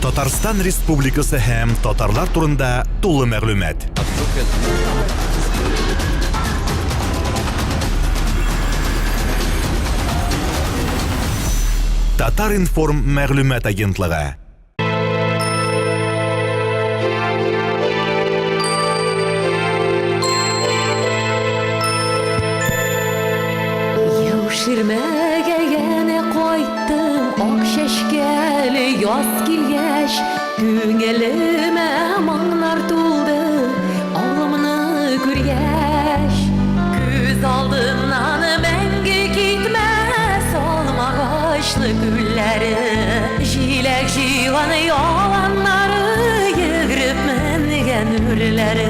Татарстан Республикасы һәм татарлар турында тулы мәгълүмат. Татар-информ мәгълүмат агентлыгы. Яуширмәгә янә кайттым, ак чәчкәле яз килгәч, күңелемә моңнар тулды, авылымны күргәч. Күз алдымнан мәңге китмәс алмагачлы күлләре, җиләк җыйган яланнары, йөгереп менгән үрләре.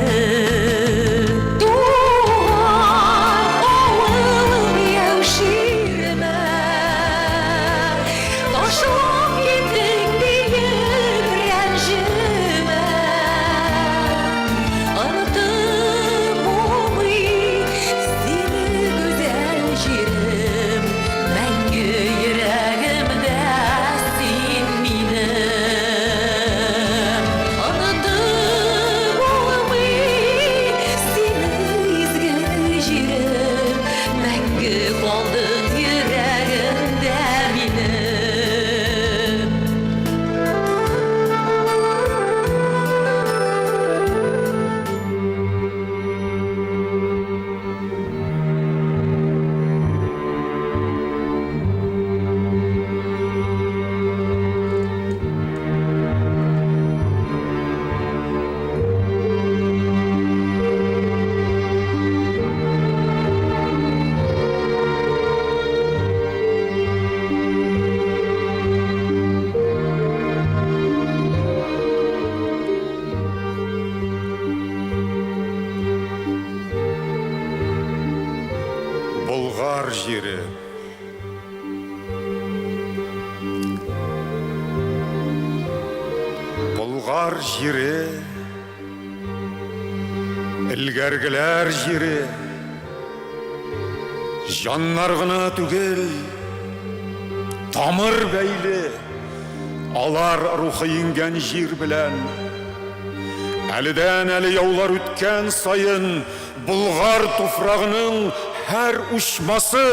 Туган авылым Яуширмә, ташлап киттең диеп рәнҗемә. Онытып булмый сине, гүзәл җирем, мәңге йөрәгемдә син минем. Онытып булмый сине, изге җирем, мәңге калдың йөрәгемдә минем. Болгар җире. Болгар җире. Элгәргеләр җире. Җаннар гына түгел, тамыр бәйле. Алар рухы иңгән җир белән. Әледән әле яулар үткән саен Болгар туфрагының һәр учмасы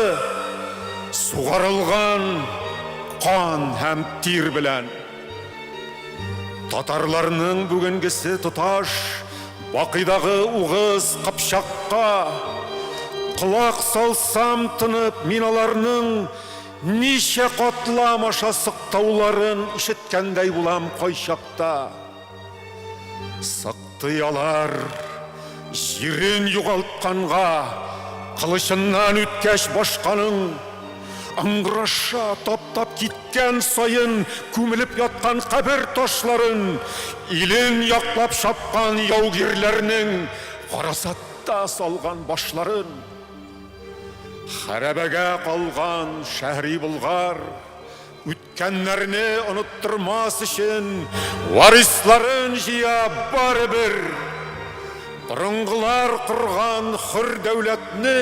сугарылган кан һәм тир белән. Татарларның бүгенгесе тоташ Бакыйдагы угыз Кыпчакка. Колак салсам тынып, мин аларның ничә катлам аша сыктауларын ишеткәндәй булам кайчакта. Сыктый алар, җирен югалтканга, кылычыннан үткәч башканың, ыңгыраша, таптап киткән саен күмелеп яткан кабер ташларын, илен яклап чапкан яугирләрнең гарасатта салган башларын. Хәрабәгә калган Шәһри Болгар Үткәннәрне оныттырмас өчен варисларын җыя барыбер. Борынгылар корган хөр дәүләтне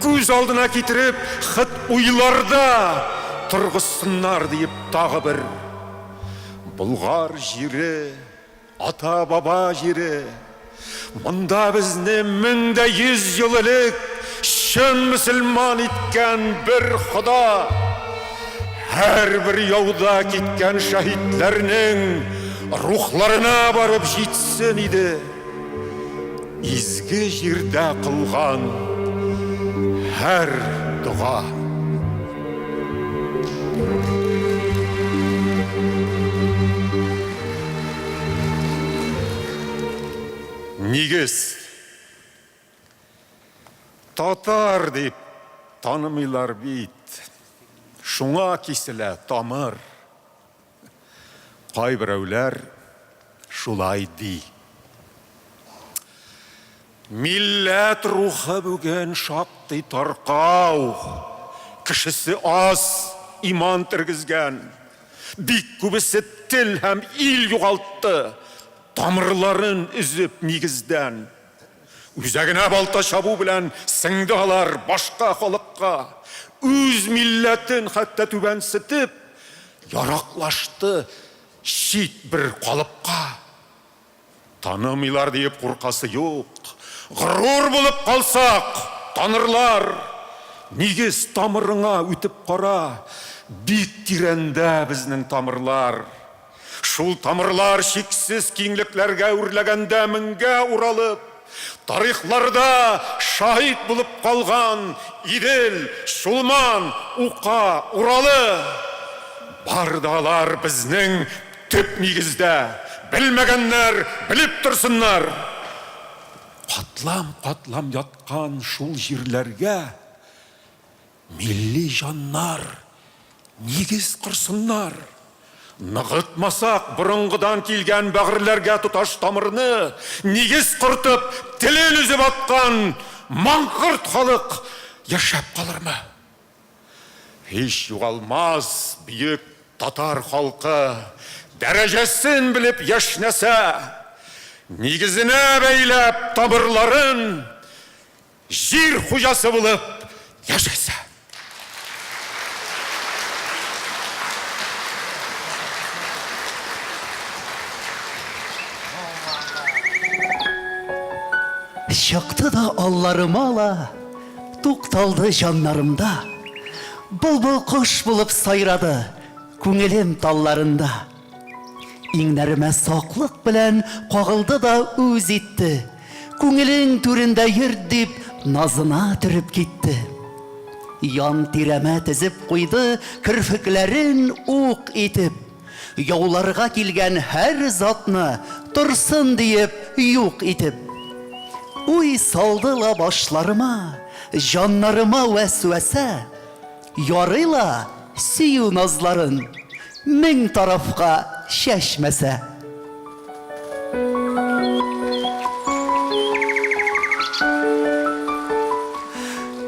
күз алдына китереп, хет уйларда торгызсыннар диеп тагы бер. Болгар җире Ата-баба җире. Монда безне 1100 ел элек чын мөселман иткән бер Хода. Һәрбер яуда киткән шәһитләрнең рухларына барып җитсен иде. Изге җирдә кылган һәр дога. Нигез. Татар дип танымыйлар бит. Шуңа киселә тамыр. Кайберәүләр шулай ди. Милләт рухы бүген шактый таркау, кешесе аз, иман тергезгән. Бик күбесе тел һәм ил югалтты, тамырларын өзеп нигездән. Үзәгенә балта чабу белән сеңде алар башка халыкка. Үз милләтен хәтта түбәнсетеп, яраклашты. чит бер калыпка. Танымыйлар диеп куркасы юк. Горур булып калсак, танырлар. Нигез тамырыңа үтеп кара, бик тирәндә безнең тамырлар. Шул тамырлар чиксез киңлекләргә үрләгәндә меңгә уралып, тарихларда шаһит булып калган Идел, Чулман, Ука, Уралы, бар да алар безнең төп нигездә, белмәгәннәр белеп торсыннар! Катлам-катлам яткан шул җирләргә Милли җаннар нигез корсыннар. Ныгытмасак, борынгыдан килгән бәгырьләргә тоташ тамырны, нигез кортып, телен өзеп аткан маңкорт халык яшәп калырмы? Һич югалмас бөек татар халкы, дәрәҗәсен белеп яшьнәсә, нигезенә бәйләп тамырларын, Җир хуҗасы булып яшәсә. Чыкты да алларыма ла, Тукталды җаннарымда. Былбыл кош булып сайрады Күңелем талларында. Иңнәремә саклык белән кагылды да үз итте. Күңелең түрендә йөрт дип, назына төреп китте. Ян тирәмә тезеп куйды керфекләрен ук итеп. Яуларга килгән һәр затны торсын диеп юк итеп. Уй салды ла башларыма, җаннарыма вәсвәсә. Ярый ла сөю назларын мең тарафка чәчмәсә.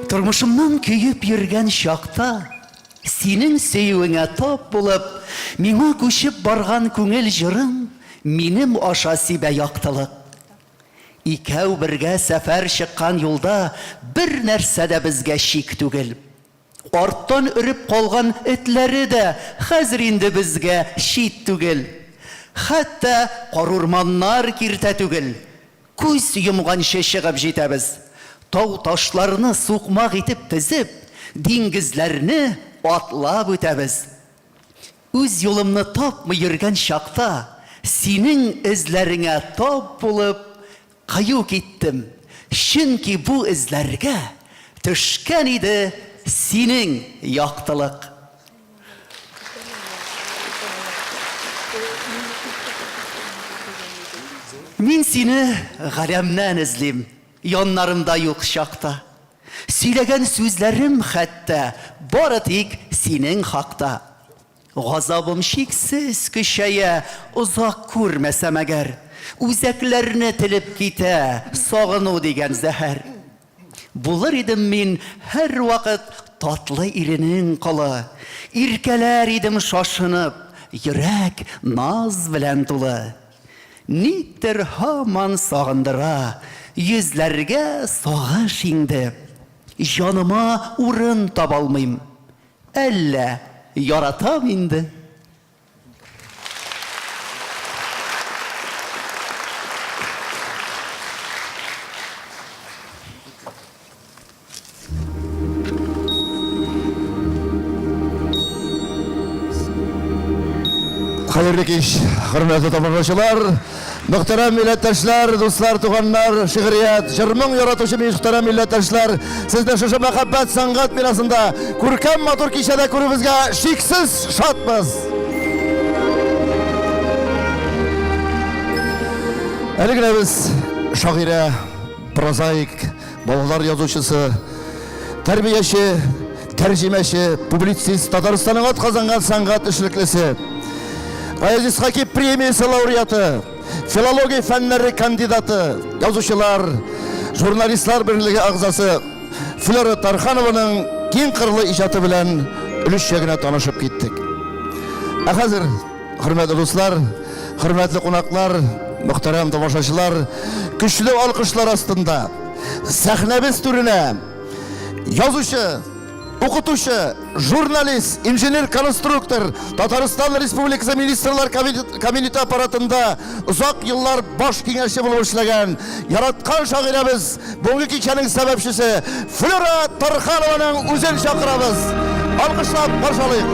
Тормышымнан көеп йөргән чакта, синең сөюеңә тап булып, миңа күчеп барган күңел җырың минем аша сибә яктылык. Икәү бергә сәфәр чыккан юлда бер нәрсә дә безгә чик түгел. Арттан өреп калган этләре дә хәзер инде безгә чит түгел. Хәтта карурманнар киртә түгел. Күз йомганчы чыгып җитәбез. Тау-ташларны сукмак итеп тезеп, диңгезләрне атлап үтәбез. Үз юлымны тапмый йөргән чакта, синең эзләреңә тап булып, кыю киттем, чөнки бу эзләргә төшкән иде синең яктылык. Мин сине галәмнән эзлим, яннарымда юк чакта. Сөйләгән сүзләрем хәтта бары тик синең хакта. Газабым чиксез көчәя, озак күрмәсәм әгәр. Үзәкләрне телеп китә сагыну дигән зәһәр. Булыр идем мин һәрвакыт татлы иренең колы. Иркәләр идем шашынып, йөрәк наз белән тулы. Никтер һаман сагындыра, Йөзләргә сагыш иңде. Җаныма урын табалмыйм, Әллә яратам инде? Хәерле кич, хөрмәтле тамашачылар, мөхтәрәм милләттәшләр, дуслар, туганнар, шигърият, җыр-моң яратучы мөхтәрәм милләттәшләр, сезне шушы мәхәббәт сәнгать бинасында күркәм матур кичәдә күрүебезгә шиксез шатбыз. Әле генә без шагыйрә, прозаик, Балалар язучысы, тәрбияче, тәрҗемәче, публицист, Татарстанның атказанган сәнгать эшлеклесе, Гаяз Исхаки премиясе лауреаты, филология фәннәре кандидаты, язучылар, журналистлар берлеге әгъзасы Флера Тарханованың киң кырлы иҗаты белән өлешчә генә танышып киттек. Ә хәзер, хөрмәтле дуслар, Хөрмәтле кунаклар, мөхтәрәм тамашачылар, көчле алкышлар астында сәхнәбез түренә язучы, Укытучы, журналист, инженер-конструктор, Татарстан Республикасы Министрлар Кабинеты аппаратында озак еллар баш киңәшче булып эшләгән, яраткан шагыйрәбез, бүгенге кичәнең сәбәпчесе Флюра Тарханованың үзен чакырабыз. Алкышлап каршы алыйк.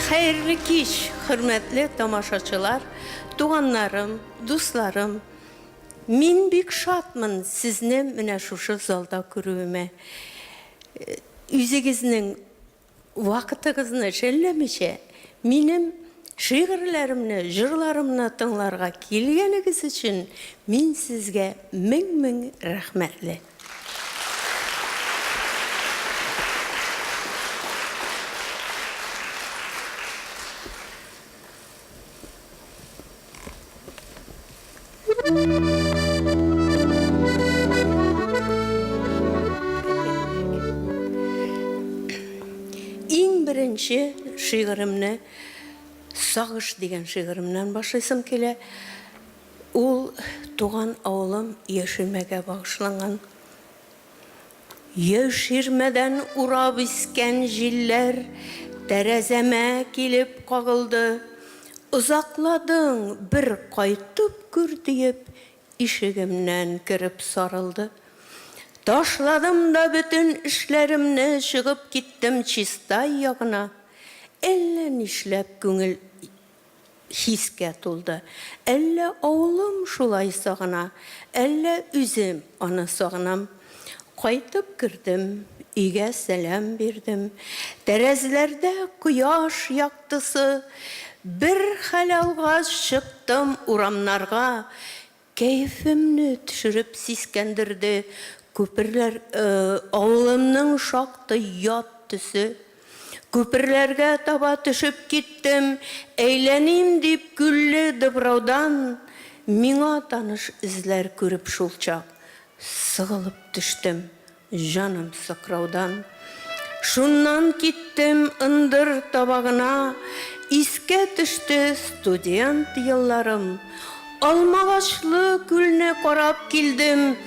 Хәерле кич, хөрмәтле тамашачылар, туганнарым, дусларым. Мин бик шатмын сезне менә шушы залда күрүемә. Үзегезнең вакытыгызны жәлләмичә, минем шигырьләремне, җырларымны тыңларга килгәнегез өчен мин сезгә мең-мең рәхмәтле. Иң беренче шигыремне Сагыш дигән шигыремнән башлыйсым килә. Ул туган авылым Яшелмәгә багышланган. Яширмәдән урап искән җилләр Тәрәзәмә килеп кагылды. Озакладың, бер кайтып күр, диеп, Ишегемнән кереп сарылды. Ташладым да бөтен эшләремне Чыгып киттем Чистай ягына. Әллә нишләп күңел хискә тулды. Әллә авылым шулай сагына, әллә үзем аны сагынам. Кайтып кердем, өйгә сәлам бирдем. Тәрәзләрдә кояш яктысы. Бер хәл алгач, чыктым урамнарга. Кәефемне төшереп сискәндерде күперләр, авылымның шактый ят төсе. Күперләргә таба төшеп киттем, әйләним дип күлле Дыбраудан миңа таныш эзләр күреп шулчак сыгылып төштем. Җаным сыкраудан. Шуннан киттем ындыр табагына, Искә төште студент елларым. Алмагачлы күлне карап килдем,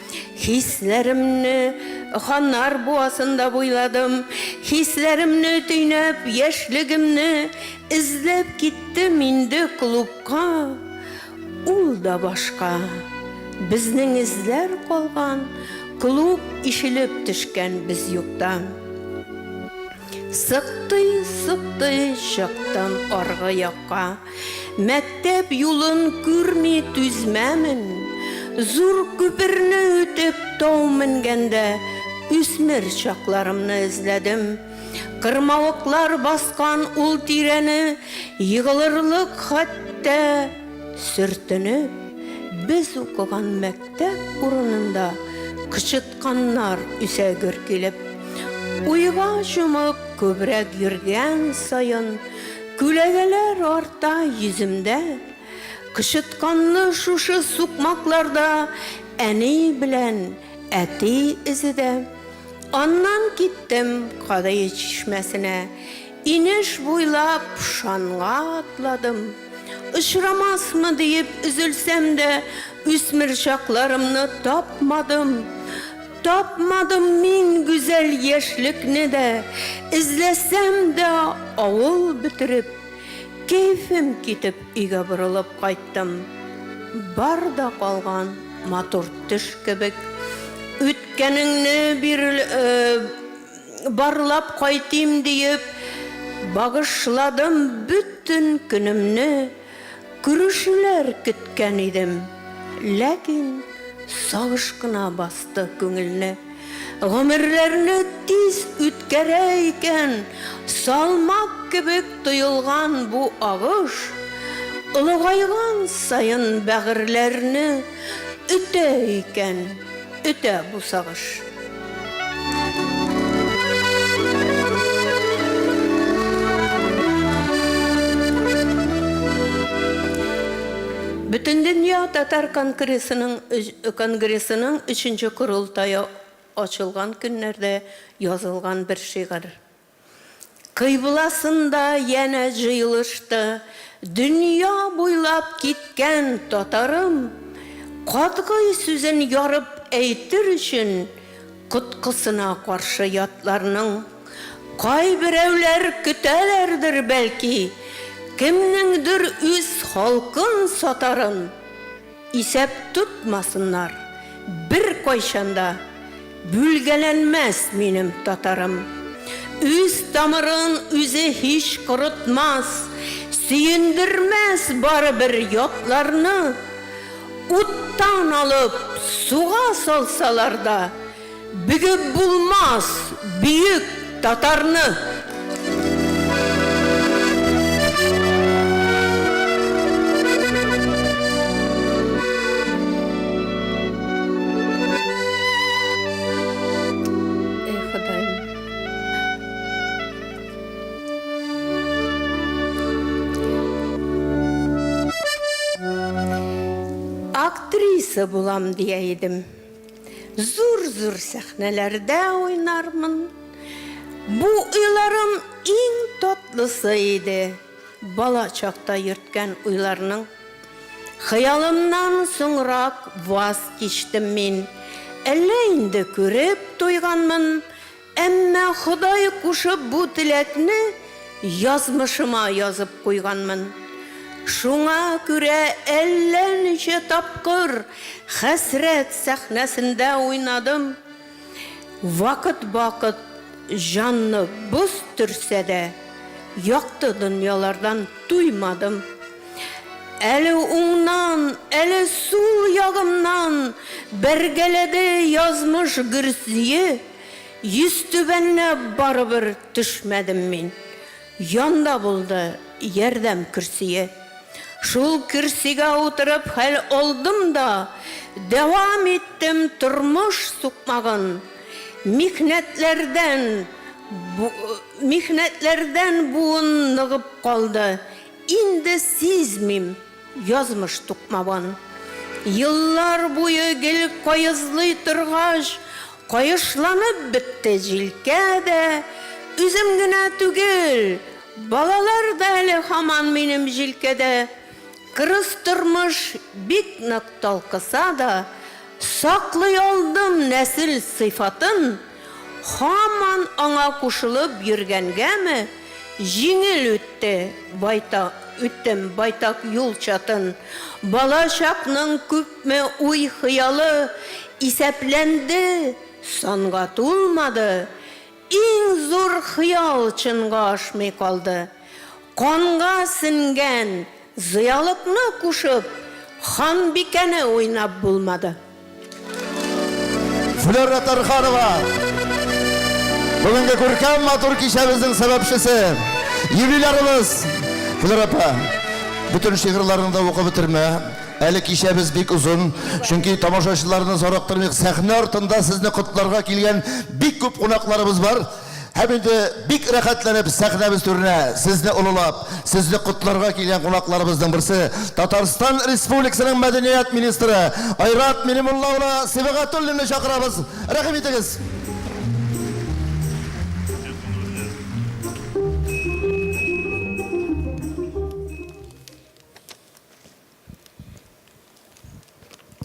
Хисләремне Ханнар буасында буйладым. Хисләремне төйнәп, яшьлегемне Эзләп киттем инде клубка. Ул да башка. Безнең эзләр калган, клуб ишелеп төшкән без юкта. Сыктый-сыктый чыктым аргы якка. Мәктәп юлын күрми түзмәмен. Зур күперне үтеп тау менгәндә үсмер чакларымны эзләдем. Кырмавыклар баскан ул тирәне Егылырлык хәтта сөртенеп, Без укыган мәктәп урынында Кычытканнар үсә гөр килеп. Уйга чумып күбрәк йөргән саен Күләгәләр арта йөземдә. Кычытканлы шушы сукмакларда Әни белән әти эзе дә. Аннан киттем Кадый чишмәсенә, Инеш буйлап шанга атладым. Очрамасмы диеп өзелсәм дә, Үсмер чакларымны тапмадым. Тапмадым мин гүзәл яшьлекне дә, Эзләсәм дә авыл бетереп, Кәефем китеп өйгә борылып кайттым. Бар да калган матур төш кебек. Үткәнеңне бирел, барлап кайтыйм диеп, Багышладым бөтен көнемне. Күрешүләр көткән идем, ләкин сагыш кына басты күңелне. Гомерләрне тиз үткәрә икән салмак кебек тоелган бу агыш, Олыгайган саен бәгырьләрне өтә икән, өтә бу сагыш. Бөтендөнья татар конгрессының конгрессының өченче корылтае ачылган көннәрдә язылган бер шигырь. Кыйбласында янә җыелышты Дөнья буйлап киткән татарым, Катгый сүзен ярып әйтер өчен Коткысына каршы ятларның. Кайберәүләр көтәләрдер, бәлки, Кемнеңдер үз халкын сатарын. Исәп тотмасыннар, беркайчан да Бүлгәләнмәс минем татарым. Үз тамырын үзе һич корытмас, Сөендермәс барыбер ятларны. Уттан алып, суга салсалар да, Бөгеп булмас бөек татарны! Эй, Ходаем! Актриса булам дия идем. Зур-зур сәхнәләрдә уйнармын. Бу уйларым иң татлысы иде, бала чакта йөрткән уйларның. Хыялымнан соңрак ваз кичтем мин. Әллә инде күреп туйганмын, Әмма Ходай кушып бу теләкне язмышыма язып куйганмын. Шуңа күрә әллә ничә тапкыр хәсрәт сәхнәсендә уйнадым. Вакыт-вакыт җанны боз төрсә дә, якты дөньялардан туймадым. Әле уңнан, әле сул ягымнан бәргәләде язмыш гөрзие. Йөзтүбәнләп барыбер төшмәдем мин. Янда булды ярдәм көрсие. Шул көрсигә утырып хәл алдым да, дәвам иттем тормыш сукмагын. Михнәтләрдән, михнәтләрдән буын ныгып калды, инде сизмим. Язмыш тукмавын. Еллар буе гел каезлый торгач, каешланып бетте җилкә дә. Үзем генә түгел, балалар да әле һаман минем җилкәдә. Кырыс тормыш бик нык талкыса да, саклый алдым нәсел сыйфатын. Һаман аңа кушылып йөргәнгәме, җиңел үтте байтак, үттем байтак юл чатын. Бала чакның күпме уй-хыялы исәпләнде, санга тулмады. Иң зур хыял чынга ашмый калды. Канга сенгән зыялыкны кушып, ханбикәне уйнап булмады. Флера Тарханова! Бүгенге күркәм матур кичәбезнең сәбәпчесе, юбилярыбыз Флера апа. Бөтен шигырьләрне дә укып бетермә. Әле кичәбез бик озын, чөнки тамашачыларны зарыктырмыйк. Сәхнә артында сезне котларга килгән бик күп кунакларыбыз бар. Һәм инде бик рәхәтләнеп сәхнәбез түренә сезне олылап, сезне котларга килгән кунакларыбызның берсе, Татарстан Республикасының мәдәният министры Айрат Минемулла улы Сибагатуллинны чакырабыз. Рәхим итегез!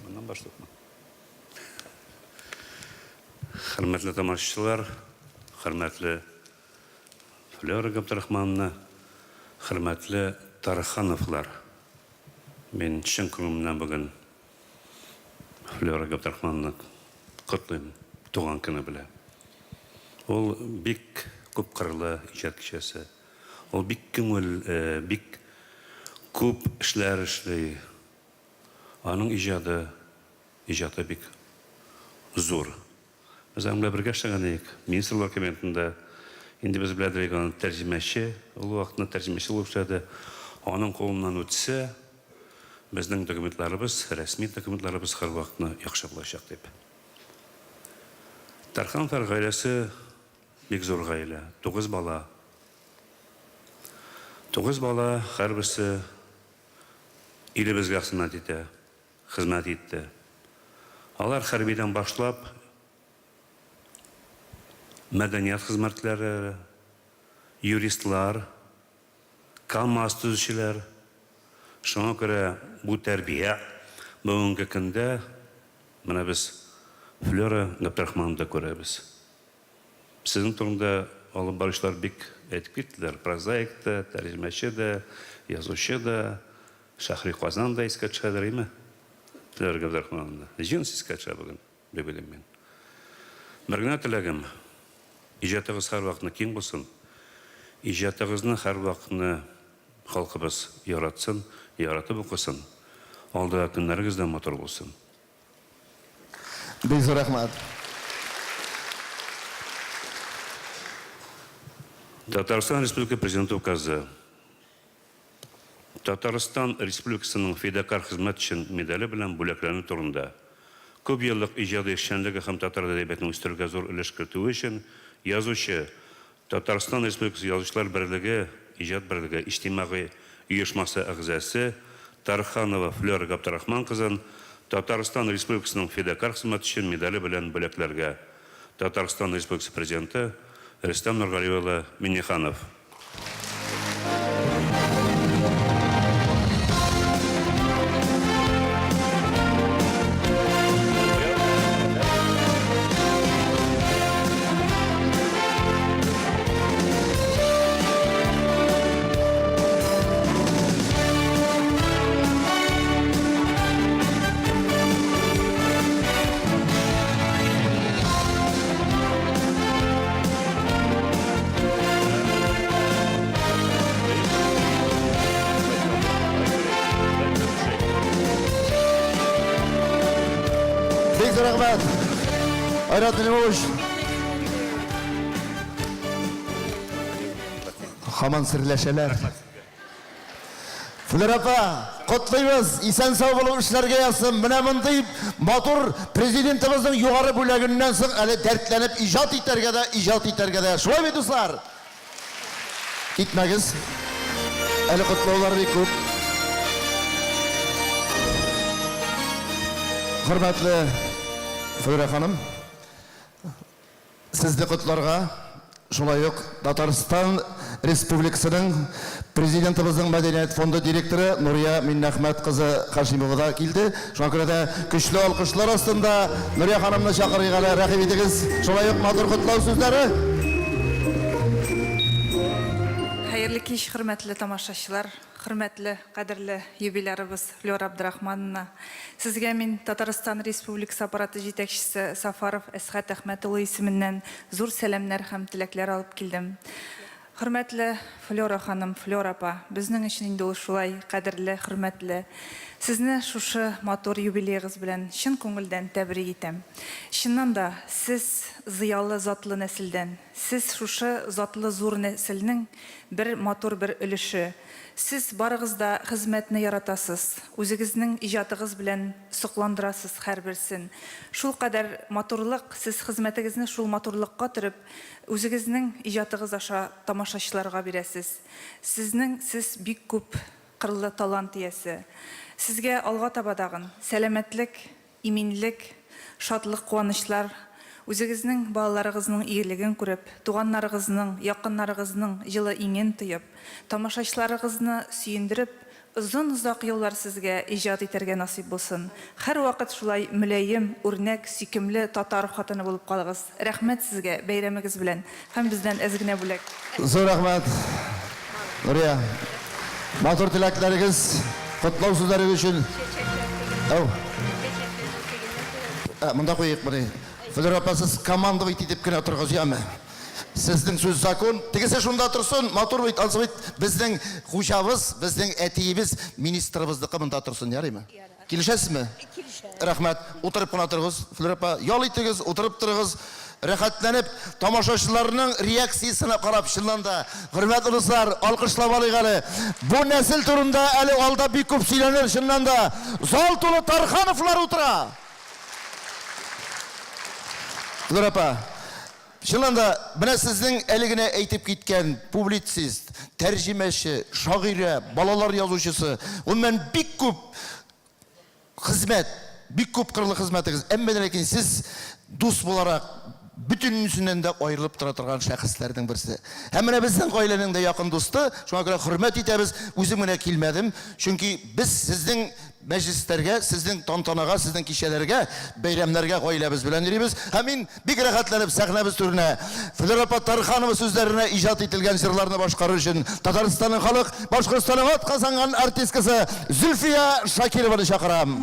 Моннан башлыкмы? Хөрмәтле тамашачылар, хөрмәтле Флера Габдрахмановна, хөрмәтле Тархановлар. Мин чын күңелемнән бүген Флера Габдрахмановна котлыйм туган көне белән. Ул бик күпкырлы иҗат кешесе. Ул бик күңел, бик күп эшләр эшли. Аның иҗады Иҗаты бик зур. Без аның белән бергә эшләгән идек, Министрлар Кабинетында. Инде без белә идек аны тәрҗемәче, ул вакытны тәрҗемәче булып эшләде. Аның кулыннан үтсә, безнең документларыбыз, рәсми документларыбыз һәрвакытны яхшы булачак дип. Тархановлар гаиләсе бик зур гаилә, тугыз бала. Тугыз бала, һәрберсе илебезгә хезмәт итә. Хезмәт итте. Алар хәрбидән башлап мәдәният хезмәтләре, юристлар, КАМАЗ төзүчеләр. Шуңа күрә бу тәрбия бүгенге көндә менә без Флера Габдрахмановнада күрәбез. Сезнең турында алып баручылар бик әйтеп киттеләр, прозаик та, тәрҗемәче дә, язучы да, Шәһри Казан да искә төшәдер, име? Флера Габдрахмановна. Җенс искә төшә бүген, дип уйлыйм мин. Бер генә теләгем, иҗатыгыз һәрвакытны киң булсын, иҗатыгызны һәрвакытны халкыбыз яратсын, яратып укысын, алдагы көннәрегез дә матур булсын. Бик зур рәхмәт. Татарстан Республика Президенты Указы. Татарстан Республикасының Фидакарь хезмәт өчен медале белән бүләкләнү турында. Күп еллык иҗади эшчәнлеге һәм татар әдәбиятын үстерүгә зур өлеш кертүе өчен язучы, Татарстан Республикасы Язучылар берлеге иҗат берлеге иҗтимагый оешмасы әгъзасы Тарханова Флера Габдрахман кызын Татарстан Республикасының Фидакарь хезмәт өчен медале белән бүләкләргә. Татарстан Республикасы Президенты Рөстәм Нургали улы Миңнеханов. Бик зур рәхмәт. Айрат Нәлимович. Хаман серләшәләр. Флера апа, котлыйбыз, исән-сау булып эшләргә язсын. Менә мондый матур президентыбызның югары бүләгеннән соң әле дәртләнеп иҗат итәргә дә, иҗат итәргә дә. Шулай бит, дуслар? Китмәгез. Әле котлаулар бик күп. Хөрмәтле Флера ханым, Сезне котларга шулай ук Татарстан Республикасының Президентыбызның Мәдәният фонды директоры Нурия Миннәхмәт кызы Хашимова да килде. Шуңа күрә дә көчле алкышлар астында Нурия ханымны чакырыйк әле, рәхим итегез. Шулай ук матур котлау сүзләре. Хәерле кич, хөрмәтле тамашачылар, хөрмәтле, кадерле юбилярыбыз Флера Абдрахмановна. Сезгә мин Татарстан Республикасы аппараты җитәкчесе Сафаров Әсхәт Әхмәт улы исеменнән зур сәламнәр һәм теләкләр алып килдем. Хөрмәтле Флера ханым, Флера апа, безнең өчен инде ул шулай кадерле, хөрмәтле. Сезне шушы матур юбилеегыз белән чын күңелдән тәбрик итәм. Чыннан да, сез зыялы, затлы нәселдән. Сез шушы затлы зур нәселнең бер матур бер өлеше. Сез барыгыз да хезмәтне яратасыз, үзегезнең иҗатыгыз белән сокландырасыз һәрберсен. Шулкадәр матурлык, сез хезмәтегезне шул матурлыкка төреп, үзегезнең иҗатыгыз аша тамашачыларга бирәсез. Сезнең сез бик күп кырлы талант иясе. Сезгә алга таба тагын сәламәтлек, Иминлек, шатлык-куанычлар, үзегезнең балаларыгызның игелеген күреп, туганнарыгызның, якыннарыгызның җылы иңен тоеп, тамашачыларыгызны сөендереп, озын-озак еллар сезгә иҗат итәргә насыйп булсын. Һәрвакыт шулай мөлаем, үрнәк, сөйкемле татар хатыны булып калыгыз. Рәхмәт сезгә, бәйрәмегез белән! Һәм бездән әз генә бүләк. Зур рәхмәт, Нурия. Матур теләкләрегез, котлау сүзләрегез өчен. Әү. Ә, монда куйыйк моны. Флера апа, сез командовать итеп кенә торыгыз, яме. Сезнең сүз закон. Тегесе шунда торсын, матур бит, ансы бит безнең хуҗабыз, безнең әтиебез, министрыбызныкы монда торсын, ярыймы? Килешәсезме? Килешәм. Рәхмәт. Утырып кына торыгыз, Флера апа. Ял итегез, утырып торыгыз. Рәхәтләнеп, тамашачыларның реакциясенә карап, чыннан да, хөрмәтле дуслар, алкышлап алыйк әле. Бу нәсел турында әле алда бик күп сөйләнер, чыннан да. Зал тулы Тархановлар утыра. Флера апа, чыннан да, менә сезнең әле генә әйтеп киткән публицист, тәрҗемәче, шагыйрә, балалар язучысы, гомумән, бик күп хезмәт, бик күп кырлы хезмәтегез. Әмма дә ләкин сез дус буларак, бөтенесеннән дә аерылып тора торган шәхесләрнең берсе. Һәм менә безнең гаиләнең дә якын дусты, шуңа күрә хөрмәт итәбез. Үзем генә килмәдем, чөнки без сезнең мәҗлесләргә, сезнең тантанага, сезнең кичәләргә, бәйрәмнәргә гаиләбез белән йөрибез. Һәм мин бик рәхәтләнеп сәхнәбез түренә Флера апа Тарханова сүзләренә иҗат ителгән җырларны башкарыр өчен Татарстанның халык, Башкортстанның атказанган артисткасы Зөлфия Шакированы чакырам.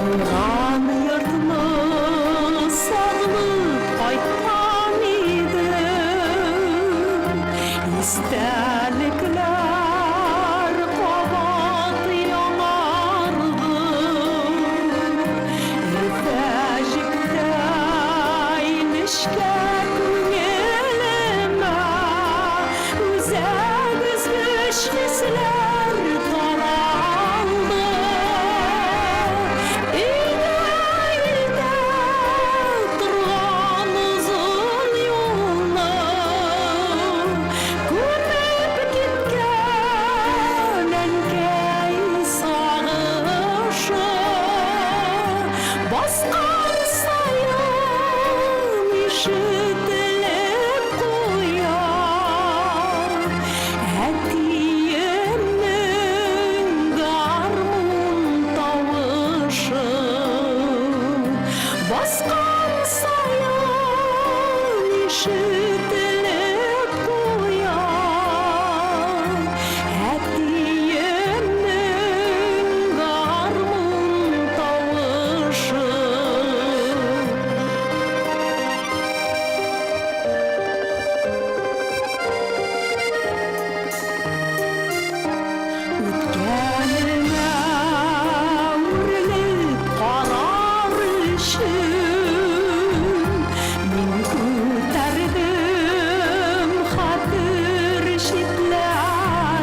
Туган йортны сагынып кайткан идем, Истәлекләр кабат яңарды. Иртәҗектәй нечкә күңелемә Үзәк өзгеч хисләр таралды. Өйгә илтә торган озын юлны Күмеп киткән әнкәй сагышы Баскан саен ишетелеп куя. Әтиемнең гармун тавышы Баскан саен ишетелеп куя. Әтиемнең гармун тавышы. Үткәнемә үрелеп карар өчен мин күтәрдем хәтер читләрен.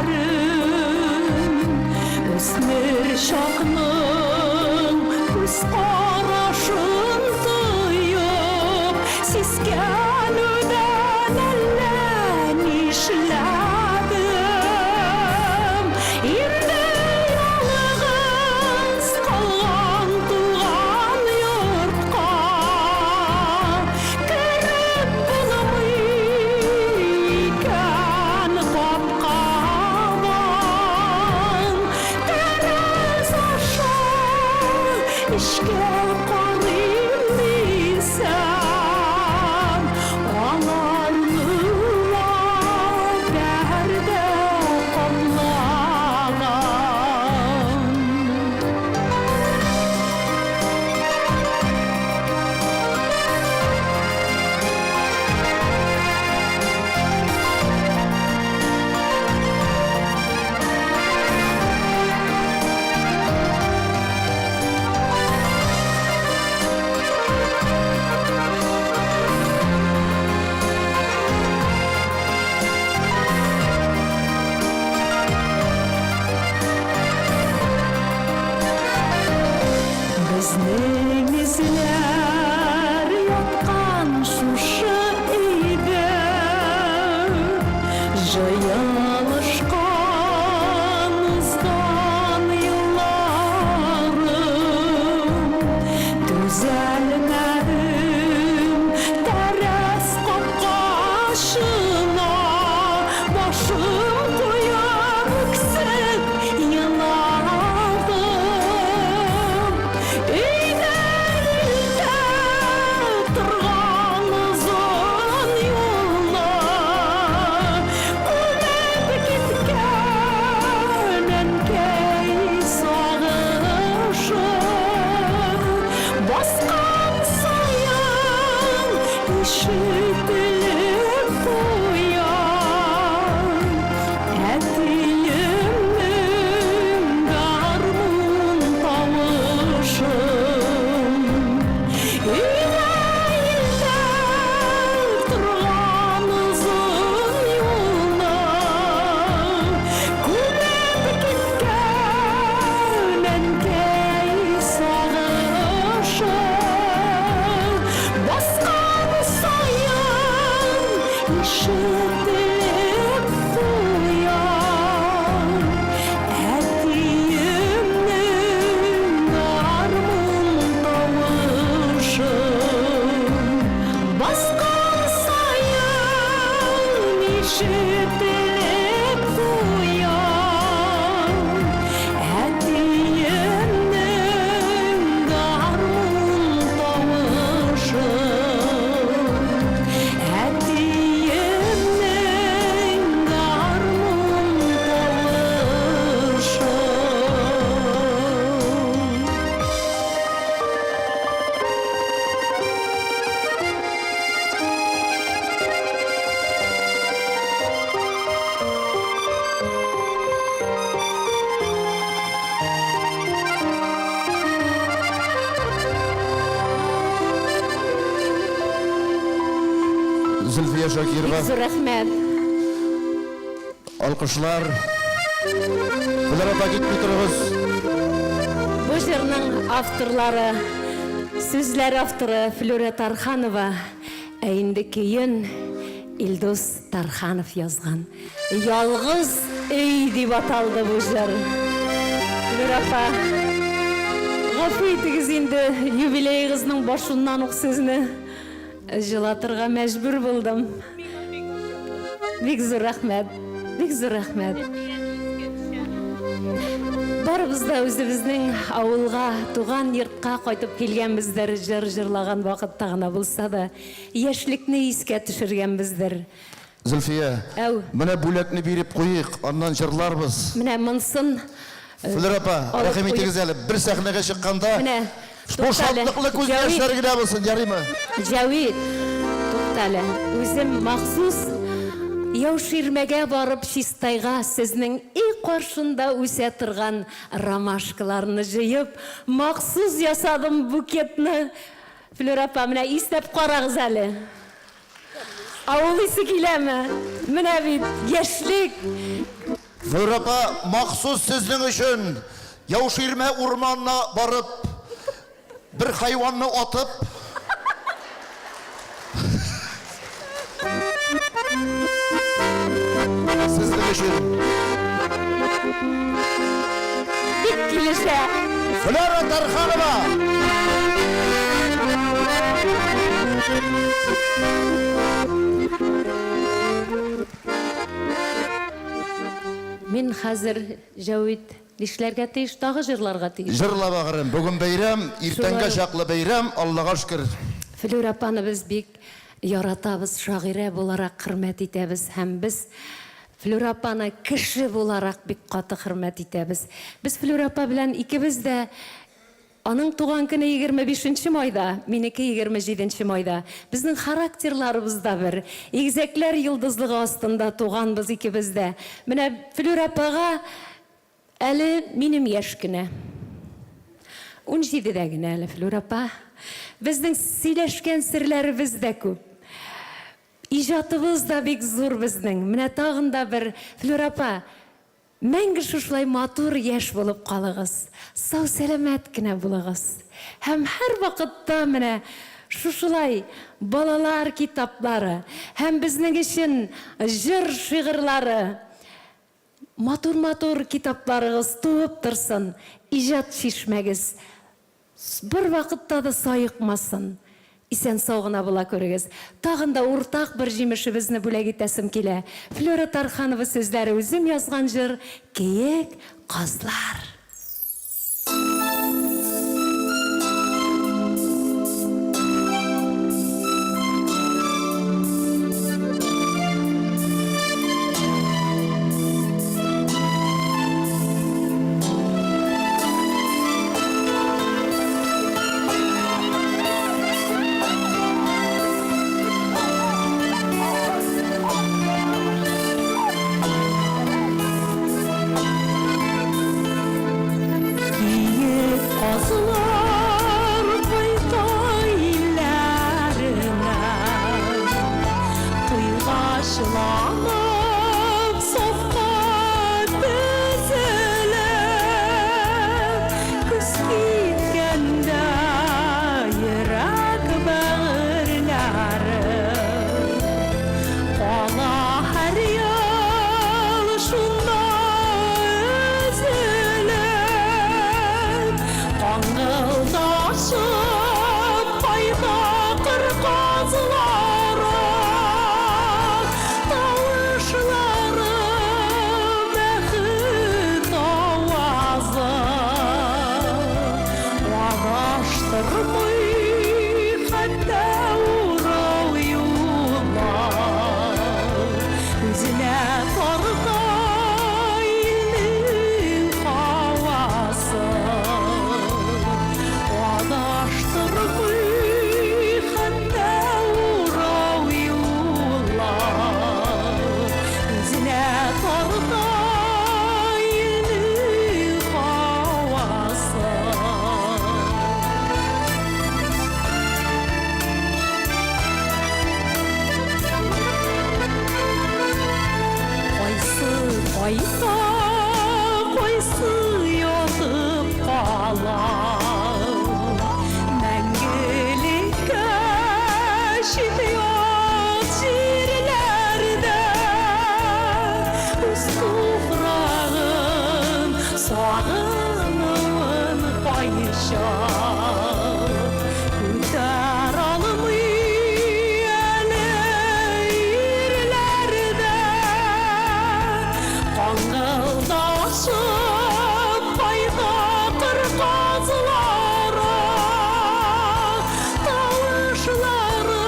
Үсмер чакның күз карашын тоеп, сискәнүдән әллә нишләдем. Инде ялгыз калган туган йортка кереп булмый икән капкадан. Тәрәз аша эчкә карыйм дисәм, аларны ла пәрдә каплаган. Зөлфия Шакирова. Бик зур рәхмәт. Алкышлар. Флера апа, китми торыгыз. Бу җырның авторлары, сүзләр авторы Флюра Тарханова, ә инде көен Илдус Тарханов язган. Ялгыз өй дип аталды бу җыр. Флюра апа, гафу итегез инде, юбилеегызның башыннан ук сезне җылатырга мәҗбүр булдым. Бик зур рәхмәт. Бик зур рәхмәт. Барыбыз да үзебезнең авылга, туган йортка кайтып килгәнбездер, җыр җырлаган вакытта гына булса да, яшьлекне искә төшергәнбездер. Зөлфия, Әү. менә бүләкне биреп куйыйк, аннан җырларбыз. Менә монсын Флера апа, алып рәхим куеп. итегез әле, бер сәхнәгә чыкканда, Менә, бу туктале, шатлыклы күз Җәвит. яшьләре генә булсын, ярыймы? Җәвит, туктале, үзем махсус Яуширмәгә барып Чистайга сезнең өй каршында үсә торган ромашкаларны җыеп, махсус ясадым букетны. Флера апа, менә иснәп карагыз әле. Авыл исе киләме? Менә бит, яшьлек! Флера апа, махсус сезнең өчен Яуширмә урманына барып, бер хайванны атып, сезнең өчен. Бик килешә. Флера Тарханова! Мин хәзер, Җәвит, нишләргә тиеш? Тагы җырларга тиеш. Җырла, бәгырем. Бүген бәйрәм, иртәнгә Шулай ук. чаклы бәйрәм, Аллага шөкер. Флюра апаны без бик яратабыз, шагыйрә буларак хөрмәт итәбез һәм без Флюра апаны кеше буларак бик каты хөрмәт итәбез. Без Флюра апа белән икебез дә аның туган көне 25 нче майда, минеке 27 нче майда. Безнең характерларыбыз да бер. Игезәкләр йолдызлыгы астында туганбыз икебез дә. Менә Флюра апага әле минем яшь кенә. Унҗидедә генә әле Флюра апа. Безнең сөйләшкән серләребез дә күп. Иҗатыбыз да бик зур безнең. Менә тагын да бер, Флюра апа, мәңге шушылай матур яшь булып калыгыз. Сау-сәламәт кенә булыгыз. Һәм һәрвакытта менә шушылай балалар китаплары һәм безнең өчен җыр-шигырьлары, матур-матур китапларыгыз туып торсын, иҗат чишмәгез Бервакытта да саекмасын. Исән-сау гына була күрегез. Тагын да уртак бер җимешебезне бүләк итәсем килә. Флера Тарханова сүзләре үзем язган җыр Киек казлар. чак. Күтәрә алмый әле ирләр дә. Каңгылдашып кайта кыр казлары. Тавышлары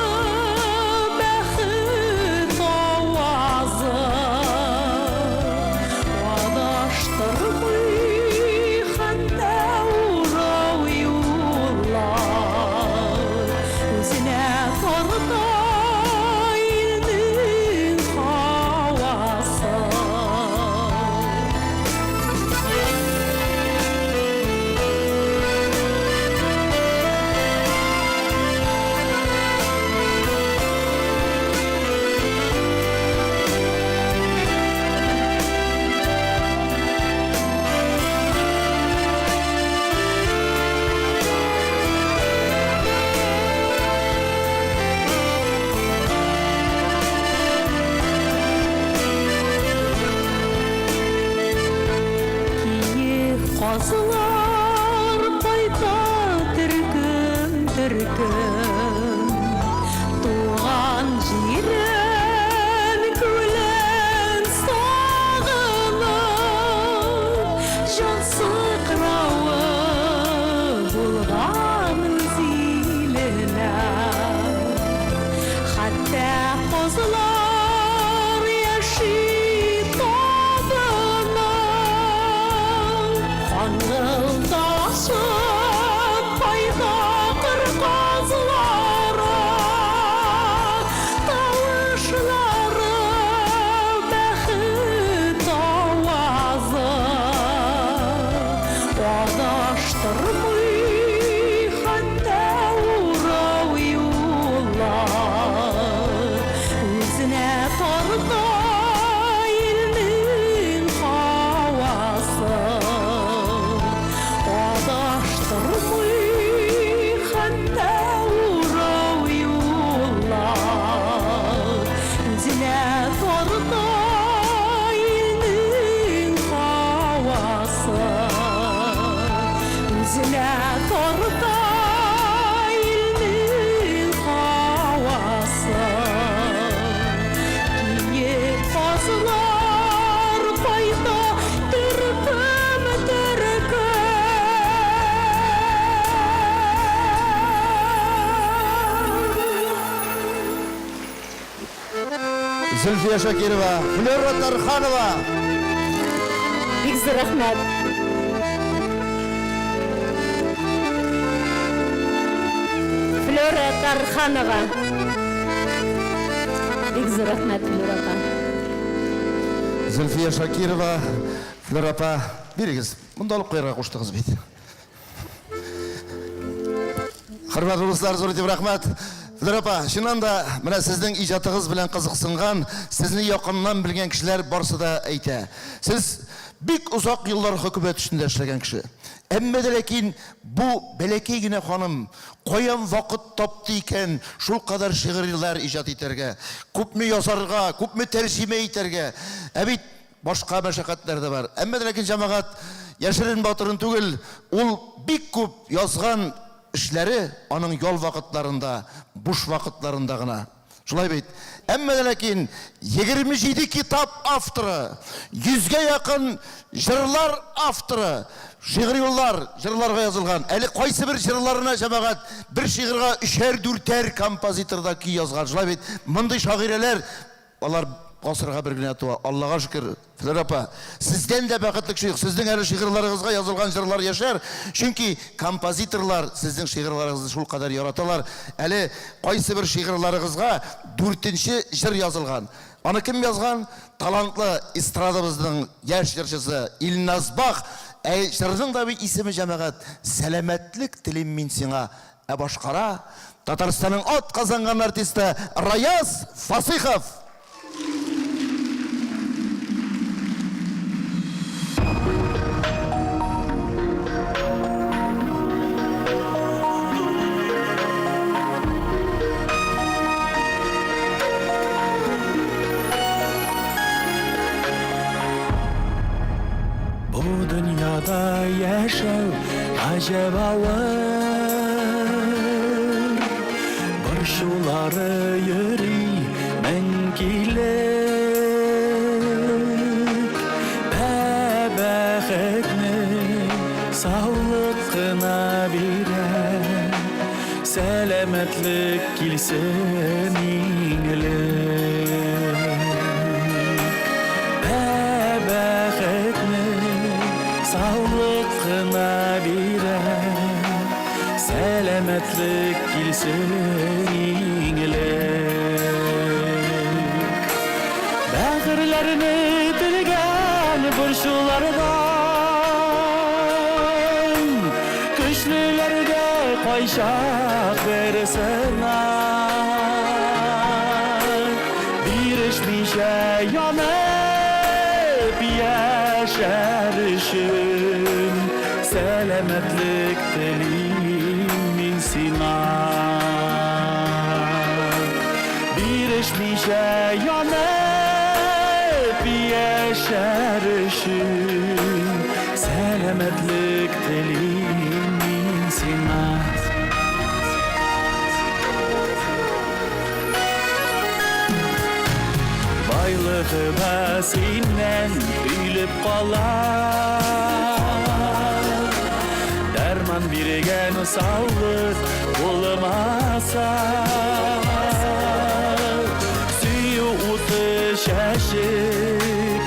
бәхет авазы. Адаштырмый хәтта урау юллар. Үзенә тарта илнең һавасы. Киек казлар кайта төркем-төркем. Туган җирен, күлен сагынып, җан сыкравы булган үз иленә. Хәтта казлар яши табынып, Каңгылдашып кайта кыр казлары. Тавышлары бәхет авазы. Адаштырмый хәтта урау юллар. Үзенә тарта илнең һавасы. Адаштырмый хәтта урау юллар. Үзенә тарта илнең һавасы. Үзенә тарта илнең һавасы. Киек казлар кайта төркем-төркем. Зөлфия Шакирова, Флера Тарханова. Бик зур рәхмәт. Флера Тарханова. Бик зур рәхмәт, Флера апа. Зөлфия Шакирова, Флера апа, бирегез. Монда алып куярга куштыгыз бит. Хөрмәтле дуслар, зур итеп рәхмәт. Флера апа, чыннан да менә сезнең иҗатыгыз белән кызыксынган, сезне якыннан белгән кешеләр барсы да әйтә. Сез бик озак еллар хөкүмәт эшендә эшләгән кеше. Әмма дә ләкин бу бәләкәй генә ханым каян вакыт тапты икән шулкадәр шигырьләр иҗат итәргә, күпме язарга, күпме тәрҗемә итәргә? Ә бит башка мәшәкатьләр дә бар. Әмма дә ләкин, җәмәгать, яшерен-батырын түгел, ул бик күп язган эшләре аның ял вакытларында, буш вакытларында гына. Шулай бит? Әмма дә ләкин 27 китап авторы, йөзгә якын җырлар авторы, шигъри юллар, җырларга язылган. Әле кайсы бер җырларына, җәмәгать, бер шигырьгә өчәр-дүртәр композитор да көй язган. Шулай бит? Мондый шагыйрәләр, алар гасырга бер генә туа. Аллага шөкер, Флера апа, сездән дә бәхетле кеше юк. Сезнең әле шигырьләрегезгә язылган җырлар яшәр. Чөнки композиторлар сезнең шигырьләрегезне шулкадәр яраталар. Әле кайсы бер шигырьләрегезгә дүртенче җыр язылган. Аны кем язган? Талантлы эстрадабызның яшь җырчысы Илназ Бах. Ә җырның да бит исеме, җәмәгать, Сәламәтлек телим мин сиңа. Ә башкара Татарстанның атказанган артисты Раяз Фасыйхов. дөньяда яшәү гаҗәп авыр. Борчулары йөри мең килеп. Ә бәхетне саулык кына бирә. Сәламәтлек килсен иң элек. Ә бәхетне саулык кына бирә. Сәламәтлек килсен иң элек. Бәгырьләрне телгән борчулардан Көчлеләргә кайчак бер сынар. Бирешмичә янып яшәр өчен Сәламәтлек телим мин сиңа. Бирешмичә янып яшәр өчен Сәламәтлек телим мин сиңа. Байлыгы да синнән өелеп кала. Дәрман биргән саулык булмаса. Сөю уты чәчеп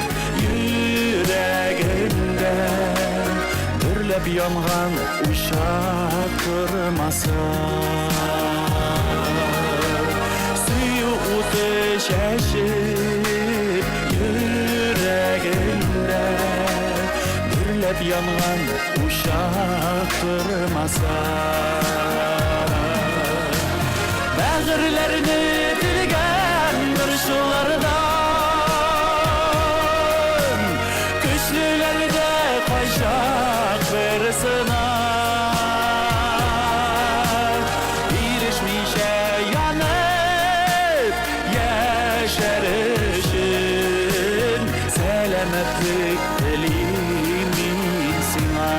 йөрәгеңдә Дөрләп янган учак тормаса. Сөю уты чәчеп йөрәгеңдә Дөрләп янган учак тормаса. Бәгырьләрне телгән борчулардан Көчлеләр дә кайчак бер сынар. Бирешмичә янып яшәр өчен Сәламәтлек телим мин сиңа.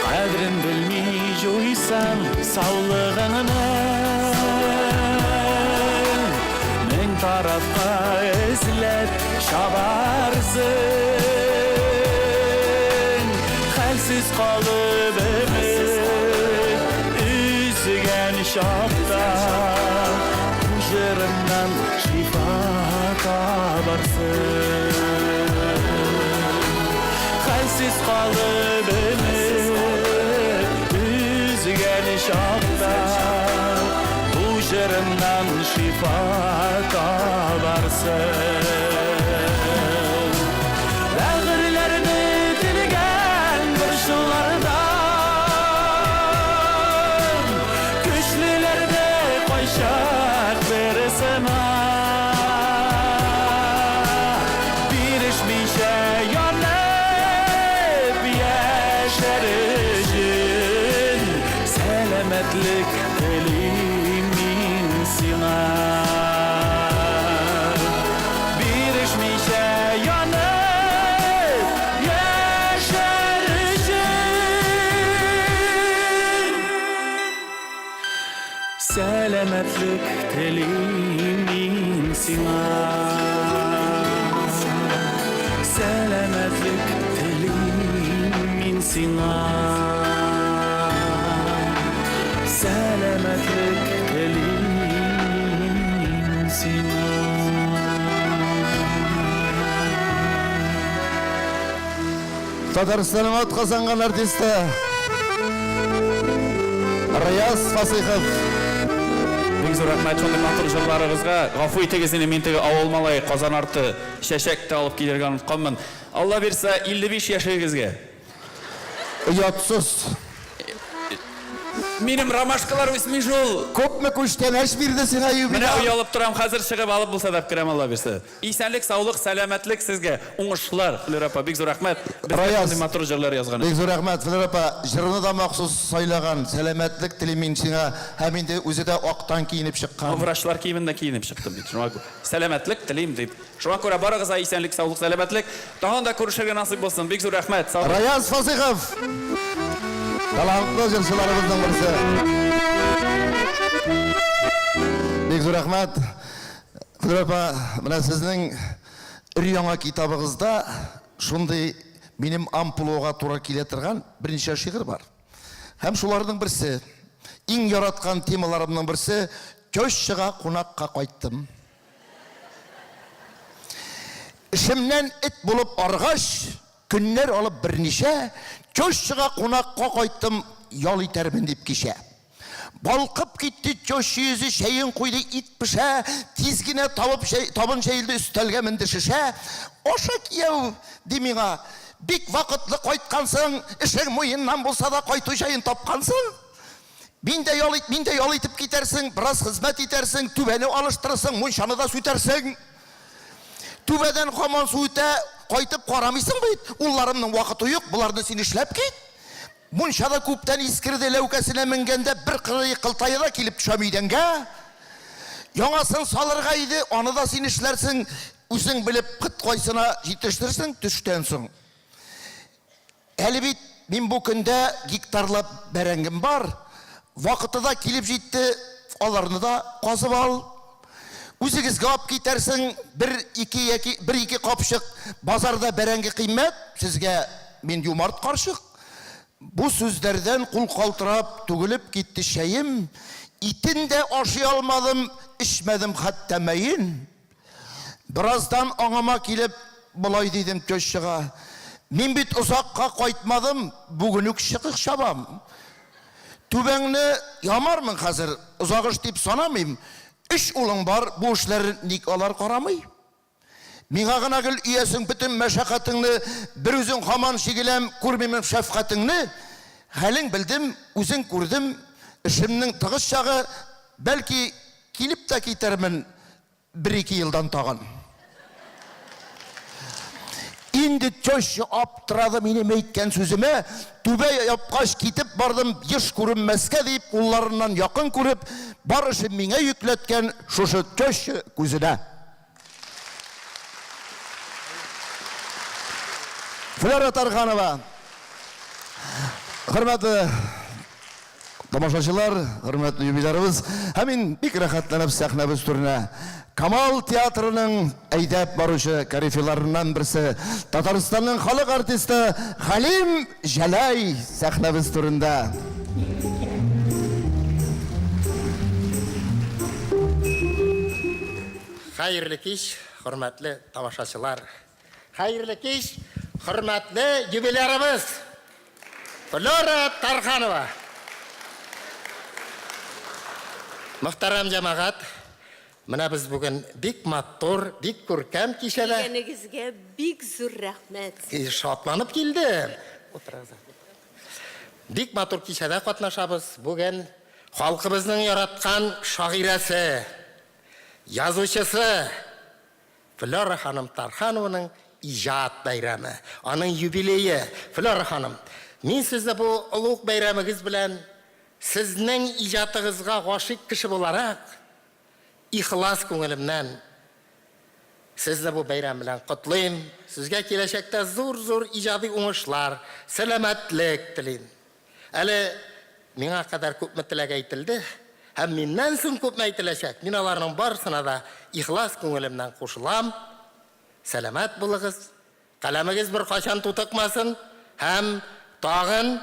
Кадерен белми җуйсаң саулыгыңны, Мең тарафка эзләп чабарсың. Хәлсез калып өмет өзгән чакта, Бу җырымнан шифа табарсың. Хәлсез калып өмет өзгән чакта, Бу җырымнан шифа табарсың. Бәгырьләрне телгән борчулардан Көчлеләр дә кайчак бер сына. Бирешмичә янып яшәр өчен Сәламәтлек телим мин сиңа. Бирешмичә янып яшәр өчен Сәламәтлек телим мин сиңа. Сәламәтлек телим мин сиңа. Сәламәтлек телим мин сиңа. Татарстанның атказанган артисты Раяз Фасыйхов. Бик зур рәхмәт шундый матур җырларыгызга. Гафу итегез инде, мин теге авыл малае, Казан арты чәчәк тә алып килергә онытканмын. Алла бирса, 55 яшегезгә. Оятсыз. Минем ромашкалар үсми шул. Күпме күчтәнәч бирде сиңа юбиляр? Менә оялып торам, хәзер чыгып алып булса да керәм, Алла бирсә. Исәнлек, саулык, сәламәтлек сезгә, уңышлар, Флюра апа, бик зур рәхмәт, безгә Раяз, шундый матур җырлар язган бик өчен. зур рәхмәт, Флюра апа, җырны да махсус сайлаган, сәламәтлек телим мин сиңа, һәм инде үзе дә актан киенеп чыккан. Врачлар киемендә киенеп чыктым бит, шуңа күрә сәламәтлек телим дип. Шуңа күрә барыгызга исәнлек, саулык, сәламәтлек, тагын да күрешергә насыйп булсын, бик зур рәхмәт, сау булыгыз. Раяз Фасыйхов, талантлы җырчыларыбызның берсе. Бик зур рәхмәт. Флера апа, менә сезнең өр-яңа китабыгызда шундый минем амплуага туры килә торган берничә шигырь бар. Һәм шуларның берсе, иң яраткан темаларымның берсе, Тещага кунакка кайттым. Эшемнән эт булып аргач, көннәр алып берничә, тещага кунакка кайттым, ял итәрмен дип кичә. Балкып китте теща йөзе, чәен куйды, ит пешә, тиз генә табып чәй, табын җәелде, өстәлгә менде шешә. Аша, кияү, ди миңа, бик вакытлы кайткансың, эшең муеннан булса да кайту җаен тапкансың. Мин дә ял ит, мин дә ял итеп китәрсең, бераз хезмәт итәрсең, түбәне алыштырырсың, мунчаны да сүтәрсең. Түбәдән һаман су үтә, кайтып карамыйсың бит, улларымның вакыты юк, боларны син эшләп кит. Мунча да күптән искерде, ләүкәсенә менгәндә бер кырые кылтае да килеп төшә мидәнгә. Яңасын салырга иде, аны да син эшләрсең, үзең белеп кыт кайсына җитештерсең төштән соң. Әле бит мин бу көндә гектарлап бәрәңгем бар, вакыты да килеп җитте, аларны да казып ал. Үзегезгә алып китәрсең, бер-ике яки бер-ике капчык, базарда бәрәңге кыйммәт, сезгә мин юмарт карчык. Бу сүзләрдән кул калтырап, түгелеп китте чәем, итен дә ашый алмадым, эчмәдем хәтта мәен. Бераздан аңыма килеп, болай дидем тещага, Мин бит озакка кайтмадым, бүген үк чыгып чабам. Түбәңне ямармын хәзер, озак эш дип санамыйм. Өч улың бар, бу эшләрен ник алар карамый? Миңа гына гел өясең бөтен мәшәкатеңне, берүзең һаман чигеләм, күрмимен шәфкатеңне. Хәлең белдем, үзең күрдем, эшемнең тыгыз чагы, бәлки, килеп тә китәрмен, Бер-ике елдан тагын. Инде теща аптырады минем әйткән сүземә, түбә япкач китеп бардым, еш күренмәскә дип, улларыннан якын күреп, бар эшен миңа йөкләткән шушы теща күзенә. Флера Тарханова. Хөрмәтле Тамашачылар, хөрмәтле юбилярыбыз, һәм мин бик рәхәтләнеп сәхнәбез түренә Камал театрының әйдәп баручы корифейларыннан берсе, Татарстанның халык артисты Хәлим Җәләй сәхнәбез түрендә. Хәерле кич, хөрмәтле тамашачылар! Хәерле кич, хөрмәтле юбилярыбыз Флера Тарханова! Мөхтәрәм җәмәгать, менә без бүген бик матур, бик күркәм кичәдә. Килгәнегезгә бик зур рәхмәт. Шатланып килдем. Утырыгыз. Бик матур кичәдә катнашабыз. Бүген халкыбызның яраткан шагыйрәсе, язучысы, Флера ханым Тарханованың иҗат бәйрәме, аның юбилее. Флера ханым, мин сезне бу олуг бәйрәмегез белән, сезнең иҗатыгызга гашыйк кеше буларак, ихлас күңелемнән сезне бу бәйрәм белән котлыйм, сезгә киләчәктә зур-зур иҗади уңышлар, сәламәтлек телим. Әле миңа кадәр күпме теләк әйтелде һәм миннән соң күпме әйтеләчәк, мин аларның барысына да ихлас күңелемнән кушылам. Сәламәт булыгыз, каләмегез беркайчан тутыкмасын һәм тагын,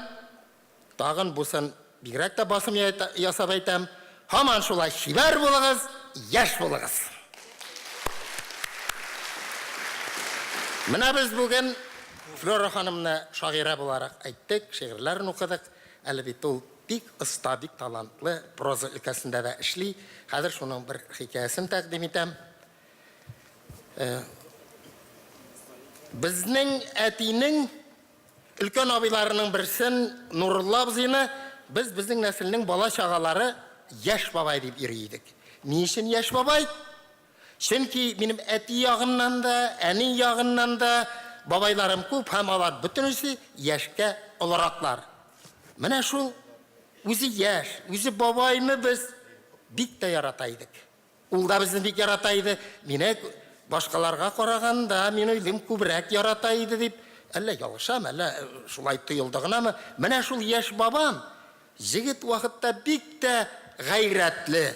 тагын бусын бигрәк тә басым ясап әйтәм, һаман шулай чибәр булыгыз, яшь булыгыз! Менә без бүген Флера ханымны шагыйрә буларак әйттек, шигырьләрен укыдык. Әле бит ул бик оста, бик талантлы, проза өлкәсендә дә эшли. Хәзер шуның бер хикәясен тәкъдим итәм. Безнең әтинең өлкән абыйларының берсен, Нурулла абзыйны, без безнең нәселнең бала-чагалары яшь бабай дип йөри идек. Ни өчен яшь бабай? Чөнки минем әти ягыннан да, әни ягыннан да бабайларым күп һәм алар бөтенесе яшькә олыраклар. Менә шул үзе яшь, үзе бабайны без бик тә ярата идек. Ул да безне бик ярата иде. Мине башкаларга караганда, мин уйлыйм, күбрәк ярата иде дип. Әллә ялгышам, әллә шулай тоелды гынамы. Менә шул яшь бабам җегет вакытта бик тә гайрәтле,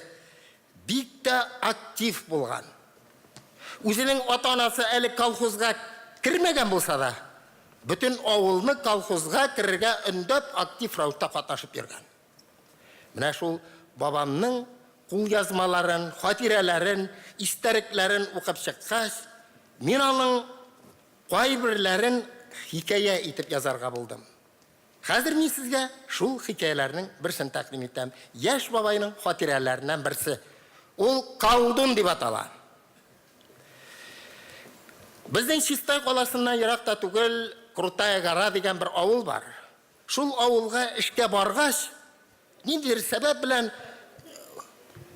бик тә актив булган. Үзенең ата-анасы әле колхозга кермәгән булса да, бөтен авылны колхозга керергә өндәп актив рәвештә катнашып йөргән. Менә шул бабамның кулъязмаларын, хатирәләрен, истәлекләрен укып чыккач, мин аның кайберләрен хикәя итеп язарга булдым. Хәзер мин сезгә шул хикәяләрнең берсен тәкъдим итәм. Яшь бабайның хатирәләреннән берсе. Ул Колдун дип атала. Безнең Чистай каласыннан ерак та түгел Крутая гора дигән бер авыл бар. Шул авылга эшкә баргач, ниндидер сәбәп белән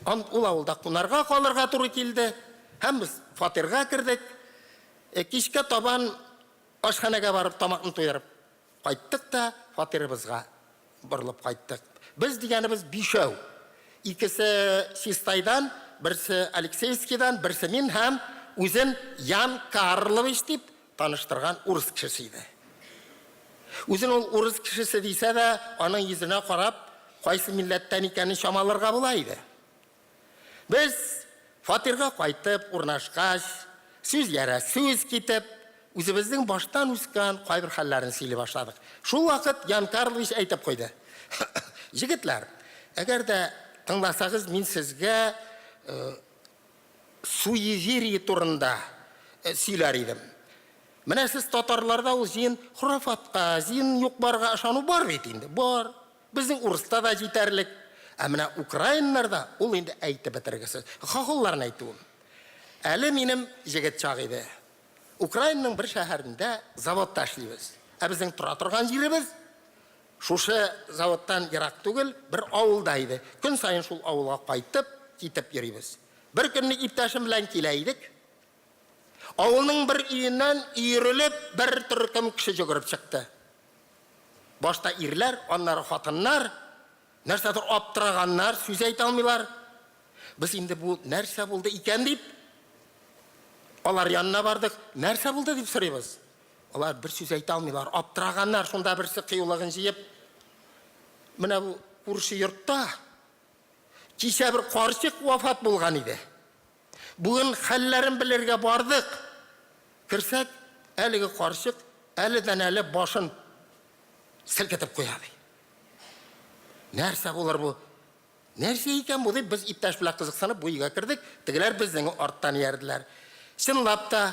ул авылда кунарга калырга туры килде. Һәм без фатирга кердек. Э, кичкә табан ашханәгә барып тамакны туйдырып кайттык та фатирыбызга борылып кайттык. Без дигәнебез бишәү. Икесе Чистайдан, берсе Алексеевскийдан, берсе мин һәм үзен Ян Карлович дип таныштырган урыс кешесе иде. Үзен ул урыс кешесе дисә дә, аның йөзенә карап, кайсы милләттән икәнен чамаларга була иде. Без фатирга кайтып урнашкач, сүз ярә сүз китеп, үзебезнең баштан үскән кайбер хәлләрне сөйли башладык. Шул вакыт Ян Карлович әйтеп куйды. Җегетләр, әгәр дә тыңласагыз, мин сезгә э, суеверие турында э, сөйләр идем. Менә сез татарларда ул җыен хорафатка, җыен юк-барга ышану бар бит инде, бар. Безнең урыста да җитәрлек. Ә менә украиннарда ул инде әйтеп бетергесез. Хохолларны әйтүем. Әле минем җегет чак иде. Украинаның бер шәһәрендә заводта эшлибез. Ә безнең тора торган җиребез шушы заводтан ерак түгел, бер авылда иде. Көн саен шул авылга кайтып, китеп йөрибез. Бер көнне иптәшем белән килә идек. Авылның бер өеннән өерелеп бер төркем кеше йөгереп чыкты. Башта ирләр, аннары хатыннар, нәрсәдер аптыраганнар, сүз әйтә алмыйлар. Без инде бу нәрсә булды икән дип, алар янына бардык. Нәрсә булды дип сорыйбыз. Алар бер сүз әйтә алмыйлар, аптыраганнар. Шунда берсе кыюлыгын җыеп, менә бу күрше йортта кичә бер карчык вафат булган иде. Бүген хәлләрен белергә бардык. Керсәк, әлеге карчык әледән-әле башын селкетеп куя ди. Нәрсә булыр бу? Нәрсә икән бу дип, без иптәш белән кызыксынып бу өйгә кердек. Тегеләр безнең арттан иярделәр. Чынлап та,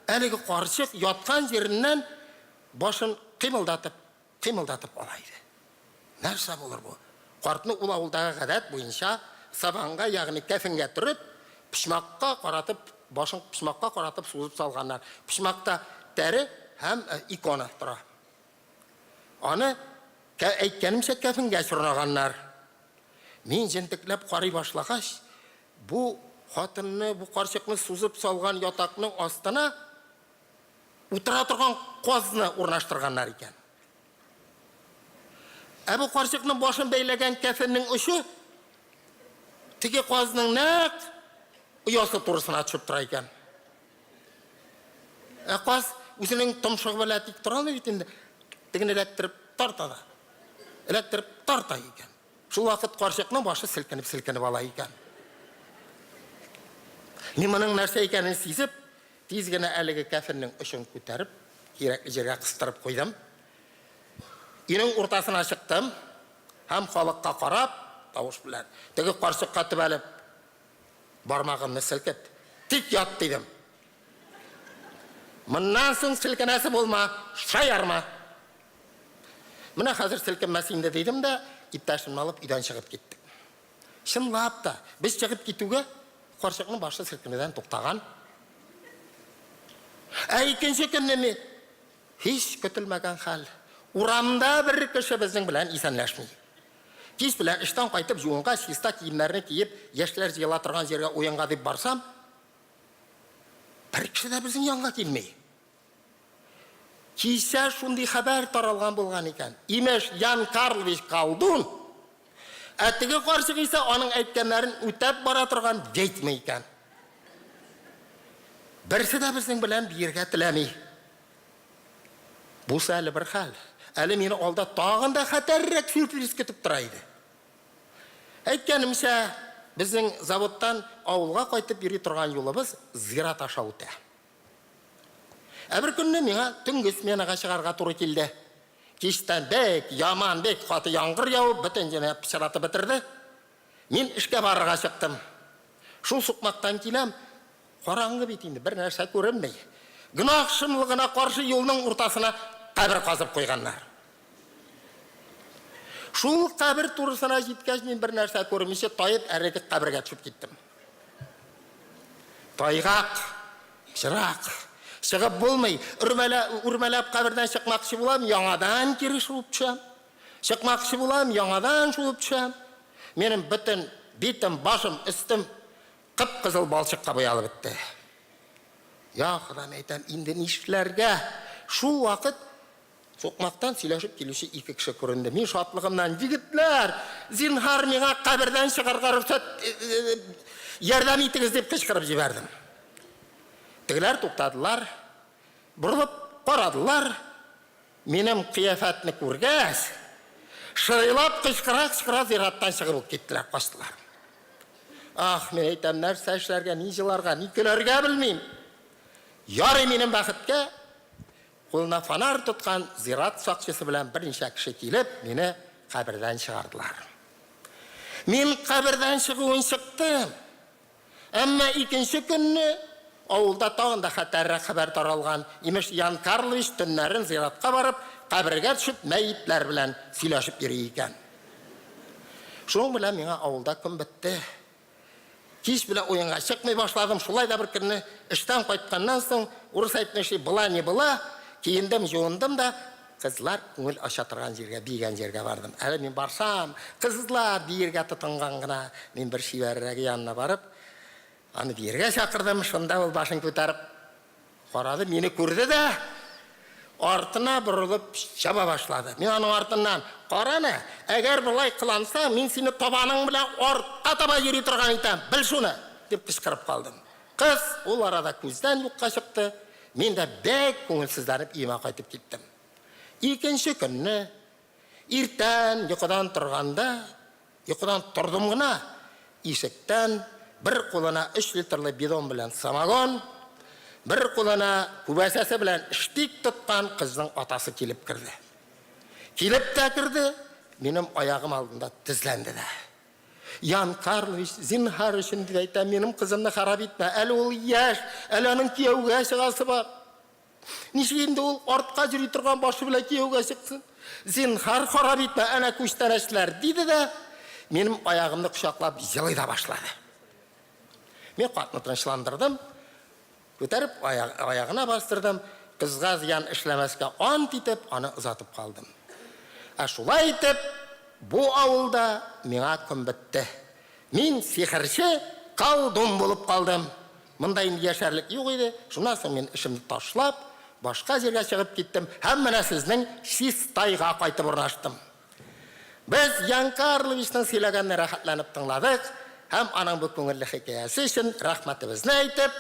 әлеге карчык яткан җиреннән башын кыймылдатып, кыймылдатып ала иде. Нәрсә булыр бу? Картны ул авылдагы гадәт буенча сабанга, ягъни кәфенгә төреп, почмакка каратып, башын почмакка каратып сузып салганнар. Почмакта тәре һәм э, икона тора. Аны, әйткәнемчә, кәфенгә чорнаганнар. Мин җентекләп карый башлагач, бу хатынны, бу карчыкны сузып салган ятакның астына утыра торган казны урнаштырганнар икән. Ә бу карчыкның башын бәйләгән кәфеннең очы теге казның нәкъ оясы турысына төшеп тора икән. Ә каз үзенең томшыгы белән тик тора алмый бит инде. Тегене эләктереп тарта да. Эләктереп тарта икән. Шул вакыт карчыкның башы селкенеп-селкенеп ала икән. Мин моның нәрсә икәнен сизеп, тиз генә әлеге кәфеннең очын күтәреп, кирәкле җиргә кыстырып куйдым. Өйнең уртасына чыктым һәм халыкка карап, тавыш белән, теге карчыкка төбәлеп, Бармагымны селкеп, тик ят, дидем. Моннан соң селкенәсе булма, шаярма. Менә хәзер селкенмәс инде, дидем дә, иптәшемне алып өйдән чыгып киттек. Чынлап та, без чыгып китүгә, карчыкның башы селкенүдән туктаган. Ә икенче көнне ми һич көтелмәгән хәл. Урамда бер кеше безнең белән исәнләшми. Кич белән эштән кайтып җуынгач, чиста киемнәрне киеп, яшьләр җыела торган җиргә уенга дип барсам, бер кеше дә безнең янга килми. Кичә шундый хәбәр таралган булган икән. Имеш, Ян Карлович колдун, ә теге карчык исә аның әйткәннәрен үтәп бара торган ведьма икән. Берсе дә безнең белән биергә теләми. Бусы әле бер хәл. Әле мине алда тагын да хәтәррәк сюрприз көтеп тора иде. Әйткәнемчә, безнең заводтан авылга кайтып йөри торган юлыбыз зират аша үтә. Ә бер көнне миңа төнге сменага чыгарга туры килде. Кичтән бик яман, бик каты яңгыр явып, бөтен җирне пычратып бетерде. Мин эшкә барырга чыктым. Шул сукмактан киләм, караңгы бит инде, бер нәрсә күренми. Гөнаһ шомлыгына каршы юлның уртасына кабер казып куйганнар. Шул кабер турысына җиткәч, мин бер нәрсә күрмичә таеп әлеге кабергә төшеп киттем. Тайгак, пычрак, чыгып булмый. Үрмәлә, үрмәләп кабердән чыкмакчы булам, яңадан кире шуып төшәм. Чыкмакчы булам, яңадан шуып төшәм. Минем бөтен битем, башым, өстем кып-кызыл балчыкка буялып бетте. Я Ходам, әйтәм, инде нишләргә? Шул вакыт сукмактан сөйләшеп килүче ике кеше күренде. Мин шатлыгымнан, егетләр, зинһар миңа кабердән чыгарга рөхсәт, ярдәм итегез, дип кычкырып җибәрдем. Тегеләр туктадылар, борылып карадылар. Минем кыяфәтне күргәч, шырыйлап кычкыра-кычкыра зираттан чыгып ук киттеләр, качтылар. Ах, мин әйтәм, нәрсә эшләргә, ни җыларга, ни көләргә белмим. Ярый минем бәхеткә, кулына фонарь тоткан зират сакчысы белән берничә кеше килеп, мине кабердән чыгардылар. Мин кабердән чыгуын чыктым. Әмма икенче көнне авылда тагын да хәтәррәк хәбәр таралган, имеш, Ян Карлович төннәрен зиратка барып, кабергә төшеп, мәетләр белән сөйләшеп йөри икән. Шуның белән миңа авылда көн бетте. Кич белән уенга чыкмый башладым, шулай да бер көнне эштән кайтканнан соң, урыс әйтмешли, была не была, киендем, җуындым да, Кызлар күңел ача торган җиргә, биегән җиргә бардым. Әле мин барсам, кызлар биергә тотынган гына. Мин бер чибәррәге янына барып, аны биергә чакырдым. Шунда ул башын күтәреп карады, мине күрде дә, артына борылып чаба башлады. Мин аның артыннан, Караны, әгәр болай кылансаң, мин сине табаның белән артка таба йөри торган итәм, бел шуны! дип кычкырып калдым. Кыз ул арада күздән юкка чыкты, мин дә бик күңелсезләнеп өемә кайтып киттем. Икенче көнне иртән йокыдан торганда, йокыдан тордым гына, ишектән бер кулына өч литрлы бидон белән самогон, бер кулына күбәсәсе белән штик тоткан кызның атасы килеп керде. Килеп тә керде, минем аягым алдында тезләнде дә. Ян Карлович, зинһар өчен, дип әйтәм, минем кызымны харап итмә. Әле ул яшь, әле аның кияүгә чыгасы бар. Ничек инде ул артка йөри торган башы белән кияүгә чыксын? Зинһар, харап итмә, әнә күчтәнәчләр, диде дә, минем аягымны кочаклап елый да башлады. Мин картны тынычландырдым. Күтәреп аягына бастырдым, кызга зыян эшләмәскә ант итеп, аны озатып калдым. Ә шулай итеп, бу авылда миңа көн бетте. Мин сихерче, колдун булып калдым. Монда инде яшәрлек юк иде, шуннан соң мин эшемне ташлап, башка җиргә чыгып киттем һәм менә сезнең Чистайга кайтып урнаштым. Без Ян Карловичның сөйләгәнне рәхәтләнеп тыңладык һәм аның бу күңелле хикәясе өчен рәхмәтебезне әйтеп,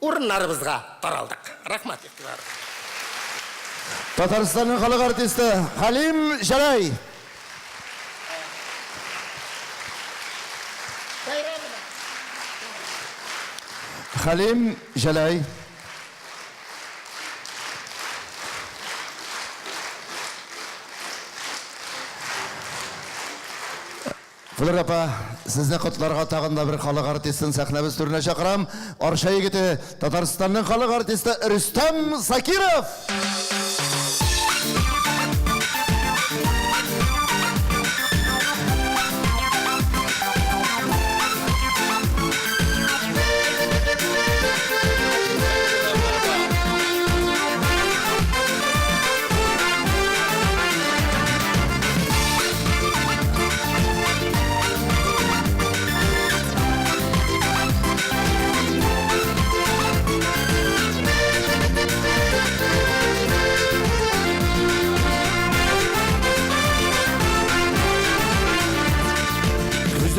урыннарыбызга таралдык. Рәхмәт игътибарыгызга. Татарстанның халык артисты Хәлим Җәләй. Хәлим Җәләй. Флера апа, сезне котларга тагын да бер халык артистын сәхнәбез түренә чакырам. Арча егете, Татарстанның халык артисты Рөстәм Закиров!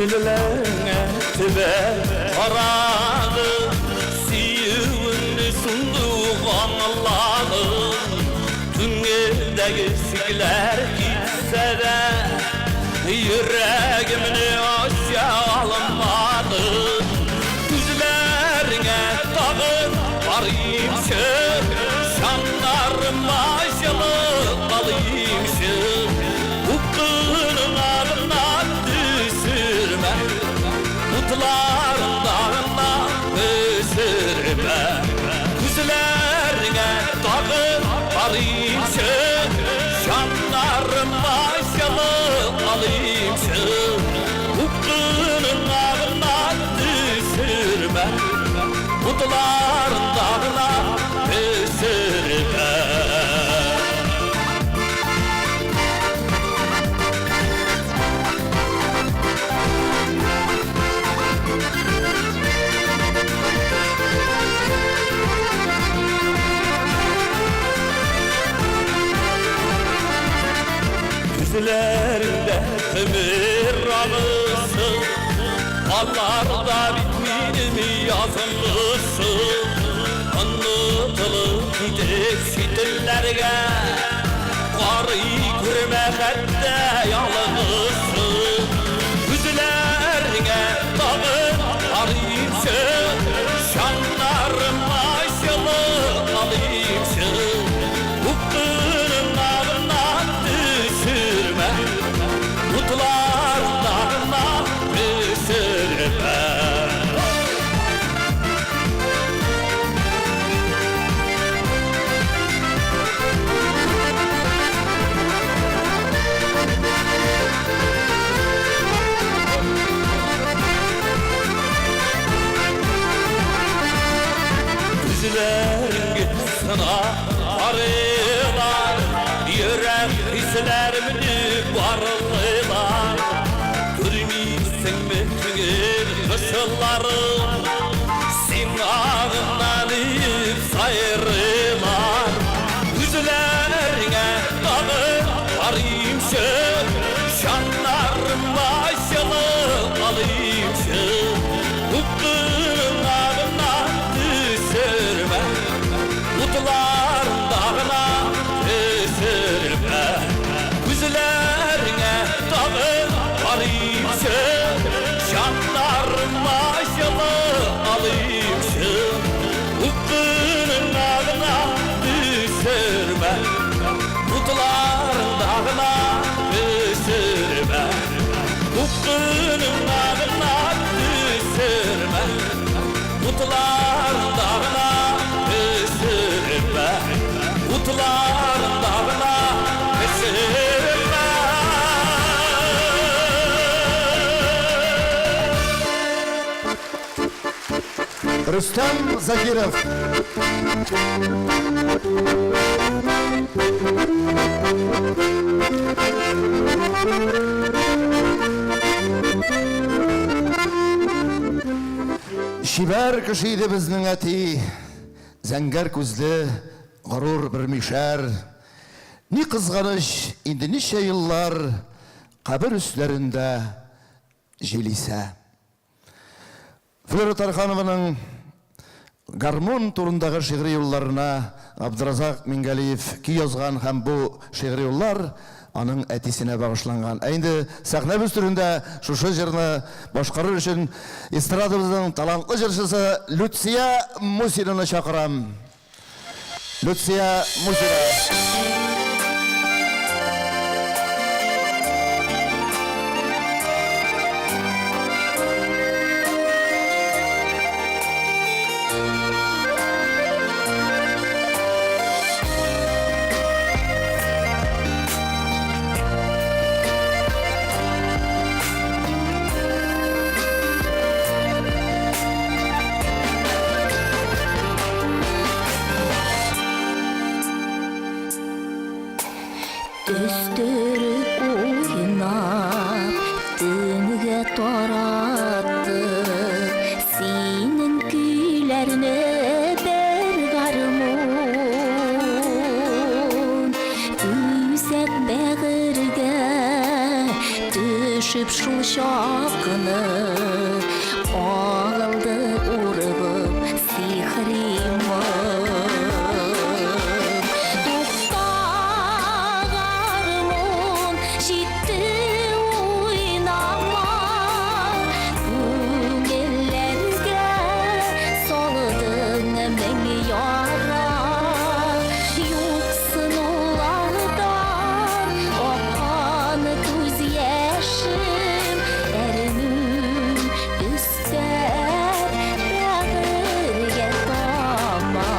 Күзләреңә төбәп карадым, Сөюеңне шундук аңладым. Күңелдәге шикләр китсә дә, Йөрәгемне ача алмадым. Күзләреңә тагын карыймчы, Җаннарыма җылы алыймчы. Упкыныңа гына төшермә, Утларыңда гына пешермә. Күзләреңә тагын карыймчы, Җаннарыма җылы алыймчы. Упкыныңа гына төшермә, Утларыңда гына пешермә. Күзләреңдә өмер агышы, Аларда бит минем язмышым. Онытылып китеп чит илләргә, Карый күрмә хәтта ялгышым. Күзләреңә тагын карыймчы, Җаннарыма җылы алыймчы. Упкыныңа гына төшермә, Утларыңда гына пешермә. Күзләрең сына карыйлар, Йөрәк хисләремне барлыйлар. Күрмисеңме күңел кошларын, Сиңа гына дип сайрыйлар. Күзләреңә тагын карыймчы, Җаннарыма җылы алыймчы. Упкыныңа гына төшермә, Утларыңда гына пешермә. Күзләреңә тагын карыймчы, Җаннарыма җылы алыймчы. Упкыныңа гына төшермә, Утларыңда гына пешермә. Упкыныңа гына төшермә, Утларыңда гына пешермә. Утларыңда гына пешермә. Рөстәм Закиров. Чибәр кеше иде безнең әти, зәңгәр күзле, горур бер мишәр. Ни кызганыч, инде ничә еллар кабер өсләрендә җил исә. Флера Тарханованың гармун турындагы шигъри юлларына Габдразак Мингалиев көй язган һәм бу шигъри юллар аның әтисенә багышланган. Ә инде сәхнәбез түрендә шушы җырны башкарыр өчен эстрадабызның талантлы җырчысы Люция Мусинаны чакырам. Люция Мусина. Өстереп уйнап, төнгә таратты Синең көйләрне бер гармун. Үзәк бәгырьгә төш. төшеп шул чакны Агылды ургып сихри моң. Тукта, гармун, җитте уйнама, Күңелләргә салдың мең яра. Юксынулардан аккан күз яшем, Әрнү өстәп бәгырьгә тама.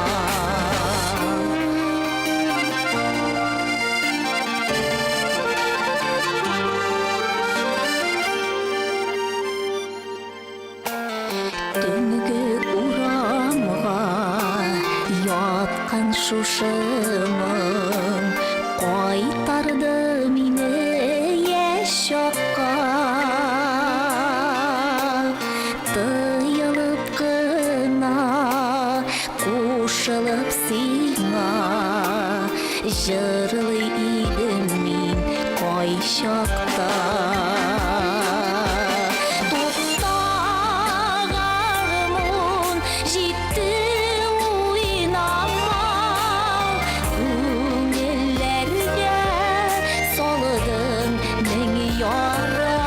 Төнге урамга яткан шушы моң Кайтарды мине яшь чакка. Тыелып кына кушылып сиңа Җырлый идем мин кайчакта. Тукта, гармун, җитте уйнама, Күңелләргә салдың мең яра.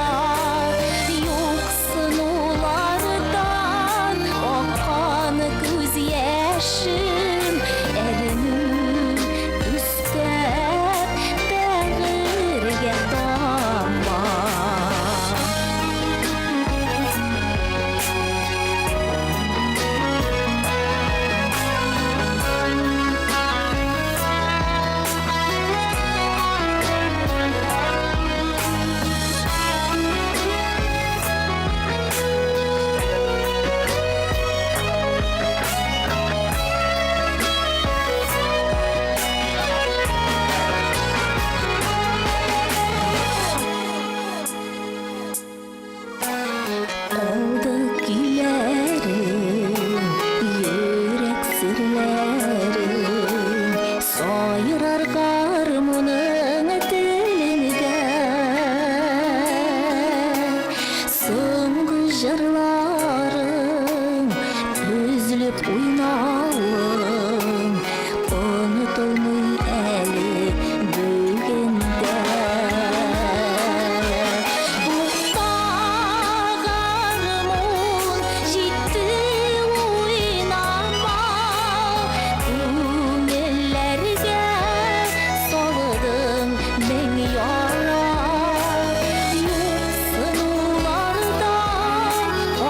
Юксынулардан аккан күз яшем, Әрнү өстәп бәгырьгә тама. Калды көйләрем, йөрәк серләрем, Сайрар гармуның телендә. Соңгы җырларым өзелеп уйнавым Онытылмый әле бүген дә. Тукта, гармун, җитте уйнама, Күңелләргә салдың мең яра. Юксынулардан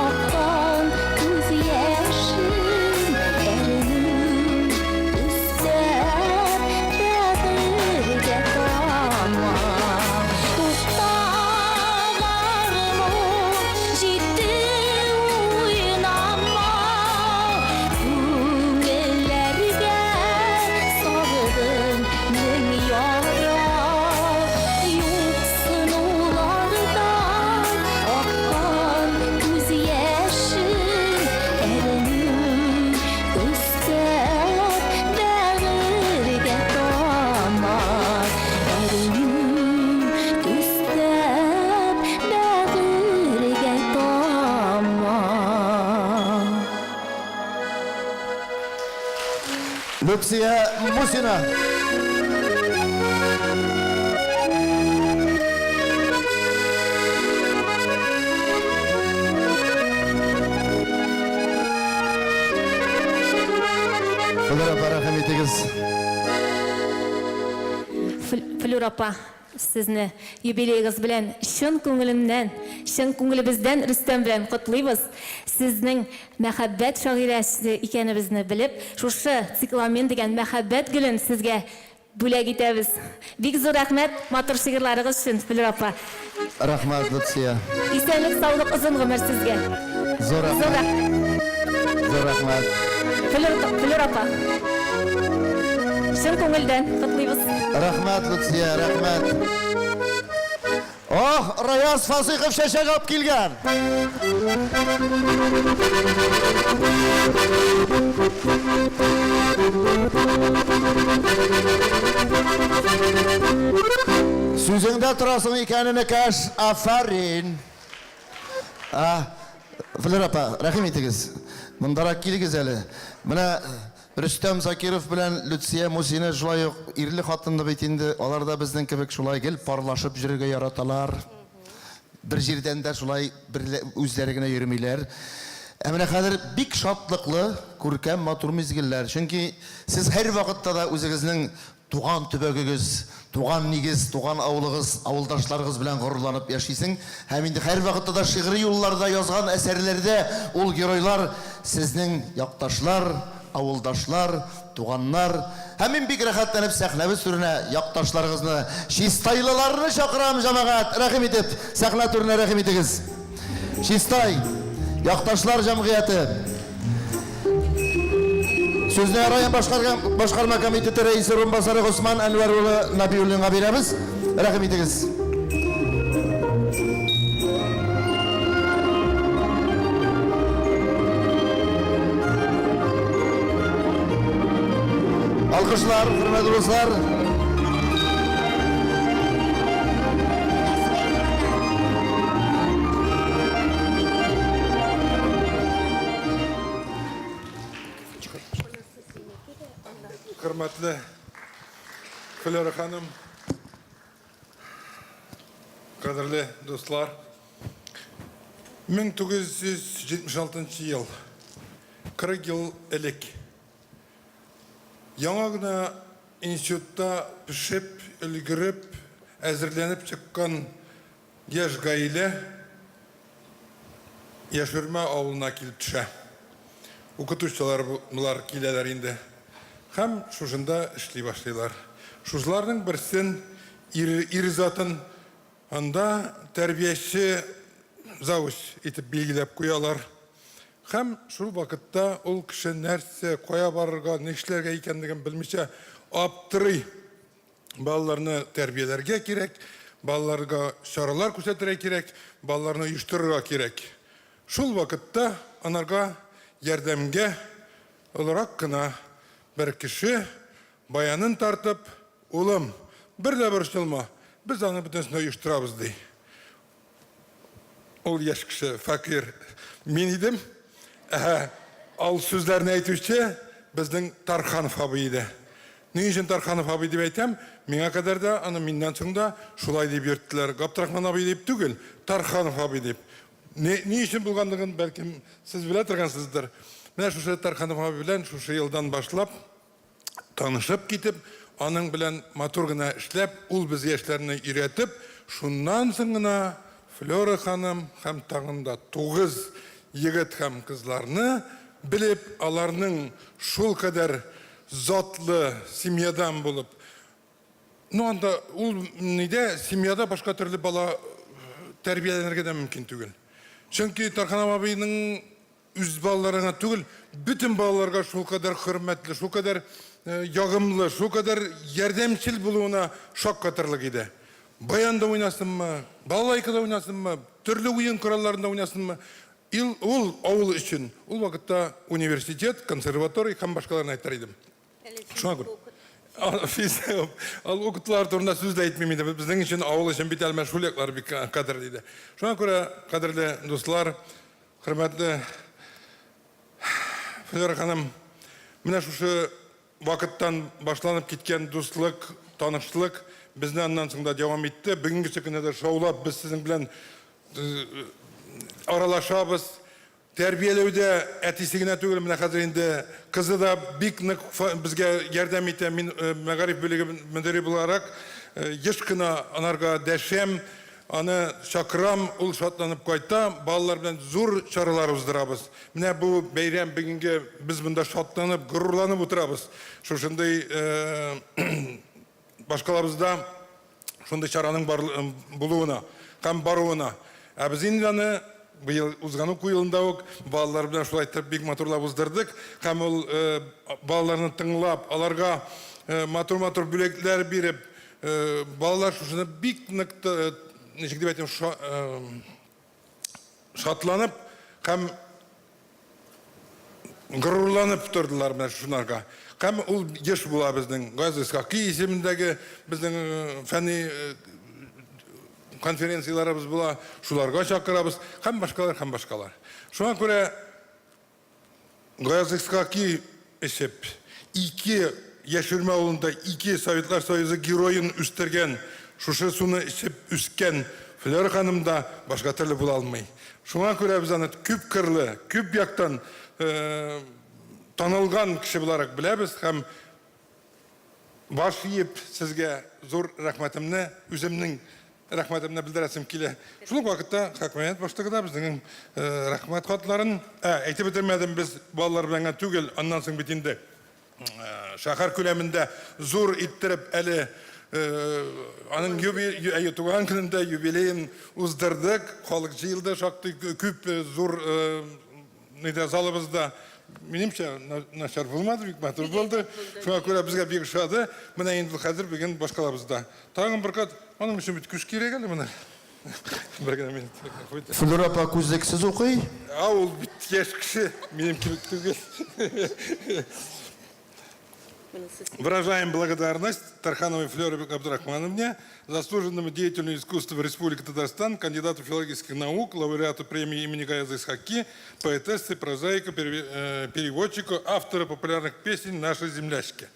аккан күз яшем, Әрнү өстәп бәгырьгә тама. Тукта, гармун, җитте уйнама, Күңелләргә салдың мең яра. Юксынулардан аккан күз яшем, Әрнү өстәп бәгырьгә тама. Әрнү өстәп бәгырьгә тама. Люция Мусина. Флюра апа, рәхим итегез. Флюр апа, сезне юбилеегыз белән чын күңелемнән, чын күңелебездән Рөстәм белән котлыйбыз. Сезнең мәхәббәт шагыйрәсе икәнебезне белеп, шушы цикламен дигән мәхәббәт гөлен сезгә бүләк итәбез. Бик зур рәхмәт матур шигырьләрегез өчен, Флюр апа. Рәхмәт, Люция. Исәнлек, саулык, озын гомер сезгә. Зур рәхмәт. Зур рәхмәт. Флюр, Флюр апа. Чын күңелдән котлыйбыз. Рәхмәт, Люция, рәхмәт. Ох, Раяз Фасыйхов чәчәк алып килгән. Сүзеңдә торасың икән, энекәш, афәрин! А, Флера апа, рәхим итегез. Мондарак килегез әле. Менә Рөстәм Закиров белән Люция Мусина шулай ук ирле-хатынлы бит инде. Алар да безнең кебек шулай гел парлашып йөрергә яраталар. Бер җирдән дә шулай берлә үзләре генә йөрмиләр. Ә менә хәзер бик шатлыклы, күркәм, матур мизгелләр. Чөнки сез һәрвакытта да үзегезнең Туган төбәгегез, туган нигез, туган авылыгыз, авылдашларыгыз белән горурланып яшисең. Һәм инде һәрвакытта да шигъри юлларда, язган әсәрләрдә ул геройлар сезнең якташлар, авылдашлар, туганнар. Һәм мин бик рәхәтләнеп сәхнәбез түренә якташларыгызны, чистайлыларны чакырам, җәмәгать, рәхим итеп, сәхнә түренә рәхим итегез. Чистай, якташлар җәмгыяте. Сүзне район башкарма комитеты рәисе урынбасары Госман Әнвәр улы Нәбиуллинга бирәбез. Рәхим итегез. Алкышлар, хөрмәтле дуслар. Хөрмәтле Флера ханым, кадерле дуслар, 1976 ел, 40 ел элек яңа гына институтта пешеп, өлгереп, әзерләнеп чыккан Яшь гаилә Яшүрмә авылына килеп төшә. Укытучылар болар киләләр инде. Һәм шушында эшли башлыйлар. Шушыларның берсен, ир, ир затын анда тәрбияче завуч итеп билгеләп куялар. Һәм шул вакытта ул кеше нәрсә, кая барырга, нишләргә икәнлеген белмичә аптырый. Балаларны тәрбияләргә кирәк, балаларга чаралар күрсәтергә кирәк, балаларны оештырырга кирәк. Шул вакытта анарга ярдәмгә олырак кына бер кеше баянын тартып, Улым, бер дә борчылма, без аны бөтенесен оештырабыз, ди. Ул яшь кеше, фәкыйрь мин идем. Ә ал сүзләрне әйтүче безнең Тарханов абый иде. Ни өчен Тарханов абый дип әйтәм? Миңа кадәр дә, аны миннән соң да шулай дип йөрттеләр. Габдрахман абый дип түгел, Тарханов абый дип. Ни, ни өчен булганлыгын, бәлкем, сез белә торгансыздыр. Менә шушы Тарханов абый белән шушы елдан башлап танышып китеп, аның белән матур гына эшләп, ул без яшьләрне өйрәтеп, шуннан соң гына Флера ханым һәм тагын да 9 егет һәм кызларны белеп, аларның шулкадәр затлы семьядан булып, ну анда ул нидә семьяда башка төрле бала тәрбияләнергә дә мөмкин түгел. Чөнки Тархан абыйның Үз балаларыңа түгел, бөтен балаларга шулкадәр хөрмәтле, шулкадәр ягымлы, шулкадәр ярдәмчел булуына шаккатырлык иде. Баянда уйнасынмы, балалайкада уйнасынмы, төрле уен коралларында уйнасынмы, ил, ул авыл өчен ул вакытта университет, консерватория һәм башкаларны әйтер идем. Шуңа күрә Ал укытулар турында сүз дә әйтмим инде. Безнең өчен, авыл өчен бит әле менә шул яклар бик кадерле иде. Шуңа күрә, кадерле дуслар, Хөрмәтле Флера ханым, менә шушы вакыттан башланып киткән дуслык, танышлык безне аннан соң да дәвам итте. Бүгенгесе көндә дә шаулап без сезнең белән э, аралашабыз. Тәрбияләүдә әтисе генә түгел, менә хәзер инде кызы да бик нык безгә ярдәм итә. Мин э, мәгариф бүлеге мөдире буларак э, еш кына анарга дәшәм. Аны чакырам, ул шатланып кайта, балалар белән зур чаралар уздырабыз. Менә бу бәйрәм бүгенге без монда шатланып, горурланып утырабыз. Шушындый башкалабызда шундый чараның булуына һәм баруына. Ә без инде аны быел узган уку елында ук балалар белән шулай итеп бик матурлап уздырдык. Һәм ул балаларны тыңлап, аларга матур-матур бүләкләр биреп, Балалар шушыны бик нык, ничек дип әйтим, шатланып һәм горурланып тордылар менә шушынарга. Һәм ул еш була безнең Газ Исхакый исемендәге безнең фәнни конференцияләребез була, шуларга чакырабыз һәм башкалар, һәм башкалар. Шуңа күрә Гаяз Исхаки эчеп, ике Яшүрмә авылында ике Советлар Союзы героен үстергән, шушы суны эчеп үскән Флера ханым да башка төрле була алмый. Шуңа күрә без аны күпкырлы, күп яктан танылган кеше буларак беләбез һәм Баш иеп, сезгә зур рәхмәтемне, үземнең рәхмәтемне белдерәсем килә. Шул ук вакытта хакимият башлыгы да безнең рәхмәт хатларын, ә, әйтеп бетермәдем, без балалар белән генә түгел, аннан соң бит инде шәһәр күләмендә зур иттереп әле аның юби, әйе, туган көнендә юбилеен уздырдык, халык җыелды шактый күп, зур Нидә залыбызда, минемчә, начар булмады, бик матур булды. Шуңа күрә безгә бик ошады. Менә инде хәзер бүген башкалабызда. Тагын бер кат, аның өчен бит күз кирәк әле менә. Бер генә минут. Флюра апа күзлексез укый. Ә ул бит яшь кеше, минем кебек түгел. Выражаем благодарность Тархановой Флёре Абдрахмановне, заслуженному деятелю искусства Республики Татарстан, кандидату филологических наук, лауреату премии имени Гаяза Исхаки, поэтессе, прозаику, переводчику, автору популярных песен «Нашей землячки».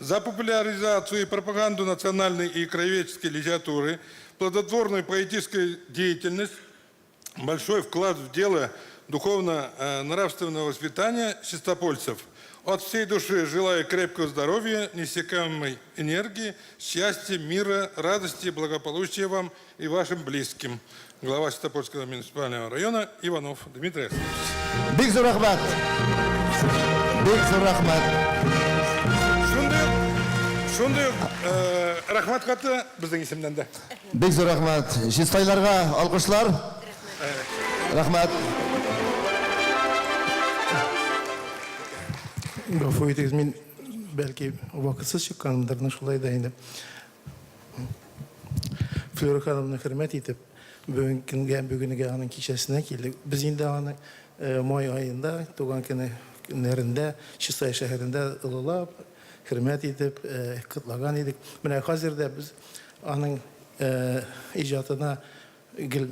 За популяризацию и пропаганду национальной и краеведческой литературы, плодотворную поэтическую деятельность, большой вклад в дело духовно-нравственного воспитания чистопольцев. От всей души желаю крепкого здоровья, неиссякаемой энергии, счастья, мира, радости, благополучия вам и вашим близким. Глава Чистопольского муниципального района Иванов Дмитрий Алексеевич. Бик зур рәхмәт. Бик зур рәхмәт. Шундый ук, шундый ук рәхмәт хаты безнең исемнән дә. Бик зур рәхмәт. Чистайларга алкышлар. Рәхмәт. Гафу итегез, мин бәлки вакытсыз чыкканмындыр, но шулай да инде. Флюра ханымны хөрмәт итеп, бүгенге көнгә, бүгенгә аның кичәсенә килдек. Без инде аны э, май аенда, туган көне көннәрендә Чистай шәһәрендә олылап, хөрмәт итеп, э, котлаган идек. Менә хәзер дә без Аның иҗатына гел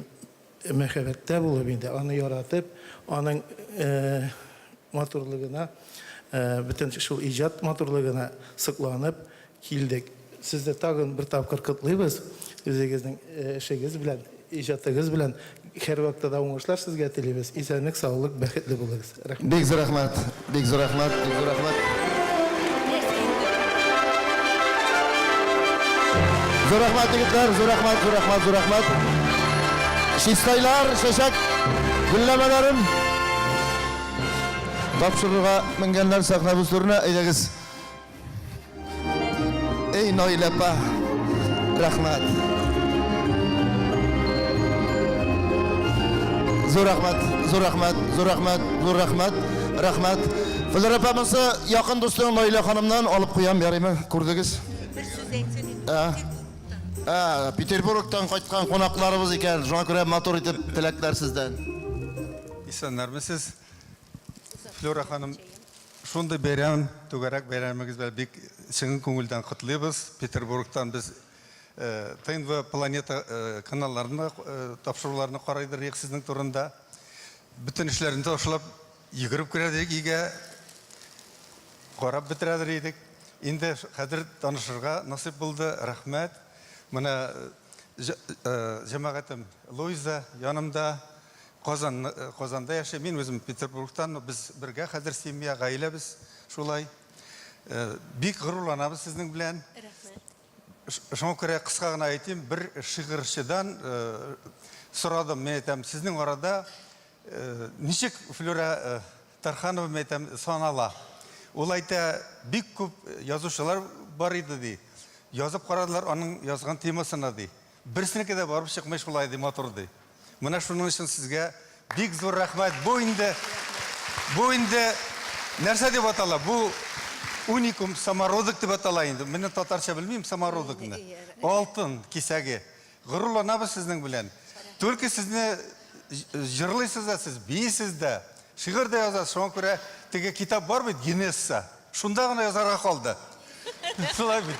мәхәббәттә булып инде, аны яратып, аның матурлыгына, бөтен шул иҗат матурлыгына сокланып килдек. Сезне тагын бер тапкыр котлыйбыз, үзегезнең эшегез белән, иҗатыгыз белән. Һәрвакытта да уңышлар сезгә телибез. Исәнлек, саулык, бәхетле булыгыз. Рәхмәт. Бик зур рәхмәт, бик зур рәхмәт, бик зур рәхмәт. Зур рәхмәт, егетләр, зур рәхмәт, зур рәхмәт, зур рәхмәт. Чистайлар, чәчәк гөлләмәләрен тапшырырга менгәннәр сәхнәбез түренә, әйдәгез. Эй, Наилә апа, рәхмәт. Зур рәхмәт, зур рәхмәт, зур рәхмәт, зур рәхмәт, рәхмәт. Флера апа, монысы якын дустың Наилә ханымнан алып куям, ярыймы? Күрдегез? Бер сүз әйтсен инде. Ә, ә, Петербургтан кайткан кунакларыбыз икән, шуңа күрә матур итеп теләкләр сездән. Исәннәрмесез, Флюра ханым. Шундый бәйрәм, түгәрәк бәйрәмегез белән бик чын күңелдән котлыйбыз. Петербургтан без ТНВ Планета каналларында тапшыруларны карыйдыр идек сезнең турында. Бөтен эшләрне ташлап, йөгереп керәдер идек өйгә, карап бетерәдер идек. Инде хәзер танышырга насыйп булды, рәхмәт. Менә җәмәгатем Луиза янымда. Казан, Казанда яши. Мин үзем Петербургтан, но без бергә хәзер семья, гаиләбез шулай. Бик горурланабыз сезнең белән. Рәхмәт. Шуңа күрә кыска гына әйтим, бер шигырьчедан сорадым, мин әйтәм, сезнең арада ничек Флюра Тарханова, мин әйтәм, санала? Ул әйтә, бик күп язучылар бар иде, ди. Язып карадылар аның язган темасына, ди. Берсенеке дә барып чыкмый шулай, ди, матур, ди. Менә шуның өчен сезгә бик зур рәхмәт. Бу инде, бу инде нәрсә дип атала? Бу уникум, самородок дип атала инде. Мин татарча белмим самородокны. Алтын кисәге. Горурланабыз сезнең белән. Только сезне җырлыйсыз да сез, биисез дә, шигырь дә язасыз. Шуңа күрә теге китап бар бит, Гиннесса. Шунда гына язарга калды. Шулай бит.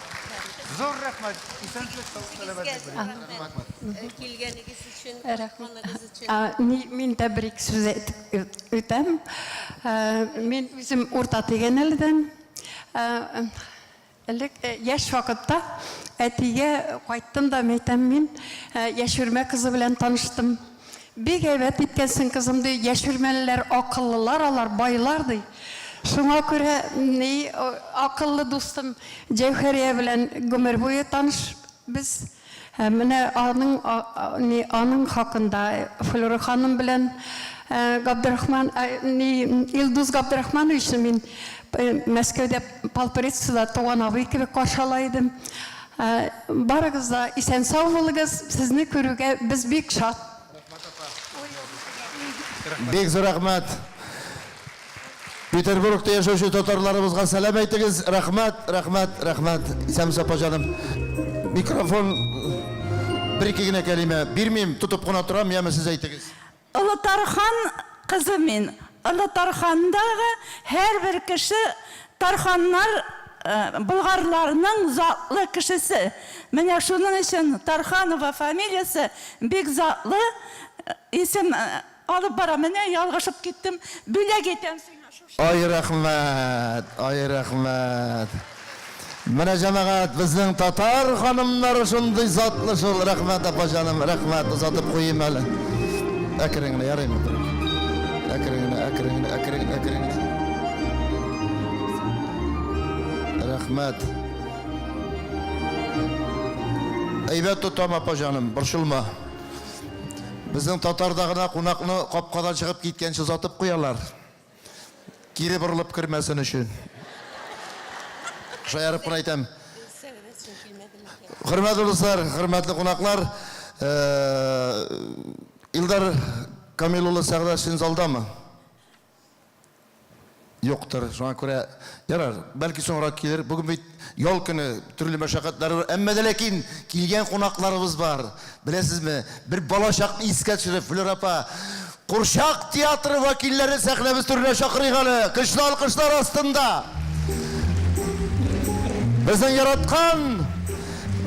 Зур рәхмәт. Исәнлек, саулык, сәламәтлек Рәхмәт. Килгәнегез өчен, кайтканыгыз өчен. Мин дә бер-ике сүз әйтеп үтәм. Мин үзем Урта Тигәнәледән. Элек яшь вакытта әтигә кайттым да, мәйтәм, мин Яшүрмә кызы белән таныштым. Бик әйбәт иткәнсең, кызым, ди, яшүрмәлеләр акыллылар алар, байлар, ди. Шуңа күрә ни, акыллы дустым Җәүһәрия белән гомер буе таныш без. Менә аның ни аның хакында Флюра ханым белән Габдрахман ни Илдус Габдрахмановичны мин Мәскәүдә полпредствода туган абый кебек каршы ала идем. Барыгыз да исән-сау булыгыз, сезне күрүгә без бик шат. Бик зур рәхмәт. Петербургта яшәүче татарларыбызга сәлам әйтегез. Рәхмәт, рәхмәт, рәхмәт. Исәнмесез, апа җаным. Микрофон бер-ике генә кәлимә бирмим, тотып кына торам, яме сез әйтегез. Олы Тархан кызы мин. Олы Тархандагы һәрбер кеше тарханнар, болгарларның затлы кешесе. Менә шуның өчен Тарханова фамилиясе бик затлы исем. Алып барам, менә ялгышып киттем, бүләк итәм сиңа шушы. Ай рәхмәт, ай рәхмәт. Менә җәмәгать, безнең татар ханымнары шундый затлы шул. Рәхмәт, апа җаным, рәхмәт. Озатып куйыйм әле. Әкрен генә, ярыймы? Әкрен генә, әкрен генә, әкрен, әкрен генә. Рәхмәт. Әйбәт тотам, апа җаным, борчылма. Безнең татарда гына кунакны капкадан чыгып киткәнче озатып куялар. Кире борылып кермәсен өчен. Шаярып кына әйтәм. Хөрмәтле дуслар, хөрмәтле кунаклар, Илдар Камил улы Сәгъдәтшин залдамы? Юктыр, шуңа күрә, ярар, бәлки соңрак килер. Бүген бит ял көне, төрле мәшәкатьләр бар. Әмма дә ләкин килгән кунакларыбыз бар. Беләсезме, бер балачакны искә төшереп, Флера апа, Курчак театры вәкилләрен сәхнәбез түренә чакырыйк әле, көчле алкышлар астында. Безнең яраткан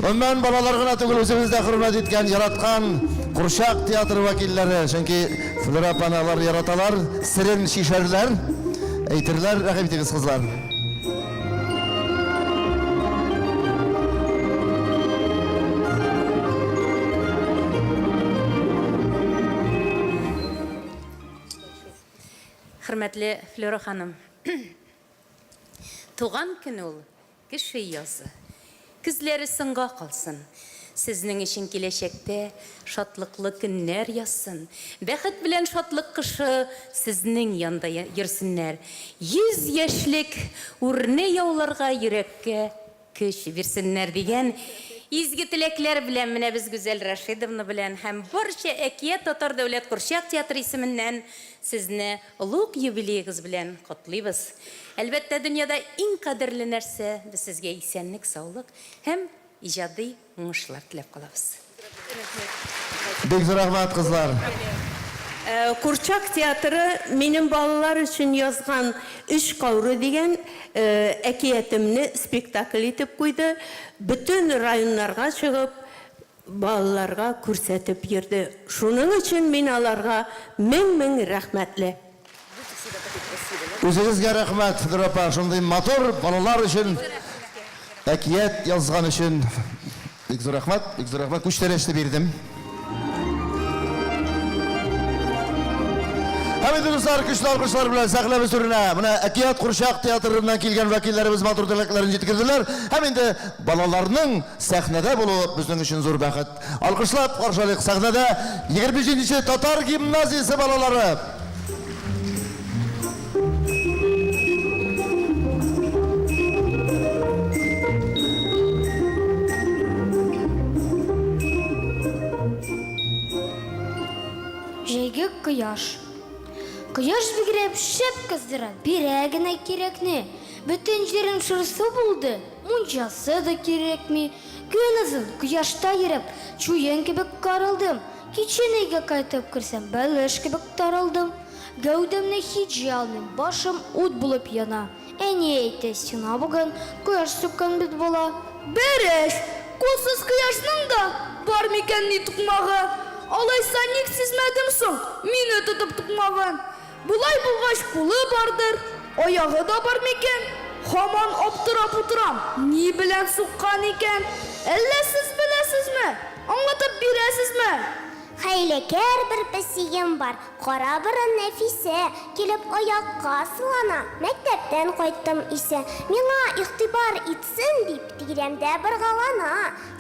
Гомумән, балалар гына түгел, үзебез дә хөрмәт иткән, яраткан курчак театры вәкилләре. Чөнки Флера апаны алар яраталар, серен чишәрләр, әйтерләр. Рәхим итегез, кызлар. Хөрмәтле Флера ханым, туган көн ул, Кеше язы. Көзләре соңга калсын. Сезнең өчен киләчәктә шатлыклы көннәр язсын. Бәхет белән шатлык кошы сезнең янда йөрсеннәр. 100 яшьлек үрне яуларга йөрәккә көч бирсеннәр дигән изге теләкләр белән менә без Гүзәл Рашидовна белән һәм барча Әкият татар дәүләт курчак театры исеменнән сезне Олуг юбилеегыз белән котлыйбыз! Әлбәттә, дөньяда иң кадерле нәрсә, без сезгә исәнлек, саулык һәм иҗади уңышлар теләп калабыз. Бик зур рәхмәт, кызлар! Курчак театры минем балалар өчен язган Өч каурый дигән әкиятемне спектакль итеп куйды. Бөтен районнарга чыгып, Балаларга күрсәтеп йөрде. Шуның өчен мин аларга мең-мең рәхмәтле. Үзегезгә рәхмәт, Флера апа, шундый матур балалар өчен әкият язган өчен. Бик зур рәхмәт, бик зур рәхмәт. Күчтәнәчне бирдем. Һәм инде, дуслар, көчле алкышлар белән сәхнәбез түренә менә Әкият курчак театрыннан килгән вәкилләребез матур теләкләрен җиткерделәр. Һәм инде балаларның Сәхнәдә булуы безнең өчен зур бәхет. Алкышлап каршы алыйк сәхнәдә 27 нче татар гимназиясе балалары. Җәйге кояш. Кояш бигрәк шәп кыздыра, бирә генә кирәкне. Бөтен җирем шыр су булды, мунчасы да кирәкми. Көнозын кояшта йөреп, чуен кебек каралдым. Кичен өйгә кайтып керсәм, бәлеш кебек таралдым. Гәүдәмне һич җыя алмыйм, башым ут булып яна. Әни әйтә, сиңа бүген кояш суккан бит, бала. Бәрәч, кулсыз кояшның да бар микәнни тукмагы? Алайса ник сизмәдем соң мине тотып тукмагын? Болай булгач кулы бардыр, аягы да бар микән? Һаман аптырап утырам, ни белән суккан икән? Әллә сез беләсезме? Аңлатып бирәсезме? Хәйләкәр бер песием бар, Кара борын Нәфисә, Килеп аякка сылана, Мәктәптән кайттым исә, Миңа игътибар итсен дип, Тирәмдә боргалана,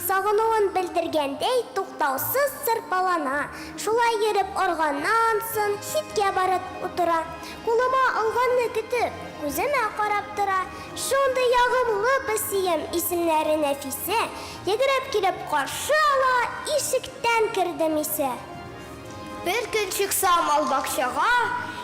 Сагынуын белдергәндәй, Туктаусыз сырпалана. Шулай йөреп арганнан сон, Читкә барып утыра. Кулыма алганны көтеп, Күземә карап тора. Шундый ягымлы песием, Исемнәре Нәфисә, Йөгереп килеп каршы ала, Ишектән кердем исә. Бер көн чыксам ал бакчага,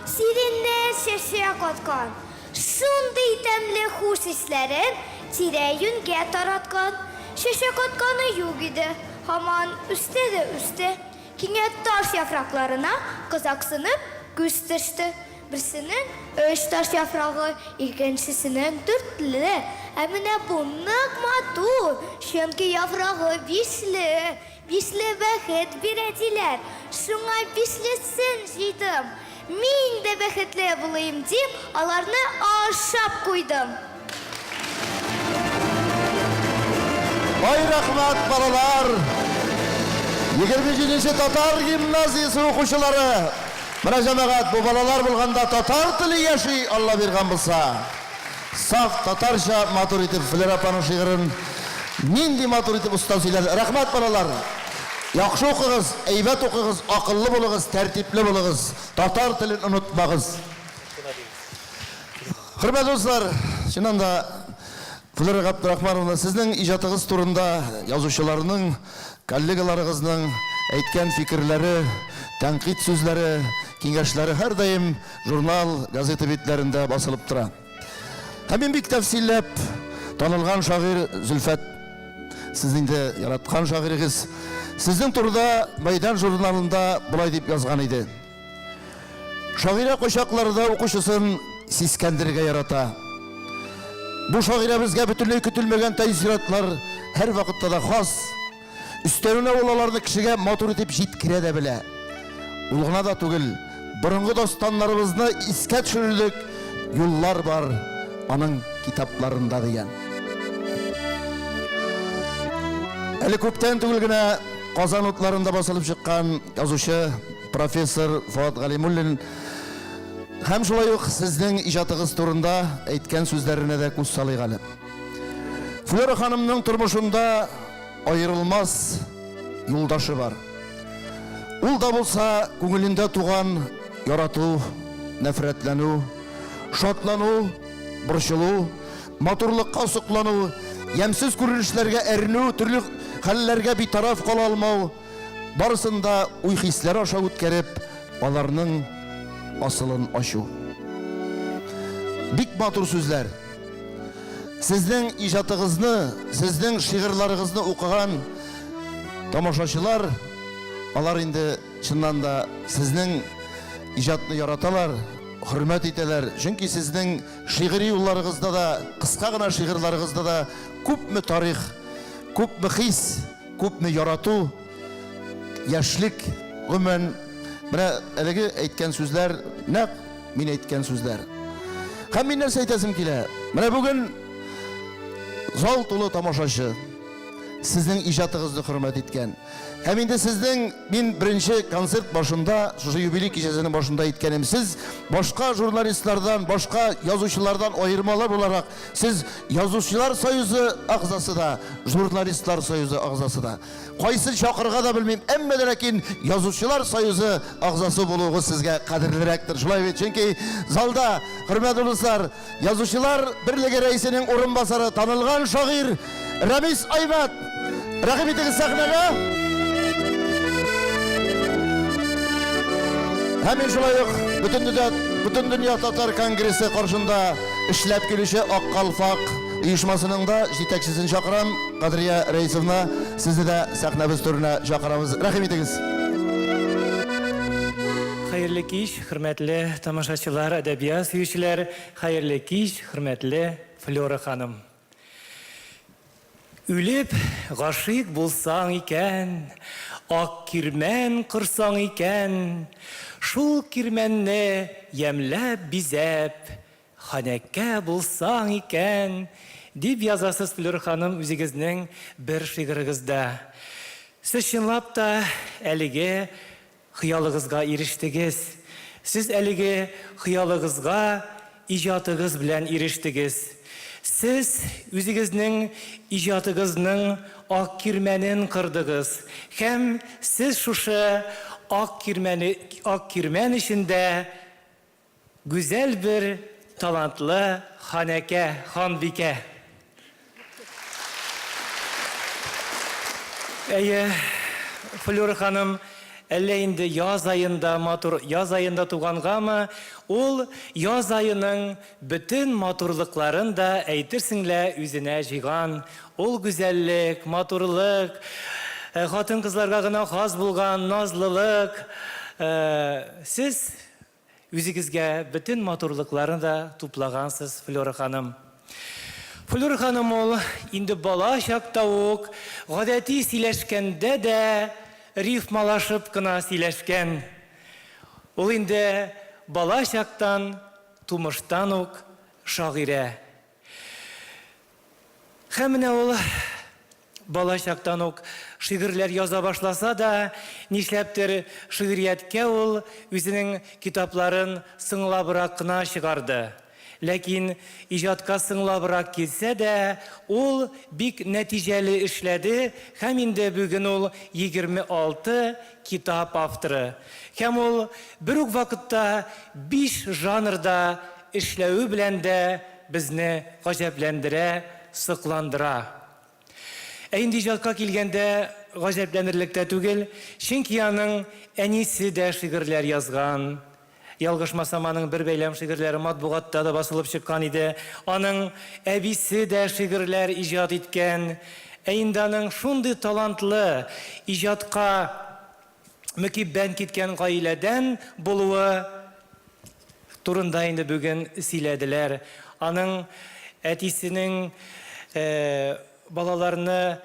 Сиреньнәр чәчәк аткан. Шундый тәмле хуш исләрен Тирә-юньгә тараткан. Чәчәк атканы юк иде, Һаман үсте дә үсте. Кинәт таш яфракларына Кызыксынып күз төште. Берсенең өч таш яфрагы, икенчесенең дүртле, ә менә бу нык матур, чөнки яфрагы бишле. Бишле бәхет бирә диләр, шуңа бишлесен җыйдым. Мин дә бәхетле булыйм дип, аларны ашап куйдым. Ай рәхмәт, балалар! 27 нче татар гимназиясе укучылары! Менә, җәмәгать, бу балалар булганда татар теле яши, Алла биргән булса. Саф татарча матур итеп Флера апаның шигырен нинди матур итеп оста сөйләде. Рәхмәт, балалар! Яхшы укыгыз, әйбәт укыгыз, акыллы булыгыз, тәртипле булыгыз, татар телен онытмагыз. Хөрмәтле дуслар, чыннан да, Флера Габдрахмановна, сезнең иҗатыгыз турында язучыларның, коллегаларыгызның әйткән фикерләре, тәнкыйть сүзләре, киңәшләре һәрдаим журнал, газета битләрендә басылып тора. Һәм мин бик тәфсилләп танылган шагыйрь Зөлфәт, сезнең инде яраткан шагыйрегез, сезнең турыда Мәйдан журналында болай дип язган иде. Шагыйрә кайчакларда укучысын сискәндерергә ярата. Бу шагыйрәбезгә бөтенләй көтелмәгән тәэсиратлар һәрвакытта да хас. Өстәвенә ул аларны кешегә матур итеп җиткерә дә белә. Ул гына да түгел, борынгы дастаннарыбызны искә төшерерлек юллар бар аның китапларында, дигән. Әле күптән түгел генә Казан утларында басылып чыккан язучы, профессор Фоат Галимуллин һәм шулай ук сезнең иҗатыгыз турында әйткән сүзләренә дә күз салыйк әле. Флера ханымның тормышында аерылмас юлдашы бар. Ул да булса күңелендә туган ярату, нәфрәтләнү, шатлану, борчылу, матурлыкка соклану, ямьсез күренешләргә әрнү, төрле хәлләргә битараф кала алмау, Барысын да уй-хисләр аша үткәреп, аларның асылын ачу. Бик матур сүзләр. Сезнең иҗатыгызны, сезнең шигырьләрегезне укыган тамашачылар, алар инде чыннан да сезнең иҗатны яраталар, хөрмәт итәләр. Чөнки сезнең шигъри юлларыгызда да, кыска гына шигырьләрегездә дә күпме тарих, күпме хис, Күпме ярату, яшьлек, гомумән, менә әлеге әйткән сүзләр нәкъ мин әйткән сүзләр. Һәм мин нәрсә әйтәсем килә? Менә бүген зал тулы тамашачы сезнең иҗатыгызны хөрмәт иткән. Һәм инде сезнең мин беренче концерт башында, шушы юбилей кичәсенең башында әйткәнем, сез башка журналистлардан, башка язучылардан аермалы буларак, Сез Язучылар союзы әгъзасы да, Журналистлар союзы әгъзасы да. Кайсын чакырырга да белмим, әмма дә ләкин Язучылар союзы әгъзасы булуыгыз сезгә кадерлерәктер. Шулай бит? Чөнки залда, хөрмәтле дуслар, Язучылар берлеге рәисенең урынбасары, танылган шагыйрь Рәмис Аймәт. Рәхим итегез сәхнәгә. Һәм мин шулай ук Бөтендөнья Бөтендөнья татар конгрессы каршында эшләп килүче Ак калфак оешмасының да җитәкчесен чакырам. Кадрия Рәисовна, сезне дә сәхнәбез түренә чакырабыз. Рәхим итегез. Хәерле кич, хөрмәтле тамашачылар, әдәбият сөючеләр, хәерле кич, хөрмәтле Флера ханым. Үлеп гашыйк булсаң икән, Ак кирмән корсаң икән, Шул кирмәнне ямьләп-бизәп, Ханәкә булсаң икән, дип язасыз, Флюра ханым, үзегезнең бер шигырыгызда. Сез чынлап та әлеге Хыялыгызга ирештегез. Сез әлеге хыялыгызга иҗатыгыз белән ирештегез. Сез үзегезнең иҗатыгызның ак кирмәнен кордыгыз һәм сез шушы ак кирмәне ак кирмән эчендә Гүзәл бер талантлы ханәкә, ханбикә. Әйе, Флюра ханым, әллә инде яз аенда матур, яз аенда тугангамы, ул яз аеның бөтен матурлыкларын да әйтерсең лә үзенә җыйган. Ул гүзәллек, матурлык, хатын-кызларга гына хас булган назлылык. Сез Үзегезгә бөтен матурлыкларны да туплагансыз, Флера ханым. Флера ханым ул инде бала чакта ук гадәти сөйләшкәндә дә рифмалашып кына сөйләшкән. Ул инде бала чактан, тумыштан ук шагыйрә. Һәм менә ул бала чактан ук шигырьләр яза башласа да, нишләптер шигърияткә ул үзенең китапларын соңлабрак кына чыгарды. Ләкин иҗатка соңлабрак килсә дә, ул бик нәтиҗәле эшләде һәм инде бүген ул 26 китап авторы. Һәм ул бер үк вакытта биш жанрда эшләве белән дә безне гаҗәпләндерә, сокландыра. Ә инде иҗатка килгәндә, гаҗәпләнерлек тә түгел, чөнки аның әнисе дә шигырьләр язган. Ялгышмасам, аның бер бәйләм шигырьләре матбугатта да басылып чыккан иде. Аның әбисе дә шигырьләр иҗат иткән. Ә инде аның шундый талантлы, иҗатка мөкиббән киткән гаиләдән булуы турында инде бүген сөйләделәр. Аның әтисенең балаларны,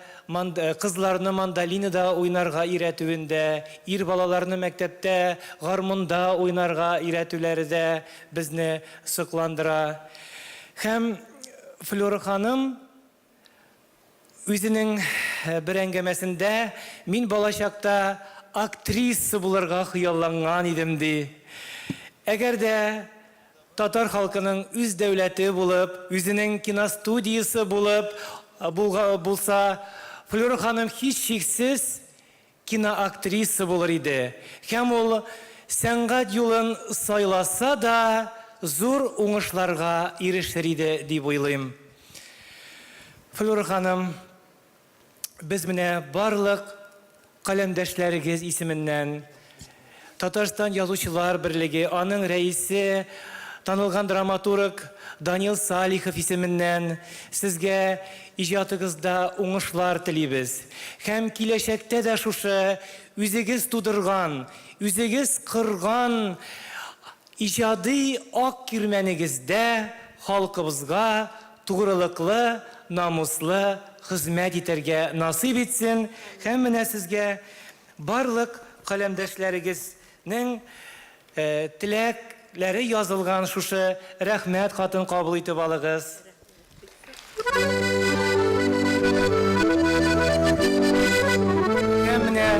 кызларны мандолинада уйнарга өйрәтүен дә, ир балаларны мәктәптә гармунда уйнарга өйрәтүләре дә безне сокландыра. Һәм Флюра ханым Үзенең бер әңгәмәсендә, Мин балачакта актриса булырга хыялланган идем, ди. Әгәр дә татар халкының үз дәүләте булып, үзенең киностудиясе булып булса, Флюра ханым һичшиксез киноактриса булыр иде һәм ул сәнгать юлын сайласа да, зур уңышларга ирешер иде дип уйлыйм. Флюра ханым, без менә барлык каләмдәшләрегез исеменнән, Татарстан Язучылар берлеге, аның рәисе, танылган драматург Данил Салихов исеменнән сезгә иҗатыгызда уңышлар телибез. Һәм киләчәктә дә шушы үзегез тудырган, үзегез корган иҗади ак кирмәнегездә халкыбызга тугрылыклы, намуслы хезмәт итәргә насыйп итсен һәм менә сезгә Барлык каләмдәшләрегезнең теләкләре язылган шушы рәхмәт хатын кабул итеп алыгыз. Һәм менә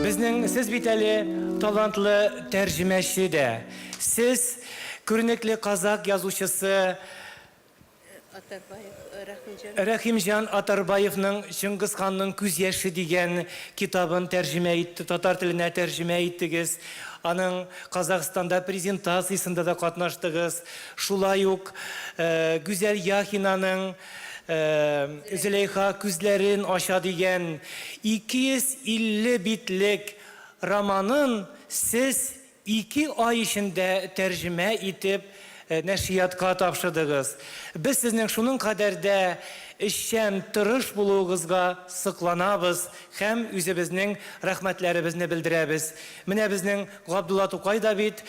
безнең, сез бит әле талантлы тәрҗемәче дә. Сез күренекле казакъ язучысы Рәхимҗан Атарбаевның Чыңгыз ханның күз яше дигән китабын тәрҗемә итте, татар теленә тәрҗемә иттегез. Аның Казахстанда презентациясендә дә катнаштыгыз. Шулай ук Гүзәл Яхинаның Зөләйха күзләрен ача дигән 250 битлек романын сез Ике ай эчендә тәрҗемә итеп, нәшриятка тапшырдыгыз. Без сезнең шуның кадәр дә эшчән, тырыш булуыгызга сокланабыз һәм үзебезнең рәхмәтләребезне белдерәбез. Менә безнең Габдулла Тукай да бит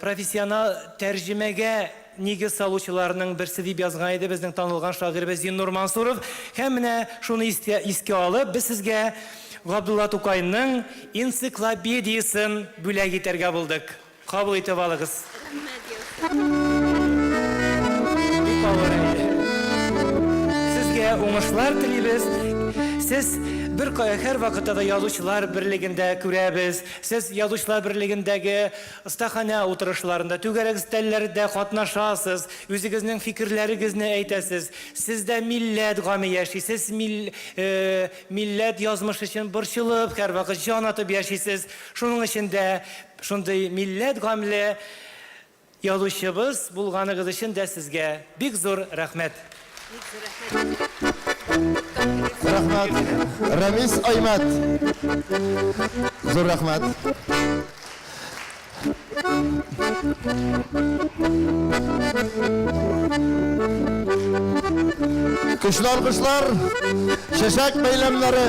профессионал тәрҗемәгә. нигез салучыларның берсе дип язган иде безнең танылган шагыйребез Зиннур Мансуров. Һәм менә шуны искә алып, без сезгә Габдулла Тукайның энциклопедиясен бүләк итәргә булдык. Кабул итеп алыгыз. Бик авыр әйе. Сезгә уңышлар телибез. Сез бер һәрвакытта да язучылар берлегендә күрәбез. Сез язучылар берлегендәге остаханә утырышларында, түгәрәк өстәлләрдә катнашасыз, үзегезнең фикерләрегезне әйтәсез. Сездә милләт гаме яши, сез мил, милләт язмышы өчен борчылып, һәрвакыт җан атып яшисез. Шуның өчен дә шундый милләт гамьле язучыбыз булганыгыз өчен дә сезгә бик зур рәхмәт. Рәхмәт, Рәмис Аймәт. Зур рәхмәт. Көчле алкышлар, чәчәк бәйләмнәре.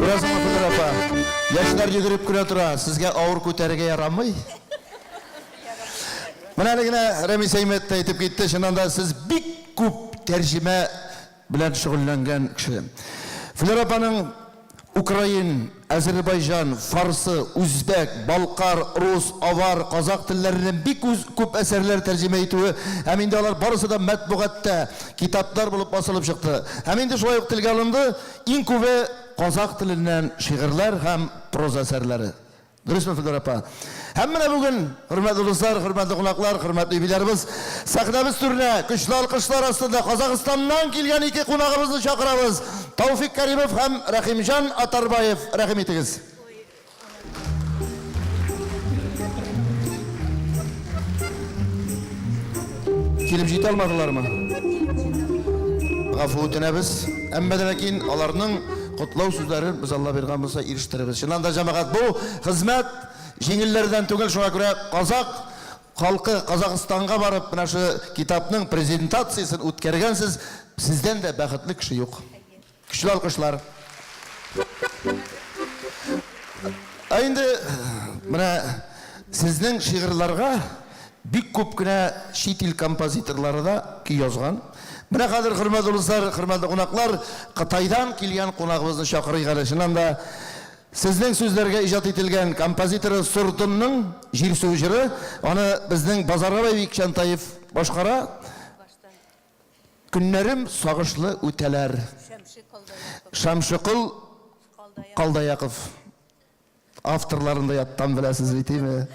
Күрәсеңме, Флера апа, яшьләр йөгереп кенә тора, сезгә авыр күтәрергә ярамый. Менә әле генә Рәмис Әймәт тә әйтеп китте, чыннан да сез бик күп тәрҗемә белән шөгыльләнгән кеше. Флера апаның украин, әзербайҗан, фарсы, үзбәк, балкар, рус, авар, казак телләреннән бик күп әсәрләр тәрҗемә итүе һәм инде алар барысы да матбугатта, китаплар булып басылып чыкты. Һәм инде шулай ук телгә алынды, иң күбе казак теленнән шигырьләр һәм проза әсәрләре. Дөресме, Флера апа? Һәм менә бүген, хөрмәтле дуслар, хөрмәтле кунаклар, хөрмәтле юбилярыбыз, сәхнәбез түренә көчле алкышлар астында Казахстаннан килгән ике кунагыбызны чакырабыз. Тауфик Кәримов һәм Рәхимҗан Атарбаев. Рәхим итегез. Килеп җитә алмадылармы? Гафу үтенәбез. Әмма дә ләкин аларның котлау сүзләрен без Алла биргән булса ирештерербез. Чыннан да, җәмәгать, бу хезмәт җиңелләрдән түгел, шуңа күрә казак халкы Казахстанга барып менә шу китапның презентациясен үткәргәнсез, сездән дә бәхетле кеше юк. Көчле алкышлар. Ә инде менә сезнең шигырьләргә бик күп кенә чит ил композиторлары да көй язган. Менә хәзер, хөрмәтле дуслар, хөрмәтле кунаклар, Кытайдан килгән кунагыбызны чакырыйк әле. Чыннан да, сезнең сүзләргә иҗат ителгән композиторы Сордонның Җирсү җыры, аны безнең Базарабай Бикчәнтаев башкара. Көннәрем сагышлы үтәләр. Шәмшекол Калдаяков. Авторларын да яттан беләсез бит, име?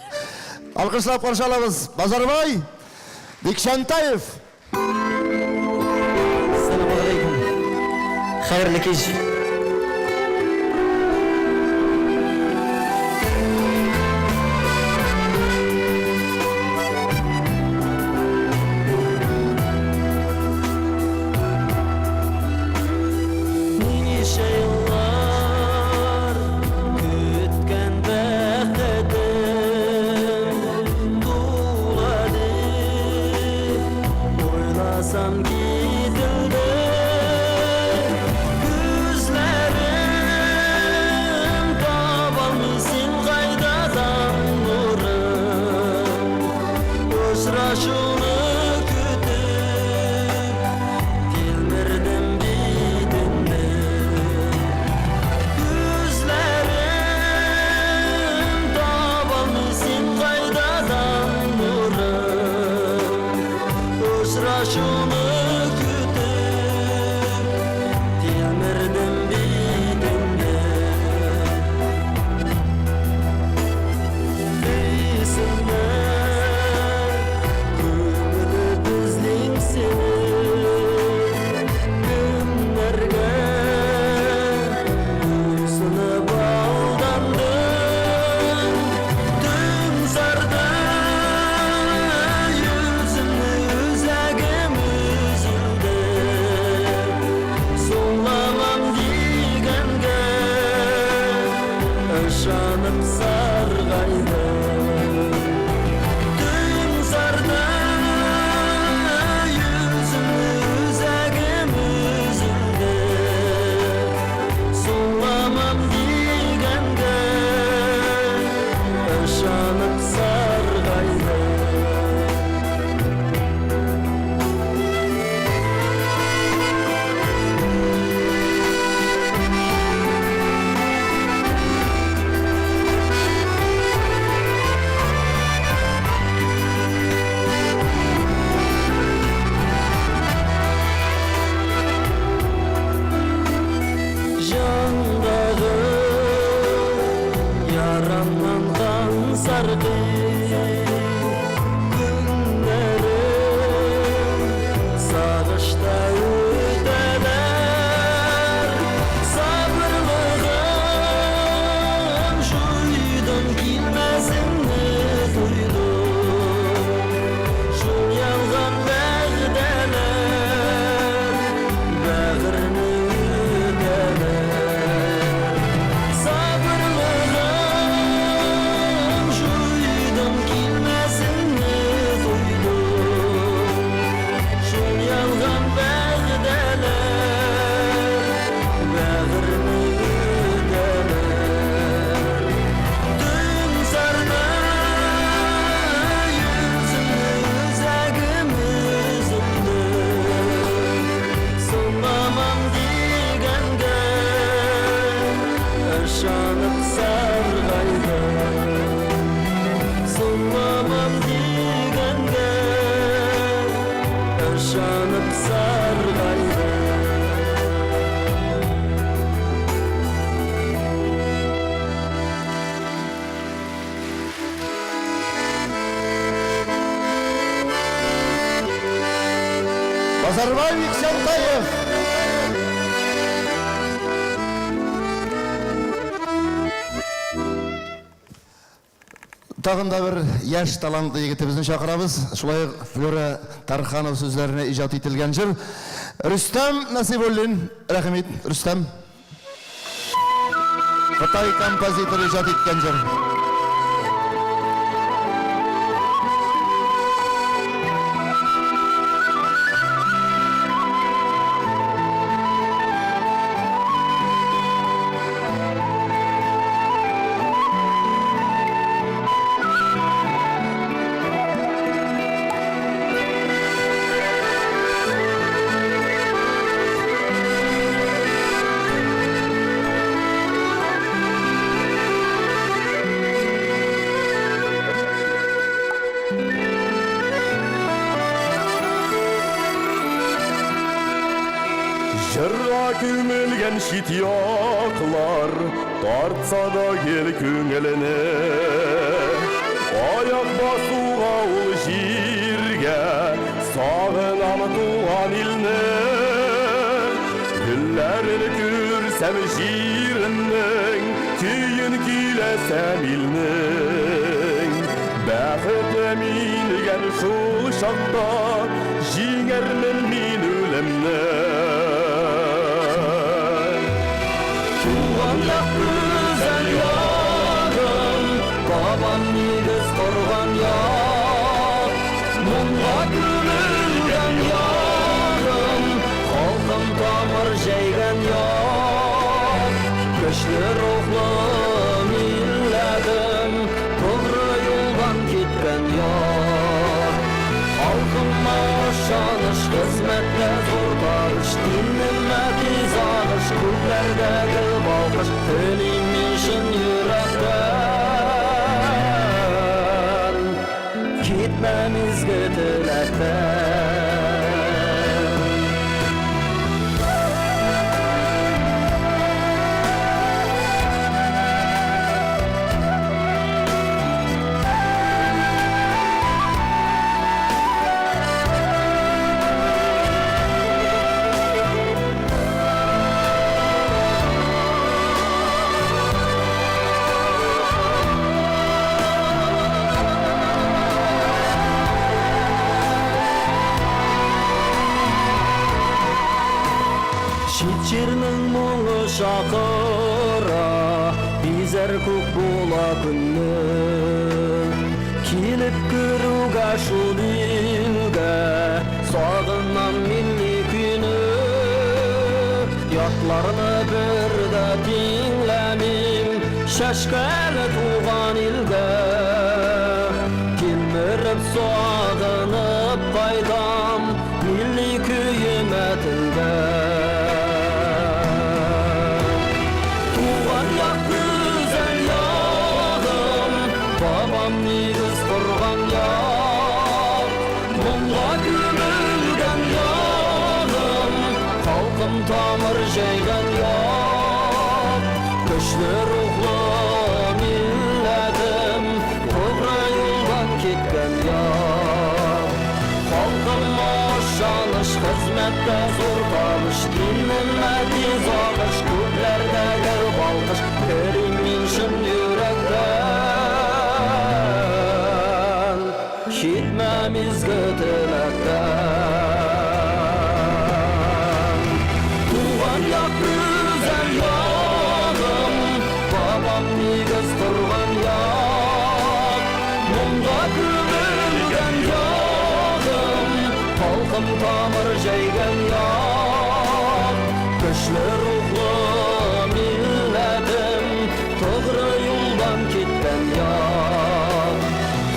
Алкышлап каршы алабыз Базарбай Бикчәнтаев. Ассаламу алейкум. Хәерле кич. Ничә еллар көткән бәхетем тула дип уйласам кителде күзләрем табалмый син кайда таң нурын Очрашуны көтеп тилмердем бит инде. Күзләрем табалмый син кайда таң нурын. Очрашуны көтеп тилмердем бит инде. Дисеңме, Базарбай Бикчәнтаев. Тагын да бер яшь талантлы егетебезне чакырабыз. Шулай ук Флюра Тарханов сүзләренә иҗат ителгән җыр. Рөстәм Насыйбуллин, рәхим ит, Рөстәм. Кытай композиторы иҗат иткән җыр. Җырга күмелгән чит яклар Тартса да гел күңелене. Аяк басуга ул җиргә Сагынам туган илне. Гөлләрен күрсәм җиреннең, Көен көйләсәм илнең. Бәхете мингән шул чакта Җиңәрмен мин үлемне. Туган як, гүзәл ягым, Бабам нигез корган як, Моңга күмелгән ягым, Халкым тамыр җәйгән як. Көчле рухлы милләтем, Тугры юлдан киткән як. Халкыма ышаныч, хезмәттә зур табыш, Динемә тиз агыш, күкләрдә гел балкыш, Телим мин чын йөрәктән, Китмәм изге теләктән. Чит җирнең моңы чакыра, Бизәр күк була көнне. Килеп керүгә шул илгә, Сагынам милли көйне. Ятларны бер дә тиңләмим, Чәчкәле туган илгә. Тилмереп сагынып кайтам, Милли көемә телгә. Туган як, гүзәл ягым, Бабам нигез корган як, Моңга күмелгән ягым, Халкым тамыр җәйгән як. Көчле рухлы милләтем, Тугры юлдан киткән як. Халкыма ышаныч, хезмәттә зур табыш, Динемә тиз агыш, күкләрдә гел балкыш, Телим мин чын йөрәктән, Китмәм изге теләктән. Туган як, гүзәл ягым, Бабам нигез корган як, Моңга күмелгән ягым, Халкым тамыр җәйгән як. Көчле рухлы милләтем, Тугры юлдан киткән як.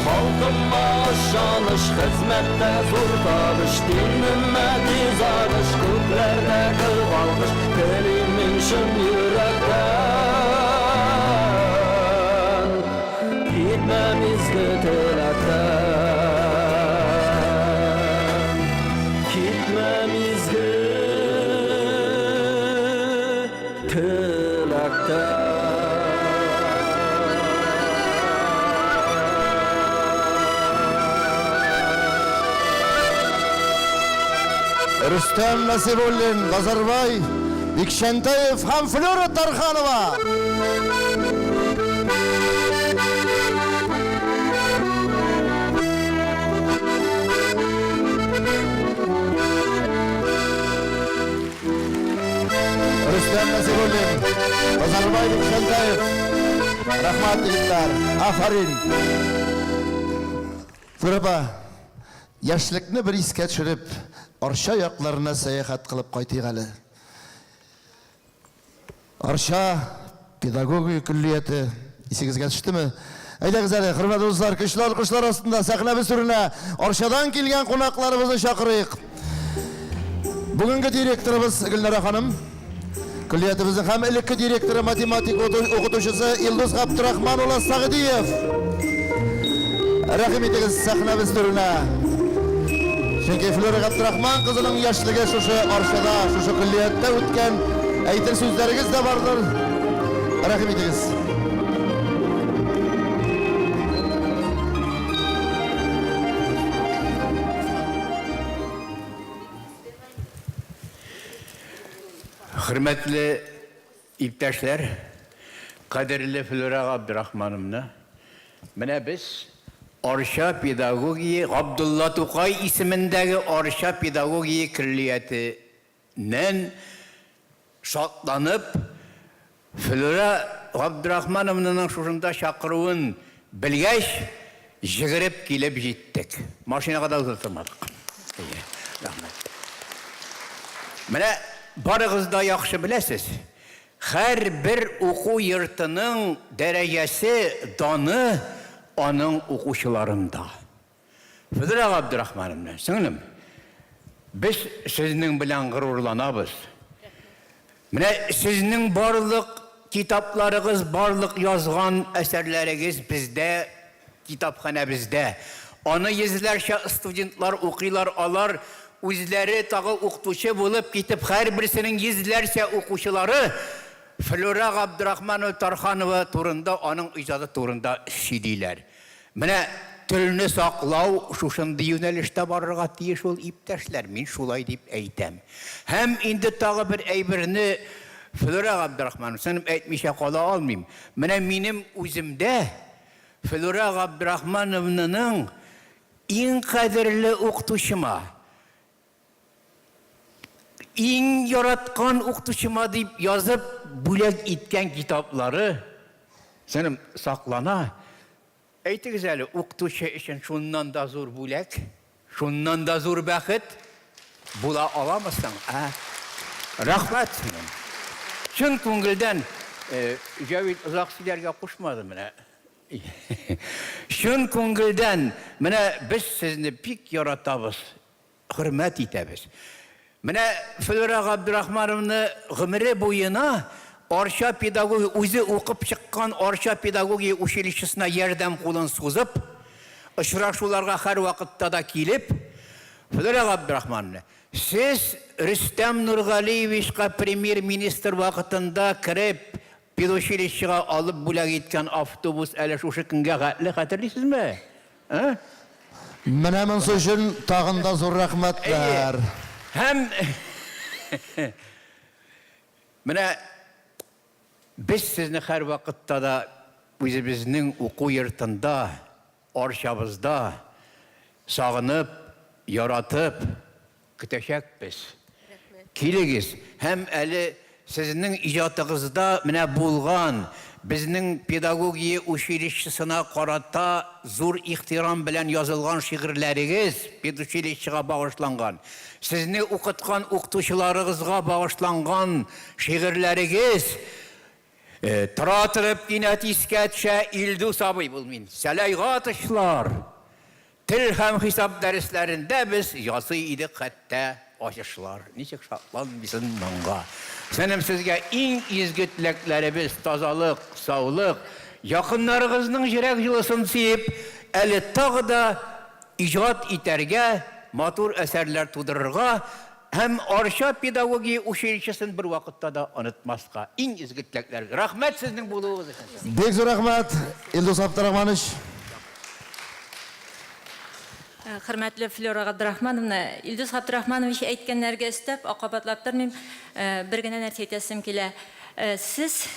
Халкыма ышаныч, хезмәттә зур табыш, Динемә тиз агыш, күкләрдә гел балкыш, Телим мин чын йөрәктән, Китмәм изге теләктән. Китмәм изге теләктән. Рөстәм Насибуллин, Назарбай Бикчәнтәев һәм Флюра Тарханова. Рөстәм Насибуллин, Базарбай Бикчәнтәев. Рәхмәт, егетләр. Афәрин. Флюра апа, яшьлекне бер искә төшереп, Арча якларына сәяхәт кылып кайтыйк әле. Арча педагогия көллияте исегезгә төштеме? Әйдәгез әле, хөрмәтле дуслар, көчле алкышлар астында сәхнәбез түренә Арчадан килгән кунакларыбызны чакырыйк. Бүгенге директорыбыз Гөлнара ханым, көллиятебезнең һәм элекке директоры, математик укытучысы Илдус Габдрахман улы Сәгъдиев. Рәхим итегез сәхнәбез түренә. Чөнки Флюра Габдрахман кызының яшьлеге шушы Арчада, шушы көллияттә үткән. Әйтер сүзләрегез дә бардыр. Рәхим итегез. Хөрмәтле иптәшләр, кадерле Флюра Габдрахмановна, менә без Арча педагогия Габдулла Тукай исемендәге Арча педагогия көллиятеннән шатланып, Флюра Габдрахмановнаның шушында чакыруын белгәч, җегереп килеп җиттек. Машинага да утыртмадык. Әйе, рәхмәт. Менә барыгыз да яхшы беләсез, һәрбер уку йортының дәрәҗәсе, даны аның укучыларында. Флюра Габдрахмановна, сеңлем, без сезнең белән горурланабыз. Менә сезнең барлык китапларыгыз, барлык язган әсәрләрегез бездә, китапханәбездә. Аны йөзләрчә студентлар укыйлар, алар үзләре тагы укытучы булып китеп, һәрберсенең йөзләрчә укучылары Флюра Габдрахманова Тарханова турында, аның иҗаты турында сөйлиләр. Менә телне саклау шушындый юнәлештә барырга тиеш ул, иптәшләр, мин шулай дип әйтәм. Һәм инде тагы бер әйберне, Флюра Габдрахмановна, сеңлем, әйтмичә кала алмыйм. Менә минем үземдә Флюра Габдрахмановнаның иң кадерле укытучыма, иң яраткан укытучыма дип язып бүләк иткән китаплары, сеңлем, саклана. Әйтегез әле, укытучы өчен шуннан да зур бүләк, шуннан да зур бәхет була аламы соң, ә? Рәхмәт, сеңлем. Чын күңелдән, Җәвит озак сөйләргә кушмады менә. Чын күңелдән, менә без сезне бик яратабыз, хөрмәт итәбез. Менә Флюра Габдрахмановна гомере буена Арча педагогия, үзе укып чыккан Арча педагогия училищесына ярдәм кулын сузып, очрашуларга һәрвакытта да килеп, Флюра Габдрахмановна, сез Рөстәм Нургалиевичка премьер-министр вакытында кереп, педучилищега алып бүләк иткән автобус әле шушы көнгә хәтле хәтерлисезме? Ә? Менә монсы өчен тагын да зур рәхмәтләр. Һәм менә без сезне һәрвакытта да үзебезнең уку йортында, Арчабызда сагынып, яратып, Көтәчәкбез. Килегез һәм әле сезнең иҗатыгызда менә булган, безнең педагогия училищесына карата зур ихтирам белән язылган шигырьләрегез, педучилищега багышланган, сезне укыткан укытучыларыгызга багышланган шигырьләрегез тора торып кинәт искә төшә, Илдус абый, бул мин, Сәләйгатычлар! Тел һәм хисап дәресләрендә без ясый идек хәтта ачышлар. Ничек шатланмыйсын моңга? Сеңлем, сезгә иң изге теләкләребез, тазалык, саулык, якыннарыгызның җөрәк җылысын сиеп, әле тагы да иҗат итәргә, матур әсәрләр тудырырга һәм Арча педагогия училищесын бервакытта да онытмаска. Иң изге теләкләребез. Рәхмәт сезнең булуыгыз өчен. Бик зур рәхмәт, Илдус Абдрахманович. Хөрмәтле Флера Габдрахмановна, Илдус Габдрахманович әйткәннәргә өстәп, кабатлап тормыйм, бер генә нәрсә әйтәсем килә. Сез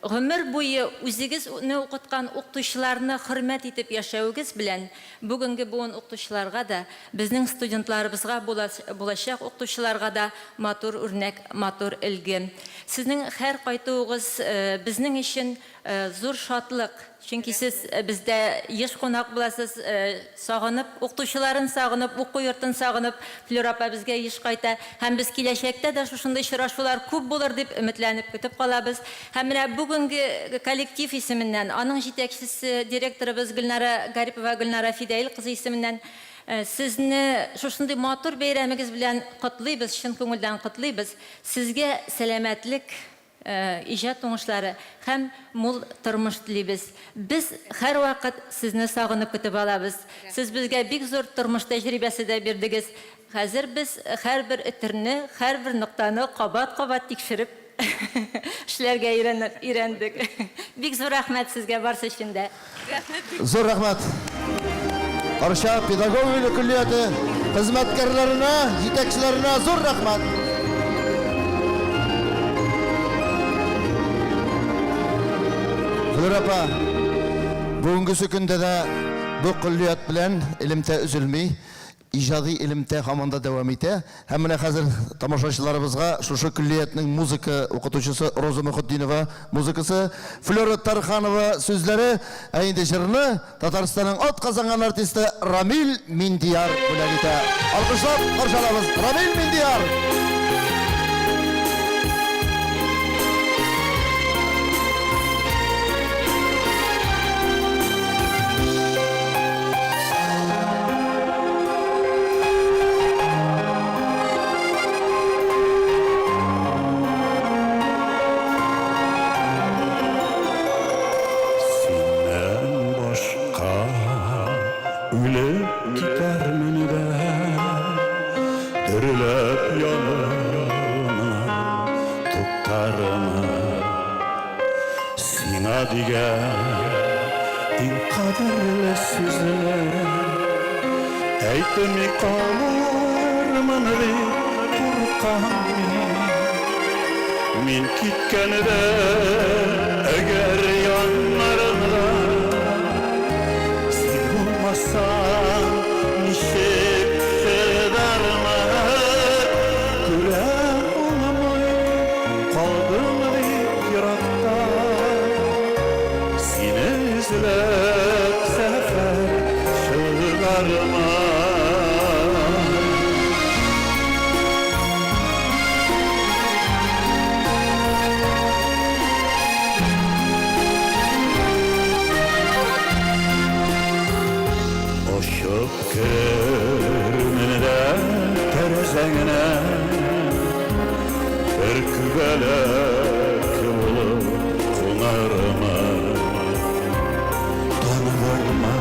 гомер буе үзегезне укыткан укытучыларны хөрмәт итеп яшәвегез белән бүгенге буын укытучыларга да, безнең студентларыбызга, булачак укытучыларга да матур үрнәк, матур өлге. Сезнең һәр кайтуыгыз безнең өчен зур шатлык. Чөнки сез бездә еш кунак буласыз, сагынып, укытучыларын сагынып, уку йортын сагынып, Флюра апа безгә еш кайта. Һәм без киләчәктә дә шушындый очрашулар күп булыр дип өметләнеп көтеп калабыз. Һәм менә бүгенге коллектив исеменнән, аның җитәкчесе, директорыбыз Гөлнара Гарипова Гөлнара Фидәил кызы исеменнән сезне шушындый матур бәйрәмегез белән котлыйбыз, чын күңелдән котлыйбыз. Сезгә сәламәтлек, Иҗат уңышлары һәм мул тормыш телибез. Без һәрвакыт сезне сагынып көтеп алабыз. Сез безгә бик зур тормыш тәҗрибәсе дә бирдегез. Хәзер без һәрбер өтерне, һәрбер ноктаны кабат-кабат тикшереп эшләргә өйрәндек. Бик зур рәхмәт сезгә барсы өчен дә. Зур рәхмәт. Арча педагогика көллияте хезмәткәрләренә, җитәкчеләренә зур рәхмәт. Флюра апа, бүгенгесе көндә дә бу көллият белән элемтә өзелми. Иҗади элемтә һаман да дәвам итә. Һәм менә хәзер тамашачыларыбызга шушы көллиятнең музыка укытучысы Роза Мөхетдинова музыкасы, Флера Тарханова сүзләре, ә инде җырны Татарстанның атказанган артисты Рамил Миндияр бүләк итә. Алкышлап каршы алабыз Рамил Миндияр! Синнән башка үлеп китәрмен дә, Дөрләп януымнан туктармын. Сиңа дигән иң кадерле сүзне Әйтми калырмын дип куркам мин. Мин киткәндә әгәр яннарыңда Син булмасаң, ничек чыдармын? Күрә алмыйм, калдым дип еракта. Сине эзләп сәфәр чыгармын. Очып керермен дә тәрәзәңнән, Бер күбәләк булып кунармын. Таныдыңмы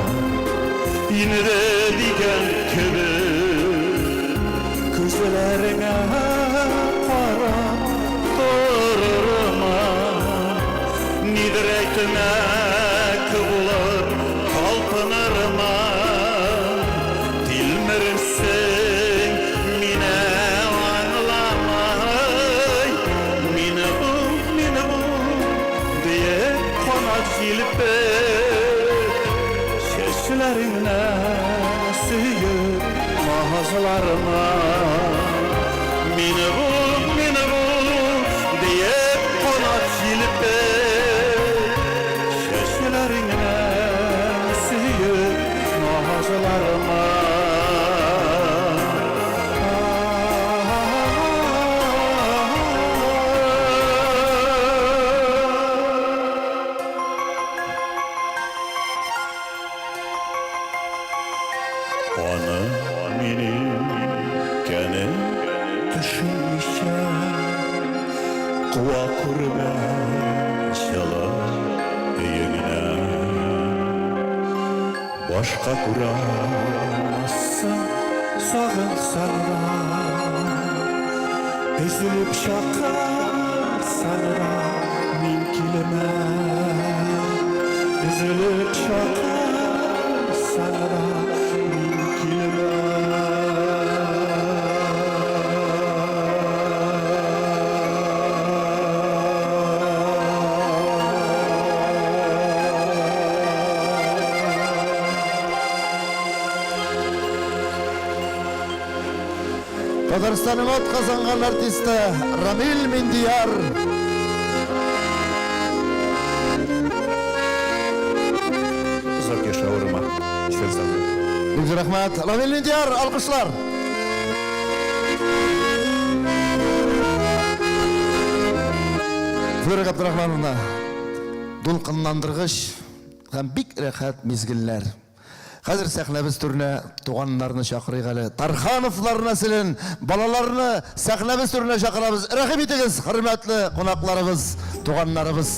инде дигән кебек, Күзләреңә карап торырмын. Нидер әйтмәк булып талпынырмын. Тилмерсең мине аңламай. Мин бу, мин бу, диеп канат җилпеп, Чәчләреңнән сөеп назлармын. Мин бу, мин бу, диеп канат җилпеп, Чәчләреңнән сөеп назлармын. Аны минем икәнен төшенмичә, Куа күрмә җылы өеңнән. Башка күрә алмассың, сагынсаң да, Өзелеп чакырсаң да, мин килмәм. Өзелеп чакырсаң да, мин. Татарстанның атказанган артисты Рамил Миндияр. Озак яшә, авырма. Исән сау бул. Бик зур рәхмәт. Рамил Миндияр, алкышлар. Флюра Габдрахмановна, дулкынландыргыч һәм бик рәхәт мизгелләр. Хәзер сәхнәбез түренә туганнарны чакырыйк әле. Тархановлар нәселен, балаларны сәхнәбез түренә чакырабыз. Рәхим итегез, хөрмәтле кунакларыбыз, туганнарыбыз.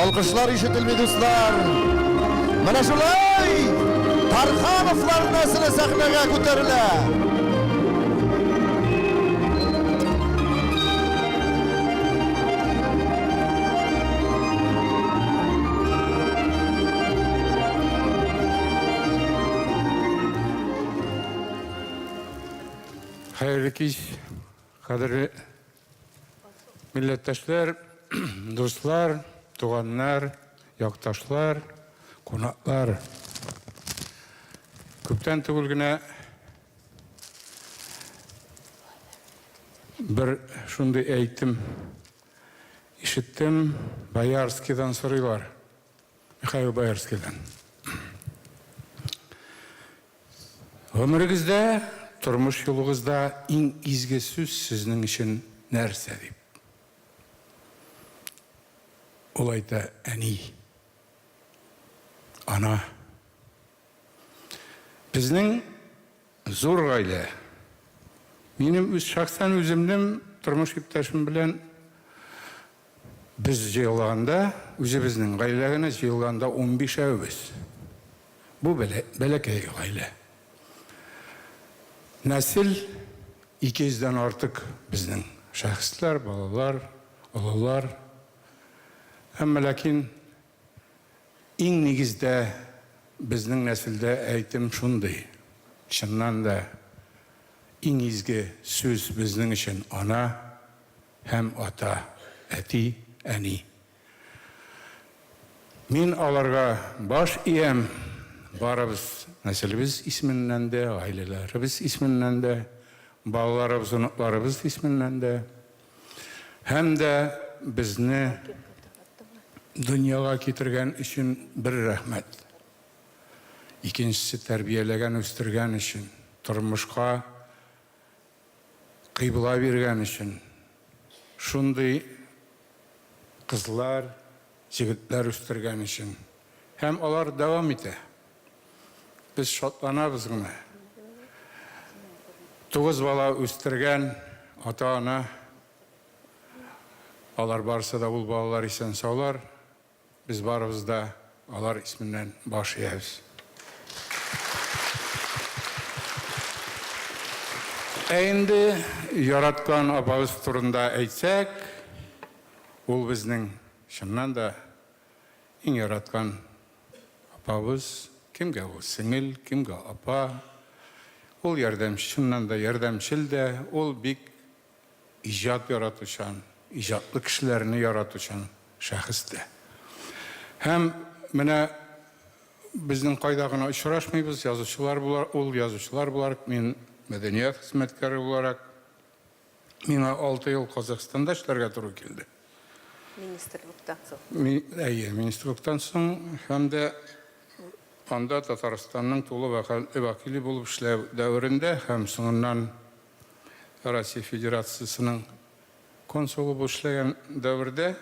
Алкышлар ишетелми, дуслар. Менә шулай Тархановлар нәселе сәхнәгә күтәрелә. Хәерле кич, кадерле Милләттәшләр, дуслар, туганнар, якташлар, кунаклар. Күптән түгел генә бер шундый әйтем ишеттем, Боярскийдан сорыйлар. Михаил Боярскийдан. Гомерегездә, тормыш юлыгызда иң изге сүз сезнең өчен нәрсә дип? Ул әйтә, әни. Ана. Безнең зур гаилә. Минем үз шәхсән үземнең тормыш иптәшем белән Без җыелганда, үзебезнең гаилә генә җыелганда унбишәүбез. Бу бәләкәй гаилә. Нәсел 200 дән артык безнең шәхесләр, балалар, олылар. Әмма ләкин иң нигездә безнең нәселдә әйтем шундый, чыннан да иң изге сүз безнең өчен ана, Һәм ата, әти, әни. Мин аларга баш иям, барыбыз нәселебез исеменнән дә, гаиләләребез исеменнән дә, балаларыбыз, оныкларыбыз исеменнән дә. Һәм дә безне дөньяга китергән өчен бер рәхмәт. Икенчесе тәрбияләгән, үстергән өчен, тормышка Кыйбла биргән өчен, шундый кызлар, җегетләр үстергән өчен. Һәм алар дәвам итә. Без шатланабыз гына. Тугыз бала үстергән ата-ана, алар барысы да ул балалар исән-саулар. Без барыбыз да алар исеменнән баш иябез. Ә инде яраткан апабыз турында әйтсәк, ул безнең чыннан да иң яраткан апабыз. Кемгә ул сеңел, кемгә апа. Ул ярдәмче, чыннан да ярдәмчел дә, ул бик иҗат яратучан, иҗатлы кешеләрне яратучан шәхес тә. Һәм менә безнең кайда гына очрашмыйбыз, язучылар булар, ул язучылар буларак, мин мәдәният хезмәткәре буларак, миңа алты ел Казахстанда эшләргә туры килде. Министрлыктан соң. Әйе, министрлыктан соң һәм дә анда Татарстанның тулы вәкиле булып эшләү дәверендә һәм соңыннан Россия Федерациясенең консулы булып эшләгән дәвердә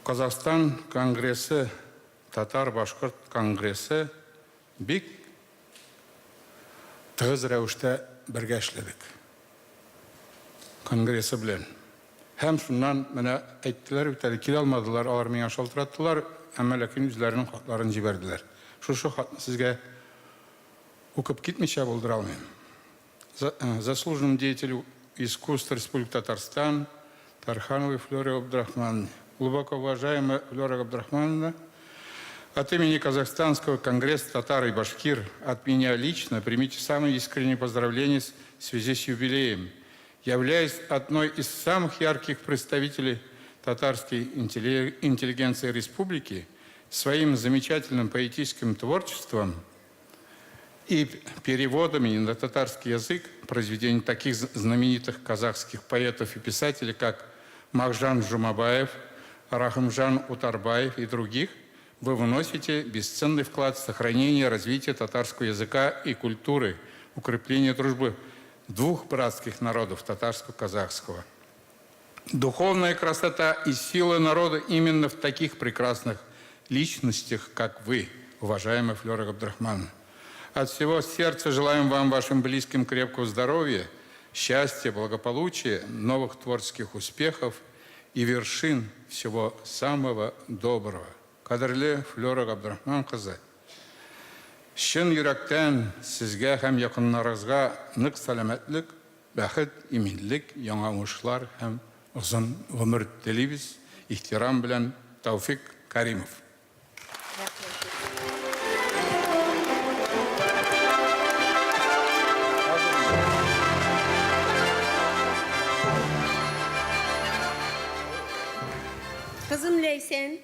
Казахстан конгрессы, татар-башкорт конгрессы бик тыгыз рәвештә бергә эшләдек конгрессы белән. Һәм шуннан менә әйттеләр бит әле, килә алмадылар, алар миңа шалтыраттылар, әмма ләкин үзләренең хатларын җибәрделәр. Шушы хатны сезгә Укып китмичә булдыра алмыйм. Заслуженному деятелю искусств Республики Татарстан Тархановой Флёре Абдрахмановне. Глубоко уважаемая Флёра Абдрахмановна, от имени Казахстанского конгресса татар и башкир от меня лично примите самые искренние поздравления в связи с юбилеем. Являясь одной из самых ярких представителей татарской интеллигенции республики, своим замечательным поэтическим творчеством и переводами на татарский язык произведений таких знаменитых казахских поэтов и писателей, как Махжан Жумабаев, Рахымжан Утарбаев и других, вы вносите бесценный вклад в сохранение и развитие татарского языка и культуры, укрепление дружбы двух братских народов, татарско-казахского. Духовная красота и сила народа именно в таких прекрасных личностях, как вы, уважаемый Флера Габдрахман. От всего сердца желаем вам, вашим близким, крепкого здоровья, счастья, благополучия, новых творческих успехов и вершин всего самого доброго. Кадерле Флера Габдрахман кызы, чын йөрәктән сезгә һәм якыннарыгызга нык сәламәтлек, бәхет, иминлек, яңа уңышлар һәм озын гомер телибез. Ихтирам белән, Тәүфик Каримов. Кызым Ләйсән.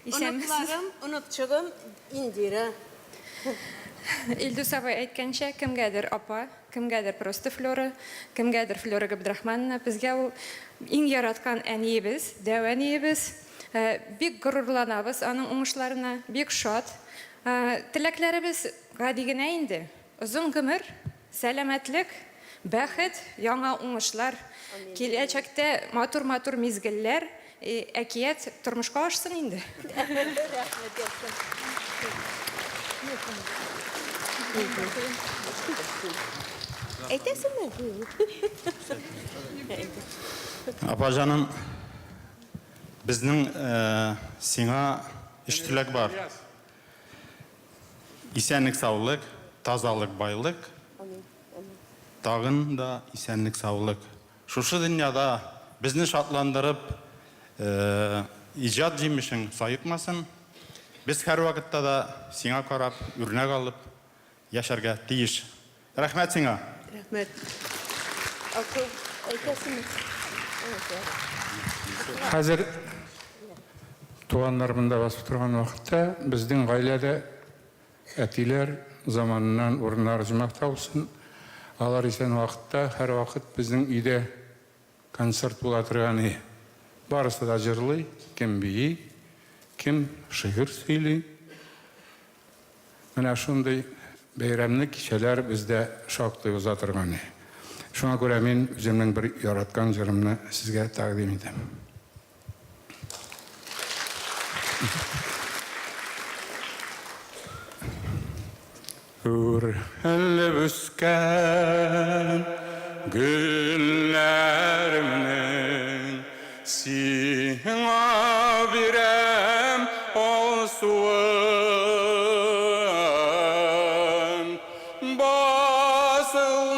Исәнмесез. Оныкларым, оныкчыгым Индира. Илдус абый әйткәнчә, кемгәдер апа, кемгәдер просто Флера, кемгәдер Флера Габдрахмановна. Безгә ул иң яраткан әниебез, дәү әниебез. Э, бик горурланабыз аның уңышларына, бик шат. Э, теләкләребез гади генә инде. Озын гомер, сәламәтлек, бәхет, яңа уңышлар, киләчәктә матур-матур мизгелләр, әкият тормышка ашсын инде. Рәхмәт, яхшы. Әйтәсеңме? Апа җаным, безнең сиңа өч теләк бар. Исәнлек-саулык, тазалык, байлык, тагын да исәнлек-саулык. Шушы дөньяда безне шатландырып, иҗат җимешең саекмасын. Без һәрвакытта да сиңа карап, үрнәк алып яшәргә тиеш. Рәхмәт сиңа! Рәхмәт. Акыл әйтәсеңме? Хәзер туганнар монда басып торган вакытта безнең гаиләдә әтиләр заманыннан урыннары оҗмахта булсын. Алар исән вакытта һәрвакыт безнең өйдә концерт була торган иде. Барысы да җырлый, кем бии, кем шигырь сөйли. Менә шундый бәйрәмне кичәләр бездә шактый уза торган иде. Шуңа күрә мин үземнең бер яраткан җырымны сезгә тәкъдим итәм. Үрелеп үскән гөлләремнең Сиңа бирәм алсуын. Басылмасмы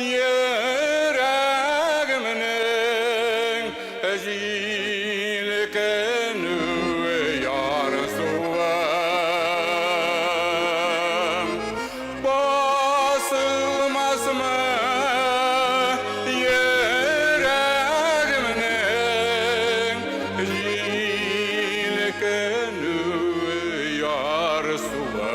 йөрәгемнең җилкенүе, ярсуы? Басылмасмы йөрәгемнең җилкенүе, ярсуы?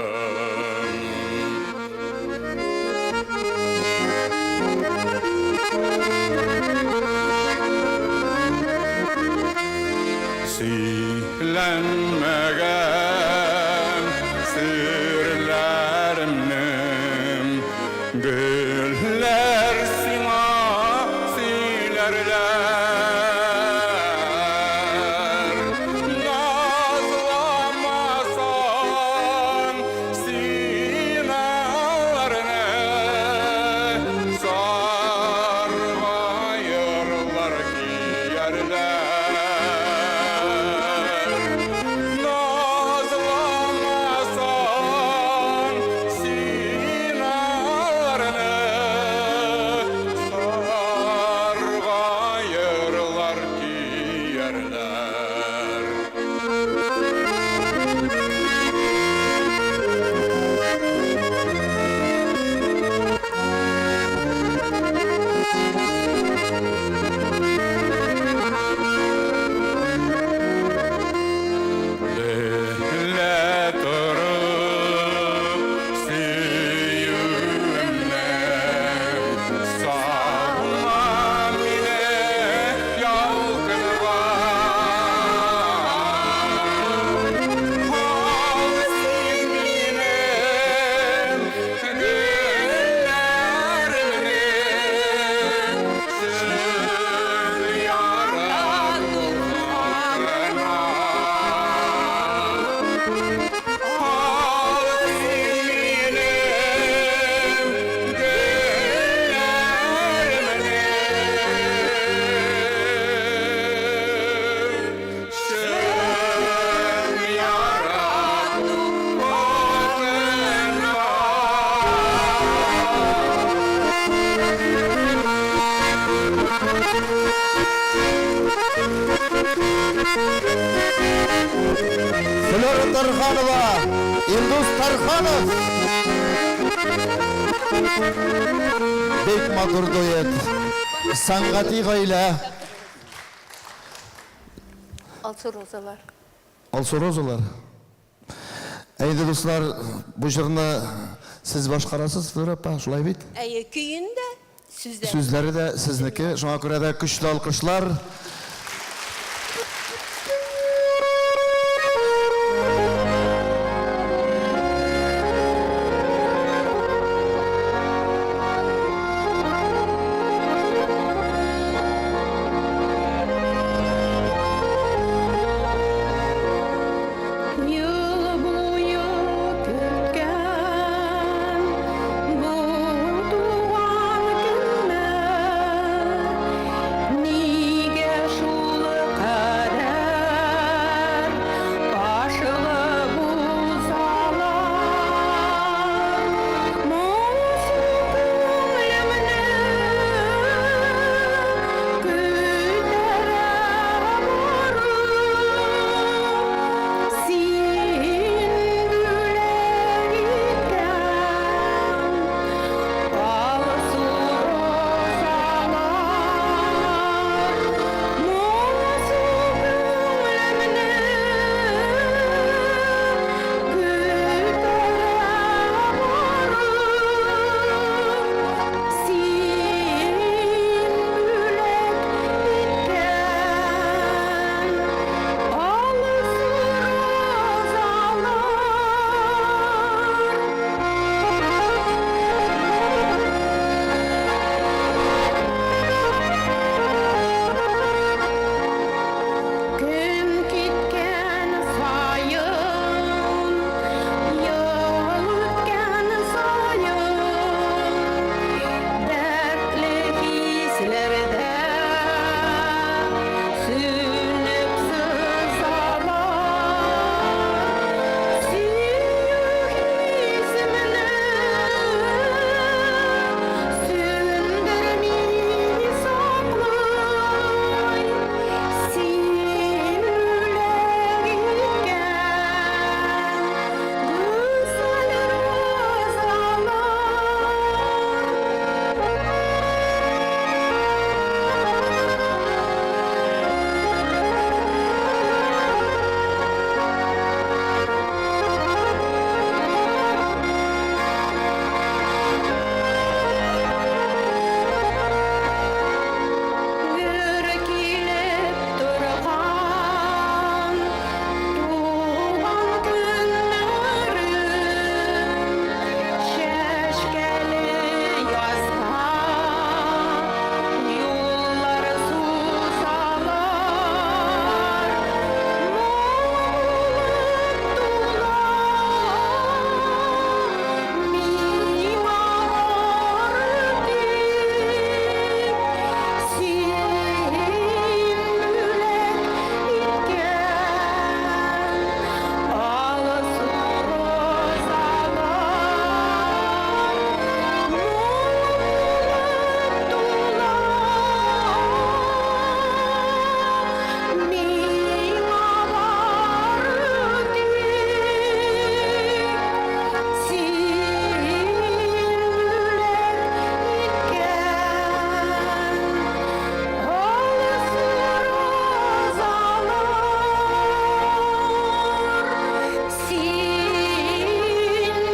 Флера Тарханова, Илдус Тарханов. Бик матур дуэт. Сәнгати гаилә. Алсу розалар. Алсу розалар. Ә инде, дуслар, бу җырны сез башкарасыз, Флера апа, шулай бит? Әйе, көен дә, сүзләре. Сүзләре дә сезнеке, шуңа күрә дә көчле алкышлар. Ел буе көткән бу туган көнне нигә шул кадәр ашыгып узалар? Моңсу күңелемне күтәрә барып, син бүләк иткән алсу розалар. Моңсу күңелемне күтәрә барып, син бүләк иткән алсу розалар. Көн киткән саен, ел үткән саен, дәртле хисләрдә сүнеп сызалар. Сөю хисемне сүндерми саклый. Син бүләк иткән гүзәл розалар. Гөр килеп торган туган көннәрем, чәчкәле язга юллар сузалар. Моң булып тула миңа бары тик син бүләк иткән алсу розалар. Моң булып тула миңа бары тик син бүләк иткән алсу розалар. Син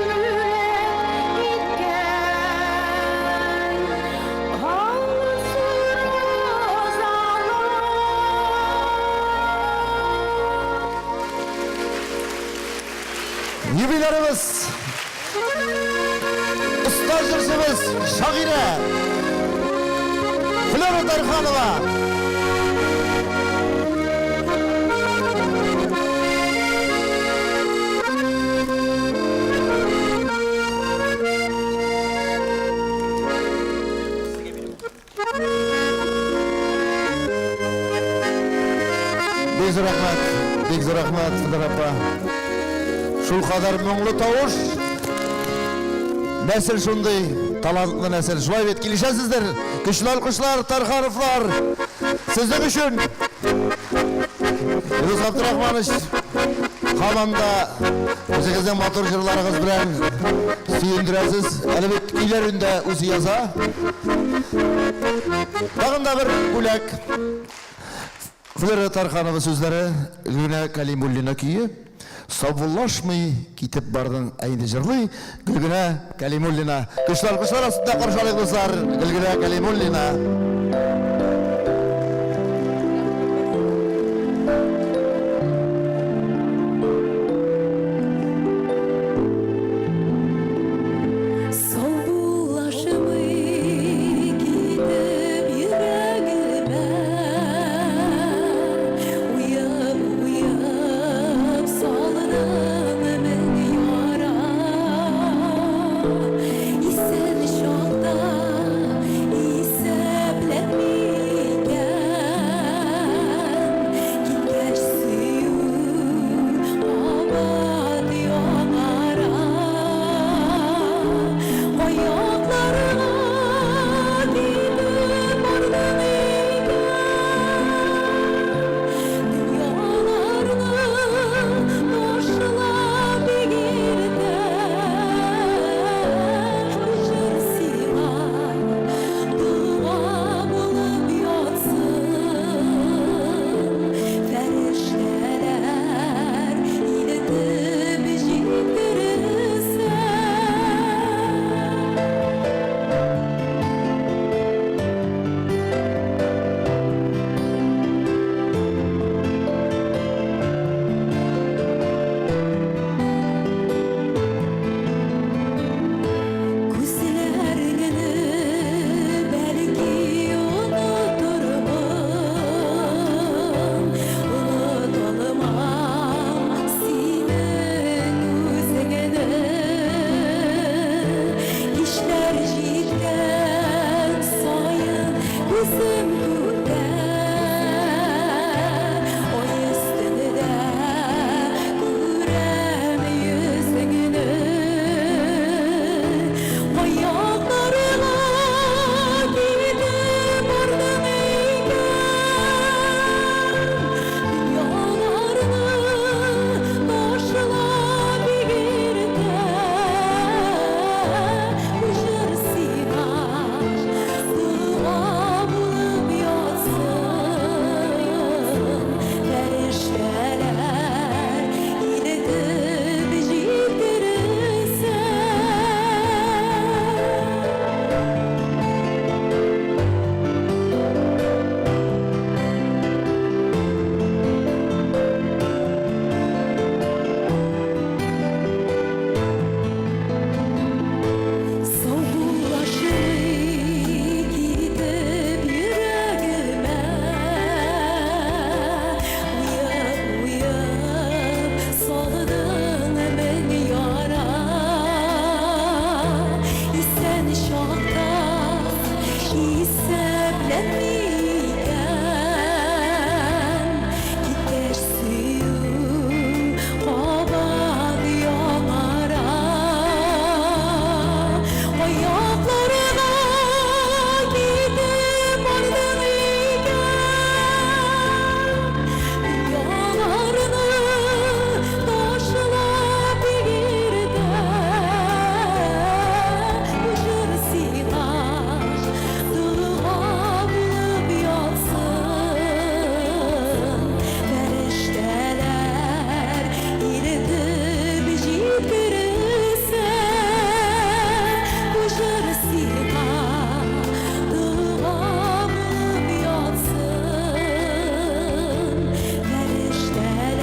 бүләк иткән алсу розалар. Юбилярыбыз, оста җырчыбыз, шагыйрә Флера Тарханова. Бик зур рәхмәт, бик зур рәхмәт, Флера апа. Шул кадәр моңлы тавыш. Нәсел шундый, талантлы нәсел. Шулай бит, килешәсездер. Көчле алкышлар, Тархановлар. Сезнең өчен. Илдус Габдрахманович. Һаман да үзегезнең матур җырларыгыз белән сөендерәсез. Әле бит көйләрен дә үзе яза. Тагын да бер бүләк. Флера Тарханова сүзләре, Гөлгенә Кәлимуллина көе. Саубуллашмый китеп бардың, ә инде җырлый Гөлгенә Кәлимуллина. Көчле алкышлар астында каршы алыйк, дуслар, Гөлгенә Кәлимуллина. Саубуллашмый китеп йөрәгемә Уеп-уеп салдың мең яра. Исән чакта исәпләнми икән, Киткәч сөю кабат яңара. Аякларыңа китеп бардың икән, Дөньяларны ташлап бик иртә. Бу җыр сиңа дога булып ятсын, Фәрештәләр илтеп җиткерсә. Күзләреңне бәлки онытырмын, Оныталмам синең үзеңне. Кичләр җиткән саен күзем күктә, Ай өстендә күрәм йөзеңне. Аякларыңа китеп бардың икән, Дөньяларны ташлап бик иртә. Бу җыр сиңа дога булып ятсын, Фәрештәләр илтеп җиткерсә. Саубуллашмый китеп йөрәгемә, Уеп-уеп салдың мең яра. Исән чакта исәпләнми икән, Киткәч сөю кабат яңара. Аякларыңа китеп бардың икән, Дөньяларны ташлап бик иртә. Бу җыр сиңа дога булып ятсын, Фәрештәләр илтеп җиткерсә. Бу җыр сиңа дога булып ятсын, Фәрештәләр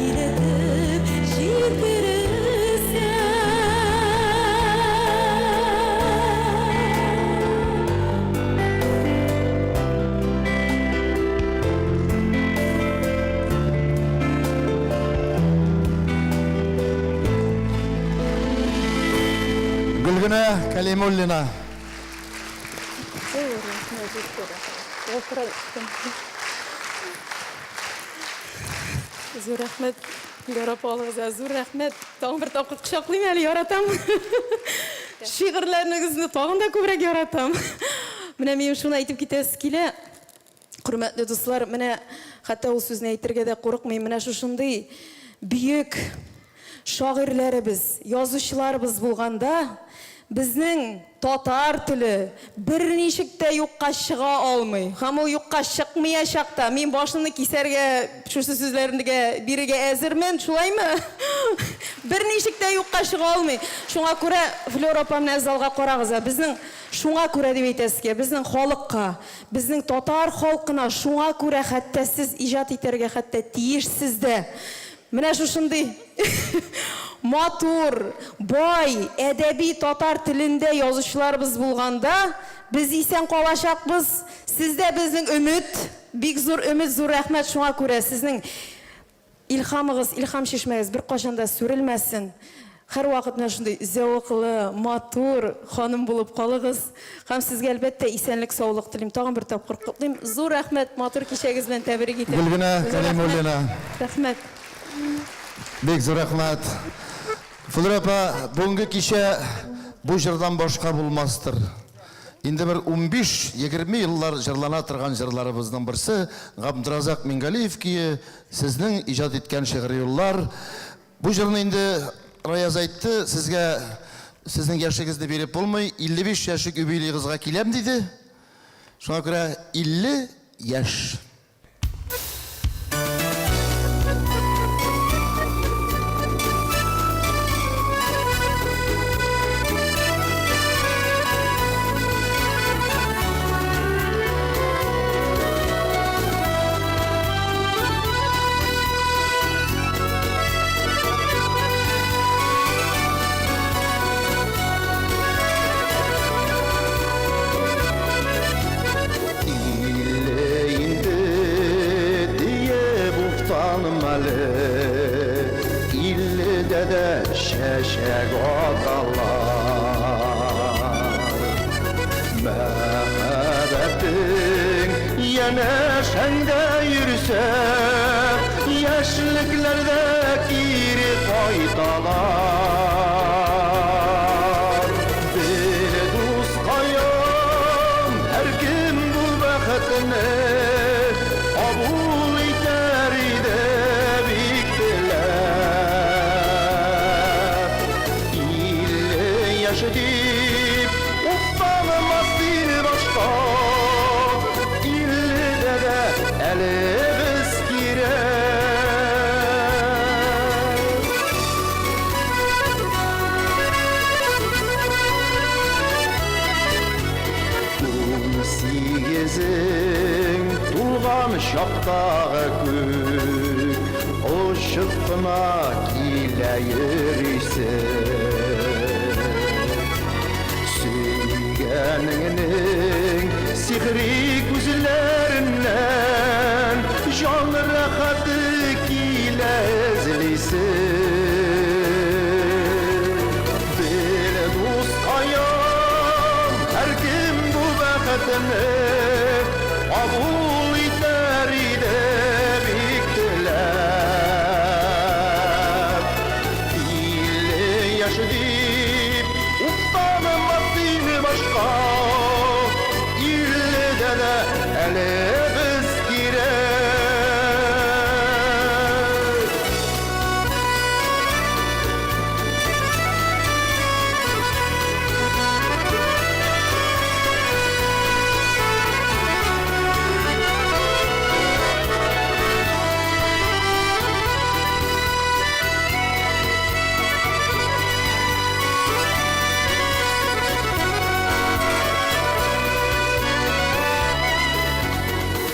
илтеп җиткерсә. Гөлгенә Кәлимуллина. Зур рәхмәт, Флюра апа, алыгызга зур рәхмәт. Тагын бер тапкыр кочаклыйм әле, яратам. Шигырьләрегезне тагын да күбрәк яратам. Менә минем шуны әйтеп китәсе килә. Хөрмәтле дуслар, менә хәтта ул сүзне әйтергә дә курыкмыйм, менә шушындый бөек шагыйрьләребез, язучыларыбыз булганда, безнең татар теле берничек тә юкка чыга алмый. Һәм ул юкка чыкмыячак та. Мин башымны кисәргә шушы сүзләргә бирергә әзермен, шулаймы? Берничек тә юкка чыга алмый. Шуңа күрә, Флера апа, менә залга карагыз, ә безнең шуңа күрә дип әйтәсе килә, безнең халыкка, Безнең татар халкына шуңа күрә хәтта сез иҗат итәргә хәтта тиешсез дә. Менә шушындый матур, бай, әдәби татар телендә язучыларыбыз булганда, без исән калачакбыз. Сездә безнең өмет, бик зур өмет, зур рәхмәт шуңа күрә сезнең Илһамыгыз, илһам чишмәгез беркайчан да сүрелмәсен. Һәрвакыт менә шундый зәвыклы, матур ханым булып калыгыз. Һәм сезгә, әлбәттә, исәнлек, саулык телим. Тагын бер тапкыр котлыйм. Зур рәхмәт, матур кичәгез белән тәбрик итәм. Гөлгенә Зур рәхмәт. Кәлимуллина. Рәхмәт. Бик зур рәхмәт. Флүрә апа, бүгенге кичә бу җырдан башка булмастыр. Инде бер 15-20 еллар җырлана торган җырларыбызның берсе Габдразак Мингалиев көе, сезнең иҗат иткән шигъри юллар. Бу җырны инде Раяз әйтте, сезгә сезнең яшегезне биреп булмый, 55 яшьлек юбилеегызга киләм диде. Шуңа күрә 50 яшь. Илле инде диеп уфтаным әле, Илледә дә чәчәк аталар. Мәхәббәтең янәшәңдә йөрсә, Яшьлекләрдә кире кайталар. Бел, дускаем, һәркем бу бәхетне кабул итәр иде бик теләп. 50 яшь дип уфтанмас ил башка, Илледә дә әле без кирәк. Унсигезең тулган чактагы күк, Очып кына килә йөрисең. Сөйгәнеңнең сихри күзләреннән Җан рәхәте килә эзлисең. Бел, дускаем, һәркем бу бәхетне кабул итәр иде бик теләп. 50 яшь дип уфтанмас син башка, Илледә дә әле без кирәк.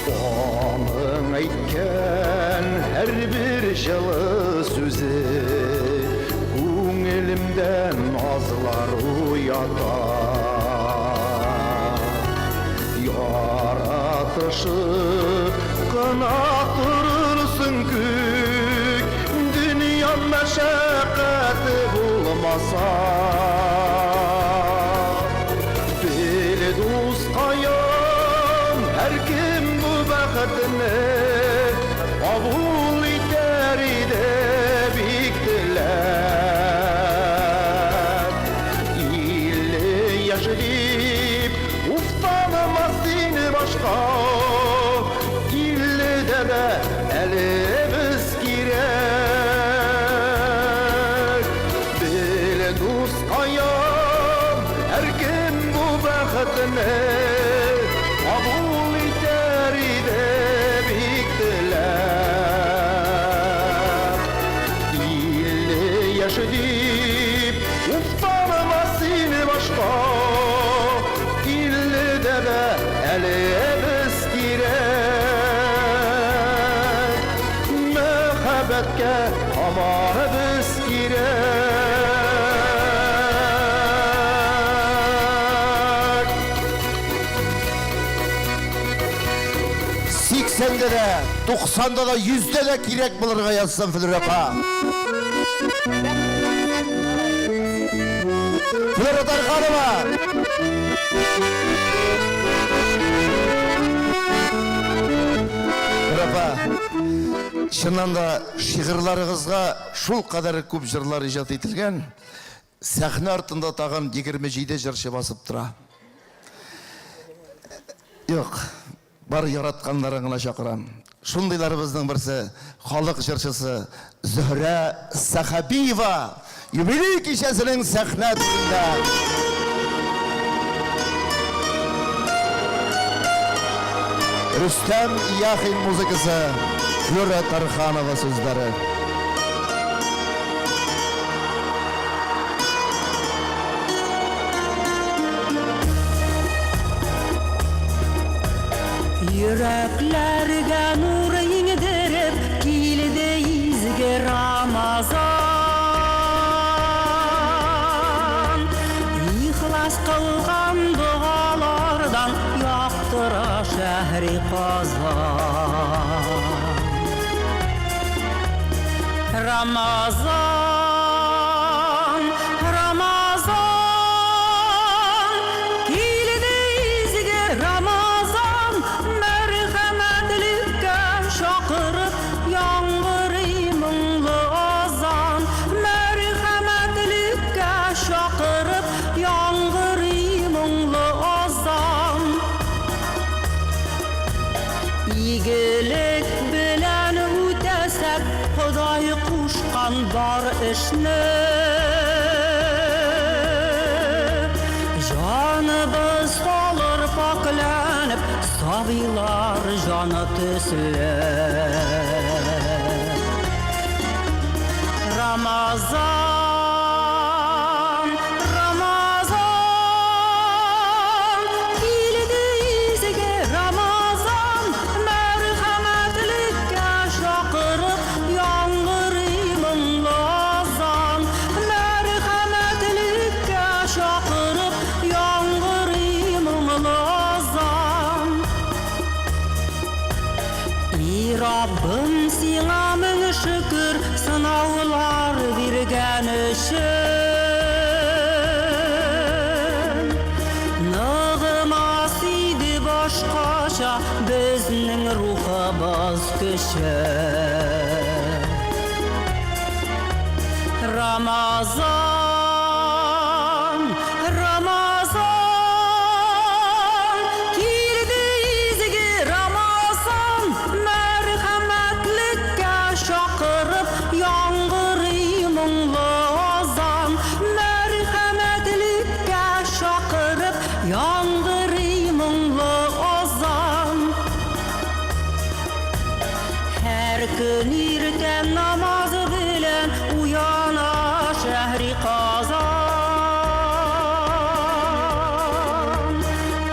Аның әйткән һәрбер җылы сүзе күңелемдә назлар уята. Яратышып кына торырсың күк, дөнья мәшәкате булмаса. Бел, дускаем, һәркем бу бәхетне кабул итәр иде бик теләп. 50 яшь дип уфтанмас син башка, Каян һәркем бу бәхетне кабул итәр иде бик теләп. 50 яшь дип уфтанма син башка, 50-дә дә әле без кирәк. Мәхәббәткә һаман без кирәк. 80-дә дә, 90-да да, 100-дә дә кирәк булырга язсын, Флүрә апа. Флюра Тарханова! Флюра апа, чыннан да шигырьләрегезгә шул кадәр күп җырлар иҗат ителгән, сәхнә артында тагын 27 җырчы басып тора. Юк, бар яратканнарын гына чакырам. Шундыйларыбызның берсе, халык җырчысы Зөһрә Сәхәбиева юбилей кичәсенең сәхнә түрендә. Рөстәм Яхин музыкасы, Флюра Тарханова сүзләре. Йөрәкләргә нур иңдереп килде изге Рамазан. Ихлас кылган догалардан яктыра шәһри Казан. Рамазан, Рамазан, килде изге Рамазан, мәрхәмәтлеккә чакырып яңгырый моңлы азан, мәрхәмәтлеккә чакырып яңгырый моңлы азан. Игелек белән үтәсәк Ходай кушкан бар эшне. Җаныбыз калыр пакьләнеп, сабыйлар җаны төсле. Рамазан, Рамазан, килде изге Рамазан, мәрхәмәтлеккә чакырып яңгырый моңлы азан, мәрхәмәтлеккә чакырып яңгырый моңлы азан. И Раббым, сиңа мең шөкер, сынаулар биргән өчен. Ныгымас иде башкача безнең рухыбыз көче. Рамазан, Рамазан, килде изге Рамазан, мәрхәмәтлеккә чакырып яңгырый моңлы азан, мәрхәмәтлеккә чакырып яңгырый моңлы азан. Һәр көн иртән намаз белән уяна шәһри Казан.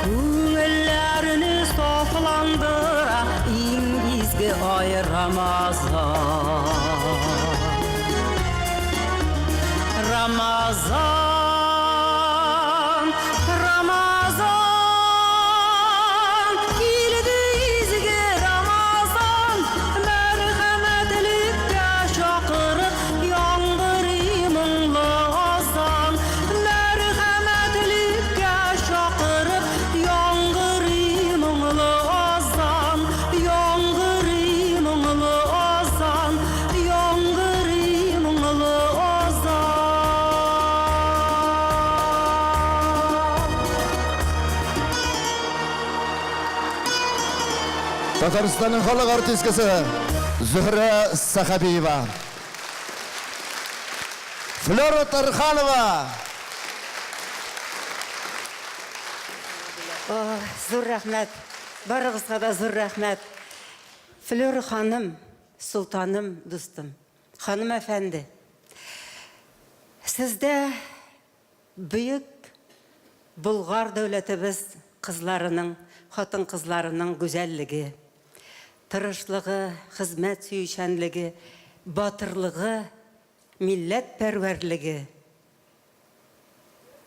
Күңелләрне сафландыра иң изге ай Рамазан. Рамазан, Рамазан, килде изге Рамазан, мәрхәмәтлеккә чакырып яңгырый моңлы азан, мәрхәмәтлеккә чакырып яңгырый моңлы азан, яңгырый моңлы азан, яңгырый моңлы азан. Татарстанның халык артисткасы Зөһрә Сәхәбиева. Флера Тарханова. О, зур рәхмәт. Барыгызга да зур рәхмәт. Флюра ханым, солтаным, дустым, ханым әфәнде. Сездә бөек Болгар дәүләтебез кызларының, хатын-кызларының гүзәллеге, тырышлыгы, хезмәт сөючәнлеге, батырлыгы, милләтпәрвәрлеге,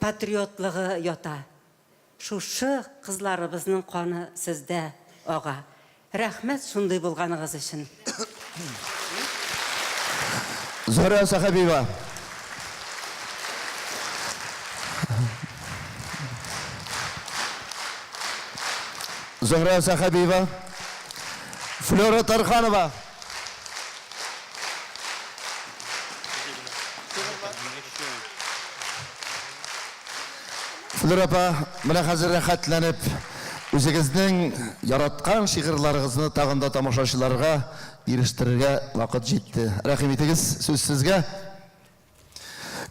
патриотлыгы ята. Шушы кызларыбызның каны сездә ага. Рәхмәт шундый булганыгыз өчен. Зөһрә Сәхәбиева. Зөһрә Сәхәбиева. Флера Тарханова. Флера апа, менә хәзер рәхәтләнеп, үзегезнең яраткан шигырьләрегезне тагын да тамашачыларга ирештерергә вакыт җитте. Рәхим итегез, сүз сезгә.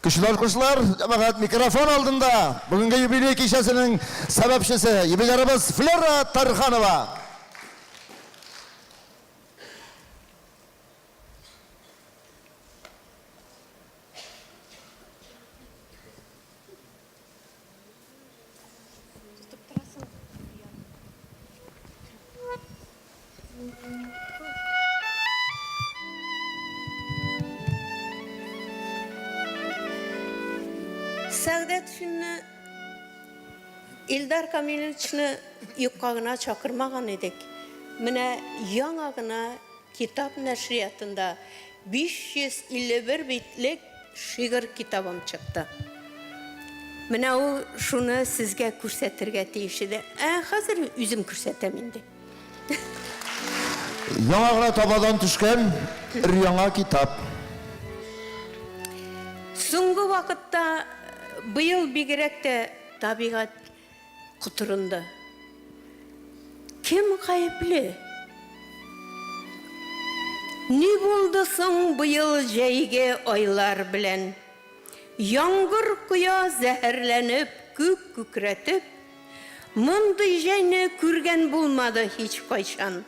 Көчле алкышлар, җәмәгать, микрофон алдында бүгенге юбилей кичәсенең сәбәпчесе, юбилярыбыз Флера Тарханова. Сәгъдәтшинны Илдар Камилевичны юкка гына чакырмаган идек. Менә яңа гына Китап нәшриятында 551 битлек шигырь китабым чыкты. Менә ул шуны сезгә күрсәтергә тиеш иде. Ә хәзер үзем күрсәтәм инде. Яңа гына табадан төшкән өр-яңа китап. Соңгы вакытта, быел бигрәк тә табигать Котырынды. Кем гаепле? Ни булды соң быел җәйге айлар белән? Яңгыр коя зәһәрләнеп, күк күкрәтеп. Мондый җәйне күргән булмады һичкайчан.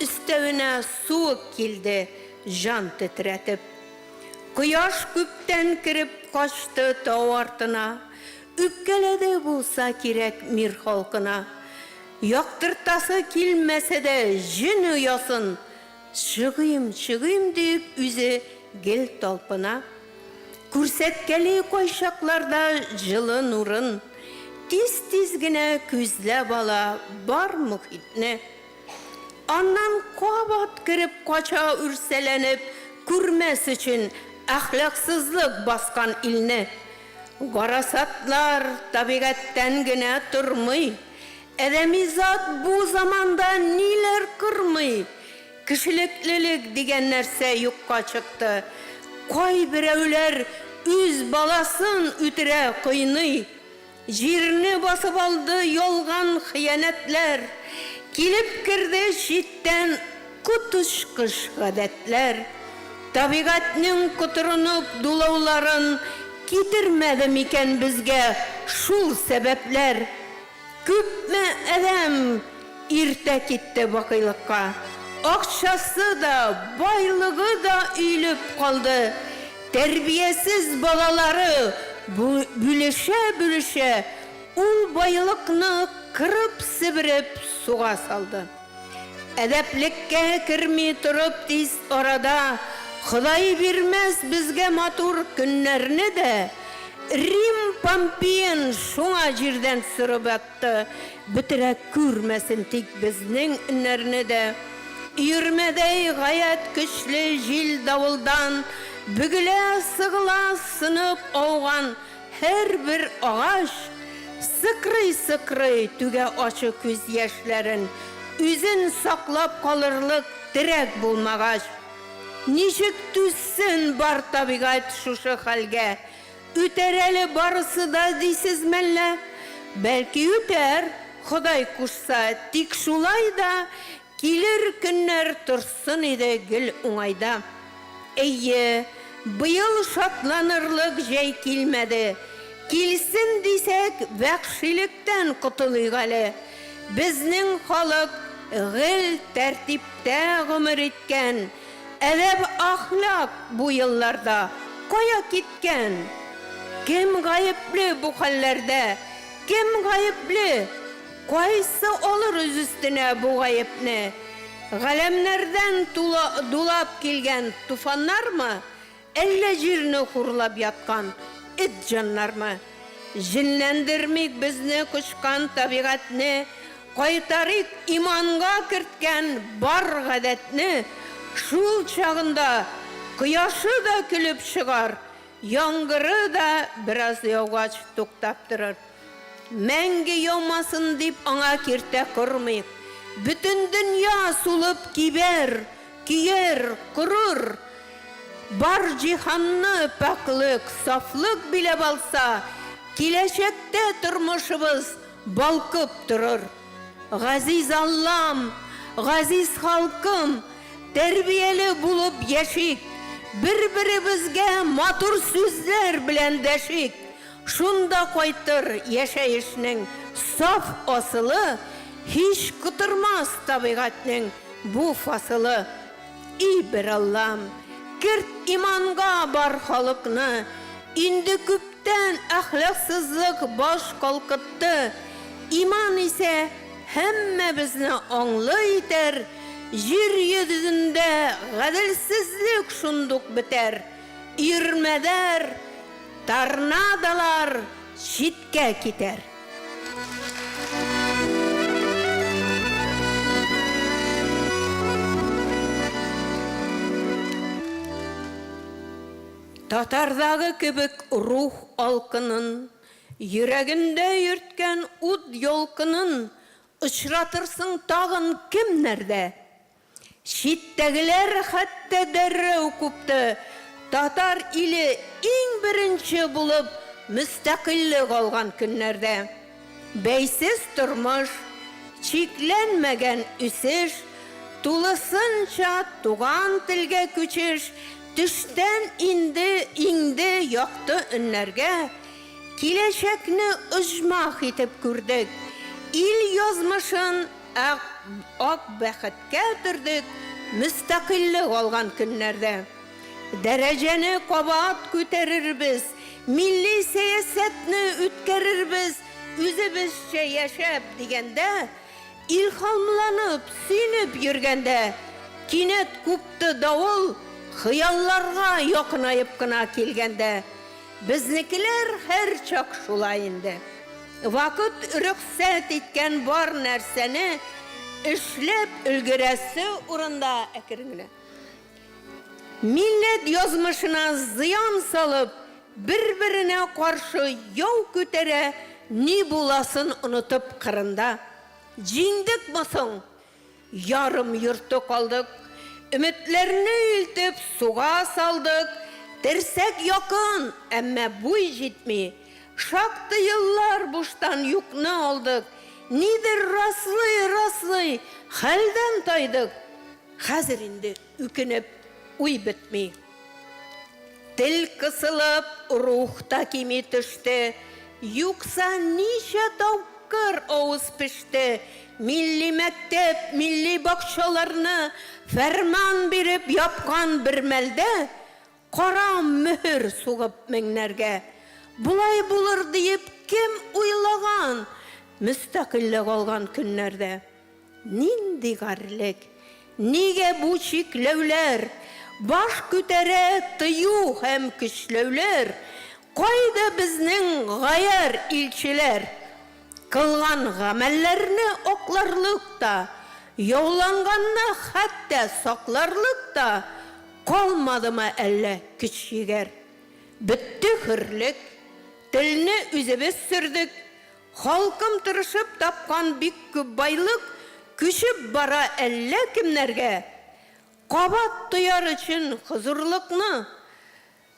Өстәвенә суык килде, җан тетрәтеп. Кояш күптән кереп качты тау артына. Үпкәләде булса кирәк мир халкына. Яктыртасы килмәсә дә җен оясын, Чыгыйм, чыгыйм диеп үзе гел талпына. Күрсәткәли кайчакларда җылы нурын, Тиз-тиз генә күзләп ала бар мохитне. Аннан кабат кереп кача үрсәләнеп, Күрмәс өчен әхлаксызлык баскан илне. Гарасатлар табигатьтән генә тормый. Адәми зат бу заманда ниләр кормый? Кешелеклелек дигән нәрсә юкка чыкты. Кайберәүләр үз баласын үтерә, кыйный. Җирне басып алды ялган хыянәтләр, Килеп керде читтән коточкыч гадәтләр. Табигатьнең котырынып дулауларын Китермәде микән безгә шул сәбәпләр? Күпме адәм иртә китте бакыйлыкка, Акчасы да, байлыгы да өелеп калды. Тәрбиясез балалары бүлешә-бүлешә ул байлыкны кырып-себереп суга салды. Әдәплеккә керми торып тиз арада Ходай бирмәс безгә матур көннәрне дә, Рим Помпеен шуңа җирдән сөреп атты, Бетерә күрмәсен тик безнең өннәрне дә. Өермәдәй гаять көчле җил-давылдан Бөгелә-сыгыла сынып ауган һәрбер агач, Сыкрый-сыкрый түгә ачы күз яшьләрен, Үзен саклап калырлык терәк булмагач. Ничек түзсен бар табигать шушы хәлгә? Үтәр әле барысы да дисез мәллә? Бәлки үтәр, Ходай кушса, тик шулай да килер көннәр торсын иде гел уңайда. Әйе, быел шатланырлык җәй килмәде. Килсен дисәк, вәхшилектән котылыйк әле. Безнең халык гел тәртиптә гомер иткән, әдәп-әхлак бу елларда кая киткән? Кем гаепле бу хәлләрдә? Кем гаепле? Кайсы алыр үз өстенә бу гаепне? Галәмнәрдән тула дулап килгән туфаннармы, әллә җирне хурлап яткан эт җаннармы? Җенләндермик безне кочкан табигатьне, кайтарыйк иманга керткән бар гадәтне, шул чагында кояшы да көлеп чыгар, Яңгыры да бераз яугач туктап торыр. Мәңге яумасын дип аңа киртә кормыйк. Бөтен дөнья сулып кибәр, көяр, корыр. Бар җиһанны пакьлык, сафлык биләп алса, киләчәктә тормышыбыз балкып торыр. Газиз Аллам, газиз халкым, тәрбияле булып яшик, бер-беребезгә матур сүзләр белән дәшик. Шунда кайтыр яшәешнең саф асылы, һич котырмас табигатьнең бу фасылы. И бер Аллам, керт иманга бар халыкны, инде күптән әхлаксызлык баш калкытты, иман исә һәммәбезне аңлы итәр, җир йөзендә гаделсезлек шундук бетәр, өермәләр, торнадолар читкә китәр. Татардагы кебек рух алкынын, Йөрәгендә йөрткән ут ялкынын Очратырсың тагын кемнәрдә? Читтәгеләр хәтта дәррәү купты, татар иле иң беренче булып мөстәкыйльлек алган көннәрдә. Бәйсез тормыш, чикләнмәгән үсеш, тулысынча туган телгә күчеш, төштән инде иңде якты өннәргә, киләчәкне оҗмах итеп күрдек, ил язмышын Ә ак бәхеткә төрдек мөстәкыйльлек алган көннәрдә. Дәрәҗәне кабат күтәрербез, милли сәясәтне үткәрербез, үзебезчә яшәп дигәндә, илһамланып, сөенеп йөргәндә, кинәт купты давыл, хыялларга якынаеп кына килгәндә. Безнекеләр һәрчак шулай инде. Вакыт рөхсәт иткән бар нәрсәне эшләп өлгерәсе урында әкрен генә милләт язмышына зыян салып, бер-беренә каршы яу күтәрә, ни буласын онытып кырында. Җиңдекме соң? Ярым-йорты калдык. Өметләрне илтеп суга салдык. Терсәк якын, әмма буй җитми. Шактый еллар буштан юкны алдык. Нидер раслый-раслый хәлдән тайдык. Хәзер инде үкенеп уй бетми. Тел кысылып, рух та кими төште. Юкса ничә тапкыр авыз пеште, милли мәктәп, милли бакчаларны фәрман биреп япкан бер мәлдә, кара мөһер сугып меңнәргә. Болай булыр диеп кем уйлаган, мөстәкыйльлек алган көннәрдә? Нинди гарьлек! Нигә бу чикләүләр? Баш күтәрә тыю һәм көчләүләр. Кайда безнең гаярь илчеләр? Кылган гамәлләрне акларлык та, яуланганны хәтта сакларлык та калмадымы әллә көч-егәр? Бетте хөрлек, телне үзебез сөрдек, Халкым тырышып тапкан бик күп байлык Күчеп бара әллә кемнәргә. Кабат тояр өчен хозурлыкны,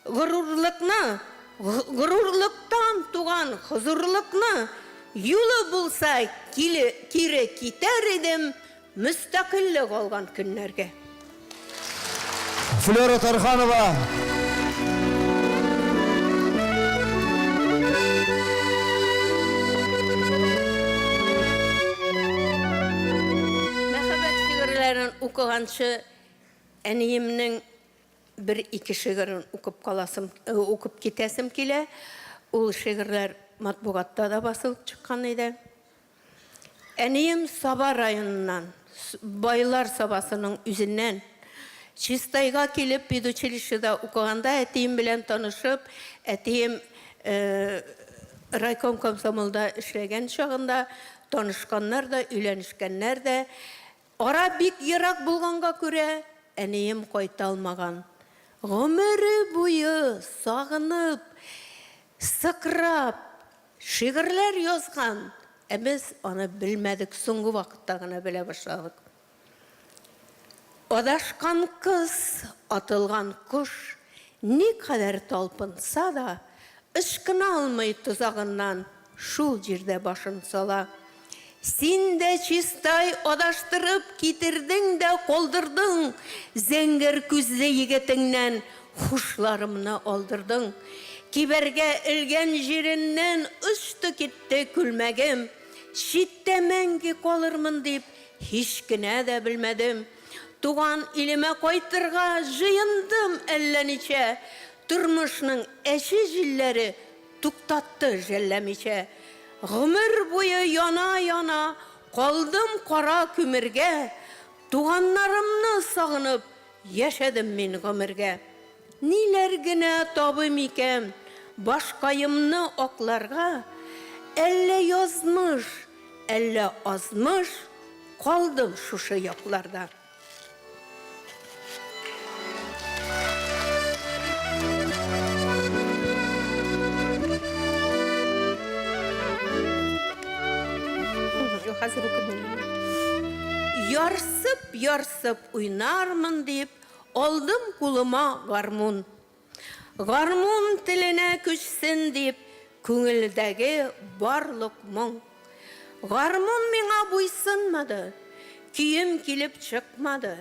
Горурлыкны, горурлыктан туган хозурлыкны, Юлы булса, киле, кире китәр идем Мөстәкыйльлек алган көннәргә. Флера Тарханова. укыганчы әниемнең бер-ике шигырен укып каласым, укып китәсем килә. Ул шигырьләр матбугатта да басылып чыккан иде. Әнием Саба районыннан, Байлар Сабасының үзеннән. Чистайга килеп педучилищеда укыганда әтием белән танышып, әтием райком комсомолда эшләгән чагында танышканнар да, өйләнешкәннәр дә. Ара бик ерак булганга күрә, әнием кайта алмаган. Гомере буе сагынып, сыкрап, шигырьләр язган, ә без аны белмәдек, соңгы вакытта гына белә башладык. Адашкан кыз, атылган кош, никадәр талпынса да, ычкына алмый тозагыннан, шул җирдә башын сала. Син дә, Чистай, адаштырып китердең дә калдырдың, зәңгәр күзле егетеңнән хушларымны алдырдың. Кибәргә элгән җиреннән очты китте күлмәгем, читтә мәңге калырмын дип һич кенә дә белмәдем. Туган илемә кайтырга җыендым әллә ничә, тормышның әче җилләре Туктатты жәлләмичә. Гомер буе яна-яна калдым кара күмергә, Туганнарымны сагынып яшәдем мин гомергә. Ниләр генә табыйм икән башкаемны акларга, Әллә язмыш, әллә азмыш, калдым шушы якларда. Хәзер Ярсып-ярсып уйнармын дип, алдым кулыма гармун. Гармун теленә күчсен дип, күңелдәге барлык моң. Гармун миңа буйсынмады, көем килеп чыкмады.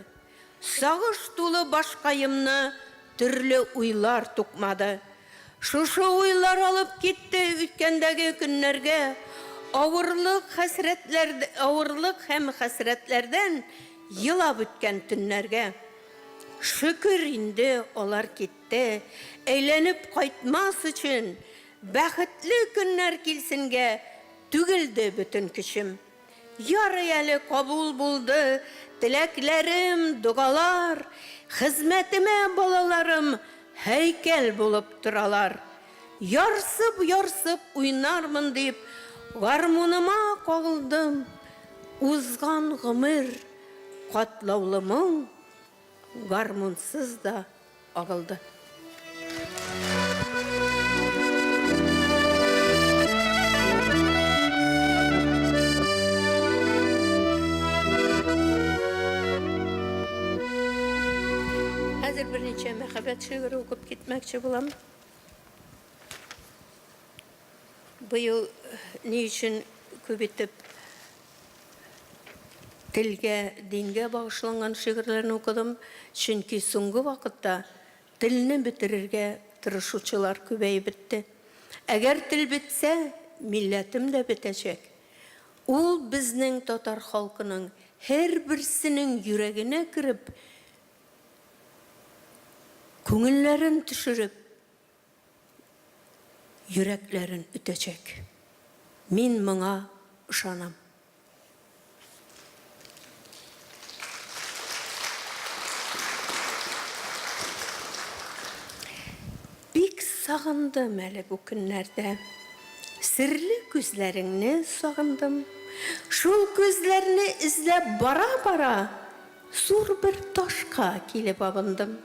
Сагыш тулы башкаемны төрле уйлар тукмады. Шушы уйлар алып китте үткәндәге көннәргә, авырлык, хәсрәтләр, авырлык һәм хәсрәтләрдән елап үткән төннәргә. Шөкер инде алар китте, әйләнеп кайтмас өчен, бәхетле көннәр килсенгә түгелде бөтен көчем. Ярый әле кабул булды теләкләрем, догалар, хезмәтемә балаларым һәйкәл булып торалар. Ярсып-ярсып уйнармын дип, гармуныма кагылдым, узган гомер Катлаулы моң гармунсыз да агылды. Хәзер берничә мәхәббәт шигыре укып китмәкче булам. Быел ни өчен күп итеп телгә, дингә багышланган шигырьләрне укыдым? Чөнки соңгы вакытта телне бетерергә тырышучылар күбәеп бетте. Әгәр тел бетсә, милләтем дә бетәчәк. Ул безнең татар халкының һәрберсенең йөрәгенә кереп, күңелләрен төшереп, йөрәкләрен өтәчәк. Мин моңа ышанам. Бик сагындым әле бу көннәрдә. Серле күзләреңне сагындым. Шул күзләрне эзләп бара-бара, зур бер ташка килеп абындым.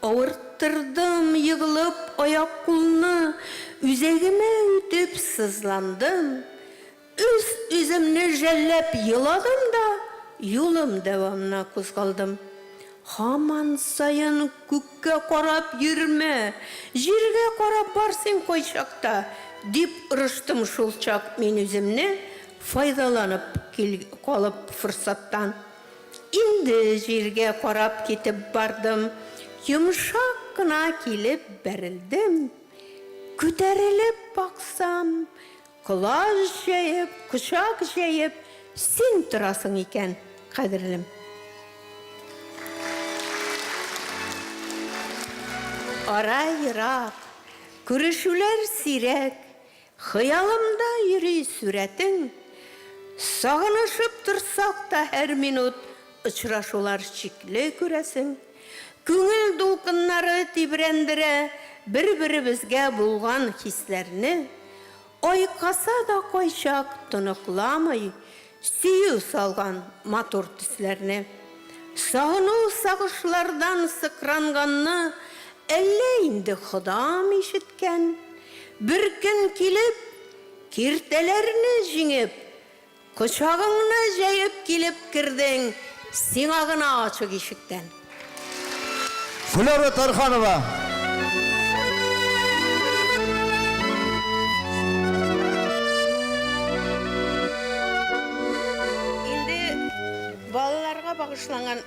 Авырттырдым, егылып аяк-кулны, Үзәгемә үтеп сызландым. Үз-үземне жәлләп еладым да, Юлым дәвамына кузгалдым. Һаман саен күккә карап йөрмә, Җиргә карап бар син кайчакта, Дип орыштым шулчак мин үземне, Файдаланып калып форсаттан. Инде җиргә карап китеп бардым, йомшак кына килеп бәрелдем. Күтәрелеп баксам, колач җәеп, кочак җәеп, син торасың икән, кадерлем. Ара ерак, күрешүләр сирәк, Хыялымда йөри сурәтең. Сагынышып торсак та һәр минут Очрашулар чикле, күрәсең. Күңел дулкыннары тибрәндерә Бер-беребезгә булган хисләрне. Айкаса да кайчак тоныкламый Сөю салган матур төсләрне. Сагыну сагышлардан сыкранганны Әллә инде Ходам ишеткән. Бер көн килеп, киртәләрне җиңеп, Кочагыңны җәеп килеп кердең Сиңа гына ачык ишектән. Флера Тарханова. Инде балаларга багышланган,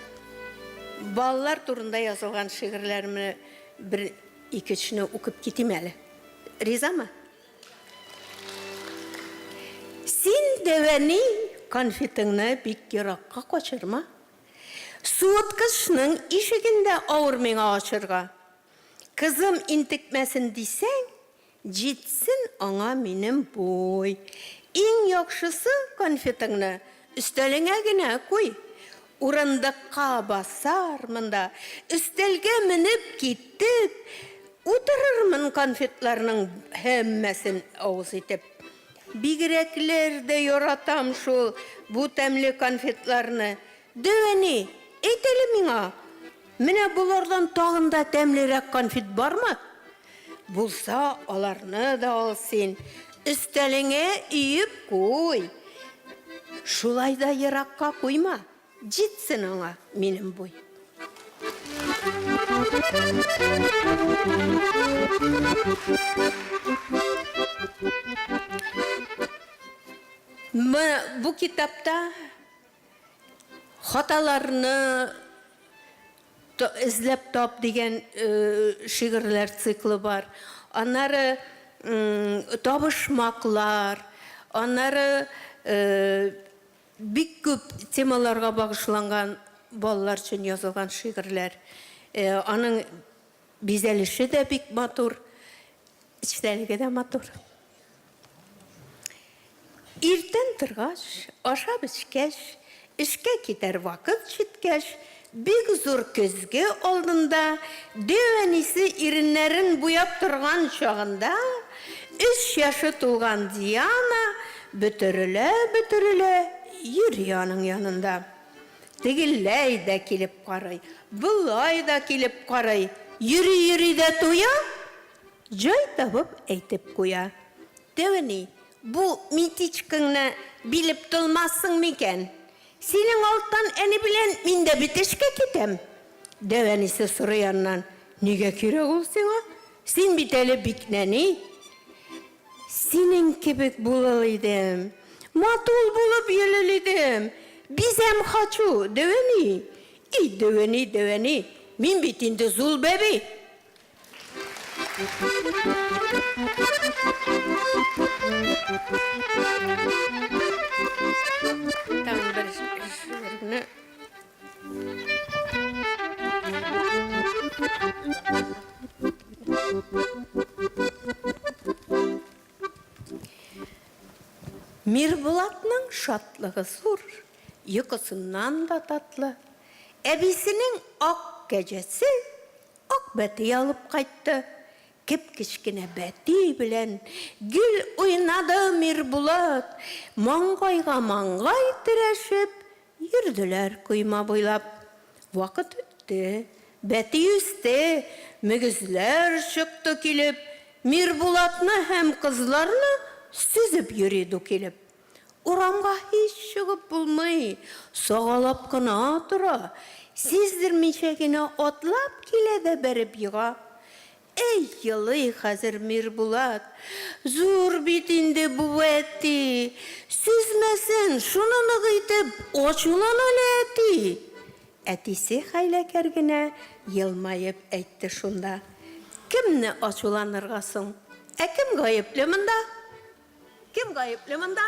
балалар турында язылган шигырьләремне бер ике-өчне укып китим әле. Ризамы? Син, дәвәни, конфетыңны бик еракка качырма. Суыткычның ишеген дә авыр миңа ачырга. Кызым интекмәсен дисәң, җитсен аңа минем буй. Иң яхшысы, конфетыңны өстәлеңә генә куй. Урындыкка басармын да, өстәлгә менеп китеп, утырырмын конфетларның һәммәсен авыз итеп. Бигрәкләр дә яратам шул бу тәмле конфетларны. Дәү әни, әйт әле миңа, менә болардан тагын да тәмлерәк конфет бармы? Булса, аларны да ал син, өстәлеңә өеп куй. Шулай да еракка куйма. Җитсен аңа минем буй. Бу китапта хаталарны эзләп тап дигән шигырьләр циклы бар. Аннары табышмаклар, аннары Бик күп темаларга багышланган балалар өчен язылган шигырьләр. Аның бизәлеше дә бик матур, эчтәлеге дә матур. Иртән торгач, ашап-эчкәч, эшкә китәр вакыт җиткәч, бик зур көзге алдында, дәү әнисе иреннәрен буяп торган чагында, өч яше тулган Диана бөтерелә-бөтерелә йөри аның янында. Тегеләй дә килеп карый, болай да килеп карый, йөри-йөри дә туя, җай табып әйтеп куя, Дәү әни, бу метичкаңны билеп тормассың микән? Синең алттан әни белән мин дә бит эшкә китәм. Дәү әнисе сорый аннан, Нигә кирәк ул сиңа? Син бит әле бик нәни. Синең кебек булыл идем. Матул булып йөлел идем. Бизәм хачу, дәү әни. И, дәү әни, дәү әни, мин бит инде зул бәби. Тагын бер шигырьне. Мирбулатның шатлыгы зур, йокысыннан да татлы. Әбисенең ак кәҗәсе Ак бәти алып кайтты. Кеп-кечкенә бәти белән гел уйнады Мирбулат. Маңгайга маңгай терәшеп йөрделәр койма буйлап. Вакыт үтте, бәти үсте, мөгезләр чыкты килеп, Мирбулатны һәм кызларны сөзеп йөри ду килеп. Урамга һич чыгып булмый, сагалап кына тора. Сиздермичә генә атлап килә дә бәреп ега. Әй, елый хәзер Мирбулат. Зур бит инде бу әти. Сөзмәсен, шуны нык итеп ачулан әле, әти. Әтисе хәйләкәр генә елмаеп әйтте шунда. Кемне ачуланырга соң? Ә кем гаепле монда? Кем гаепле монда?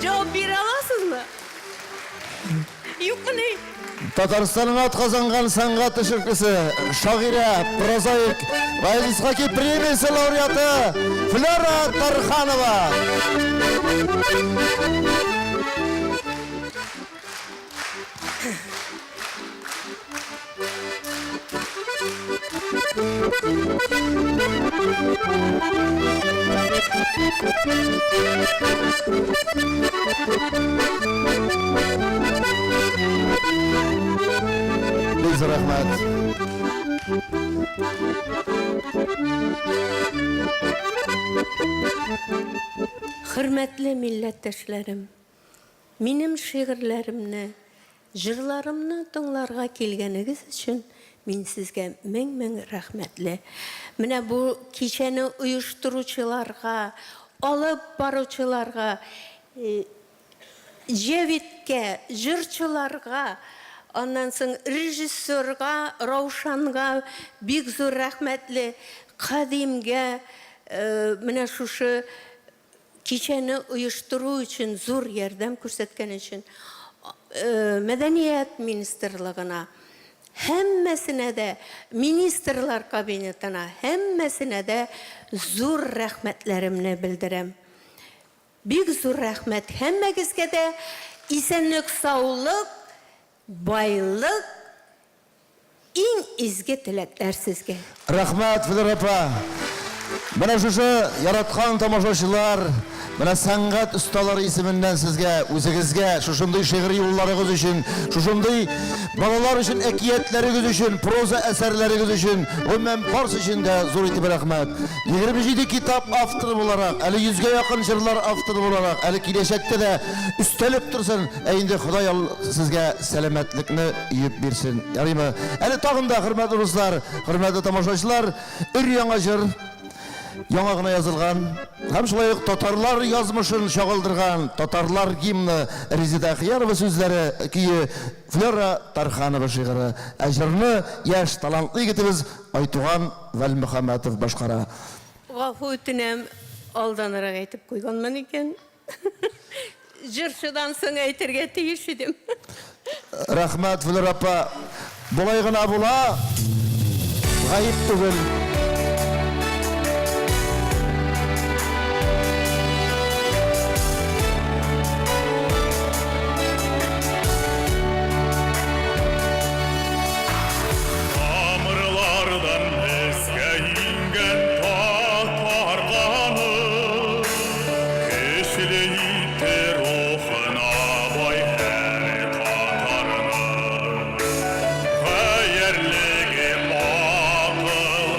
Җавап бирә аласызмы? Юкмыни? Татарстанның атказанган сәнгать эшлеклесе, шагыйрә, прозаик, Гаяз Исхаки премиясе лауреаты Флера Тарханова. Бик зур рәхмәт. Хөрмәтле милләттәшләрем, минем шигырьләремне, җырларымны тыңларга килгәнегез өчен мин сезгә мең-мең рәхмәтле. Менә бу кичәне оештыручыларга, алып баручыларга, Җәвиткә, җырчыларга, аннан соң режиссерга, Раушанга бик зур рәхмәтле, Кадимгә, менә шушы кичәне оештыру өчен зур ярдәм күрсәткән өчен, Мәдәният министрлыгына, һәммәсенә дә, Министрлар кабинетына, һәммәсенә дә зур рәхмәтләремне белдерәм. Бик зур рәхмәт һәммәгезгә дә, исәнлек-саулык, байлык, иң изге теләкләр сезгә. Рәхмәт, Флера апа. Менә шушы яраткан тамашачылар, менә сәнгать осталары исеменнән сезгә, үзегезгә шушындый шигъри юлларыгыз өчен, шушындый балалар өчен әкиятләрегез өчен, проза әсәрләрегез өчен, гомумән, барысы өчен дә зур итеп рәхмәт. 27 китап авторы буларак, әле йөзгә якын җырлар авторы буларак, әле киләчәктә дә өстәлеп торсын, ә инде Ходай сезгә сәламәтлекне өеп бирсен. Ярыймы? Әле тагын да, хөрмәтле дуслар, хөрмәтле тамашачылар, өр-яңа җыр, яңа гына язылган һәм шулай ук татарлар язмышын чагылдырган татарлар гимны Резеда Әхиярова сүзләре, көе Флера Тарханова шигыре. Ә җырны яшь талантлы егетебез Айтуган Вәлмөхәммәтов башкара. Гафу үтенәм, алданрак әйтеп куйганмын икән. Җырчыдан соң әйтергә тиеш идем. Рәхмәт, Флера апа. Болай гына була, гаеп түгел. Тамырлардан безгә иңгән татар каны, Көчле итте рухына бай һәр татарны. Гаярьлеге, акыл,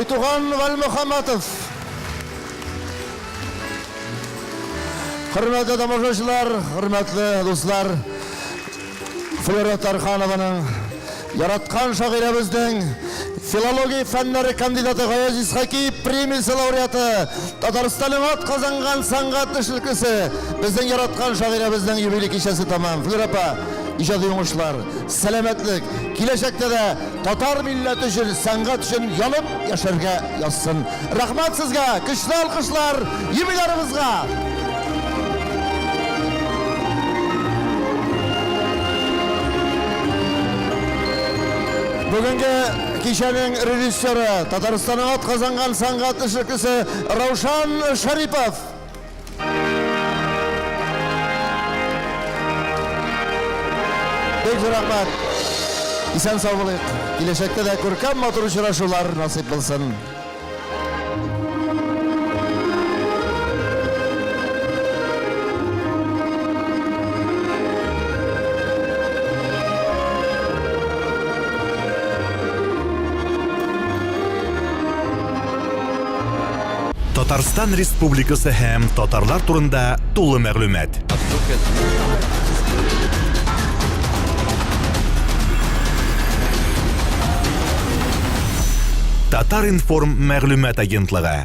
Айтуган Вәлмөхәммәтов. Хөрмәтле тамашачылар, хөрмәтле дуслар, Флера Тарханованың яраткан шагыйрәбезнең филология фәннәре кандидаты Гаяз Исхаки премиясе лауреаты, Татарстанның ат казанган сәнгать эшлеклесе, безнең яраткан шагыйрәбезнең юбилей кичәсе тәмам. Флера апа, иҗади уңышлар, сәламәтлек, киләчәктә дә татар милләте өчен, сәнгать өчен янып яшәргә язсын. Рәхмәт сезгә, көчле алкышлар юбилярыбызга! Бүгенге кичәнең режиссеры, Татарстанның атказанган сәнгать эшлеклесе Раушан Шарипов. Бик зур рәхмәт. Исән сау булыйк. Киләчәктә дә күркәм матур очрашулар насыйп булсын. Татарстан Республикасы һәм татарлар турында тулы мәгълүмат. Татар-информ мәгълүмат агентлыгы.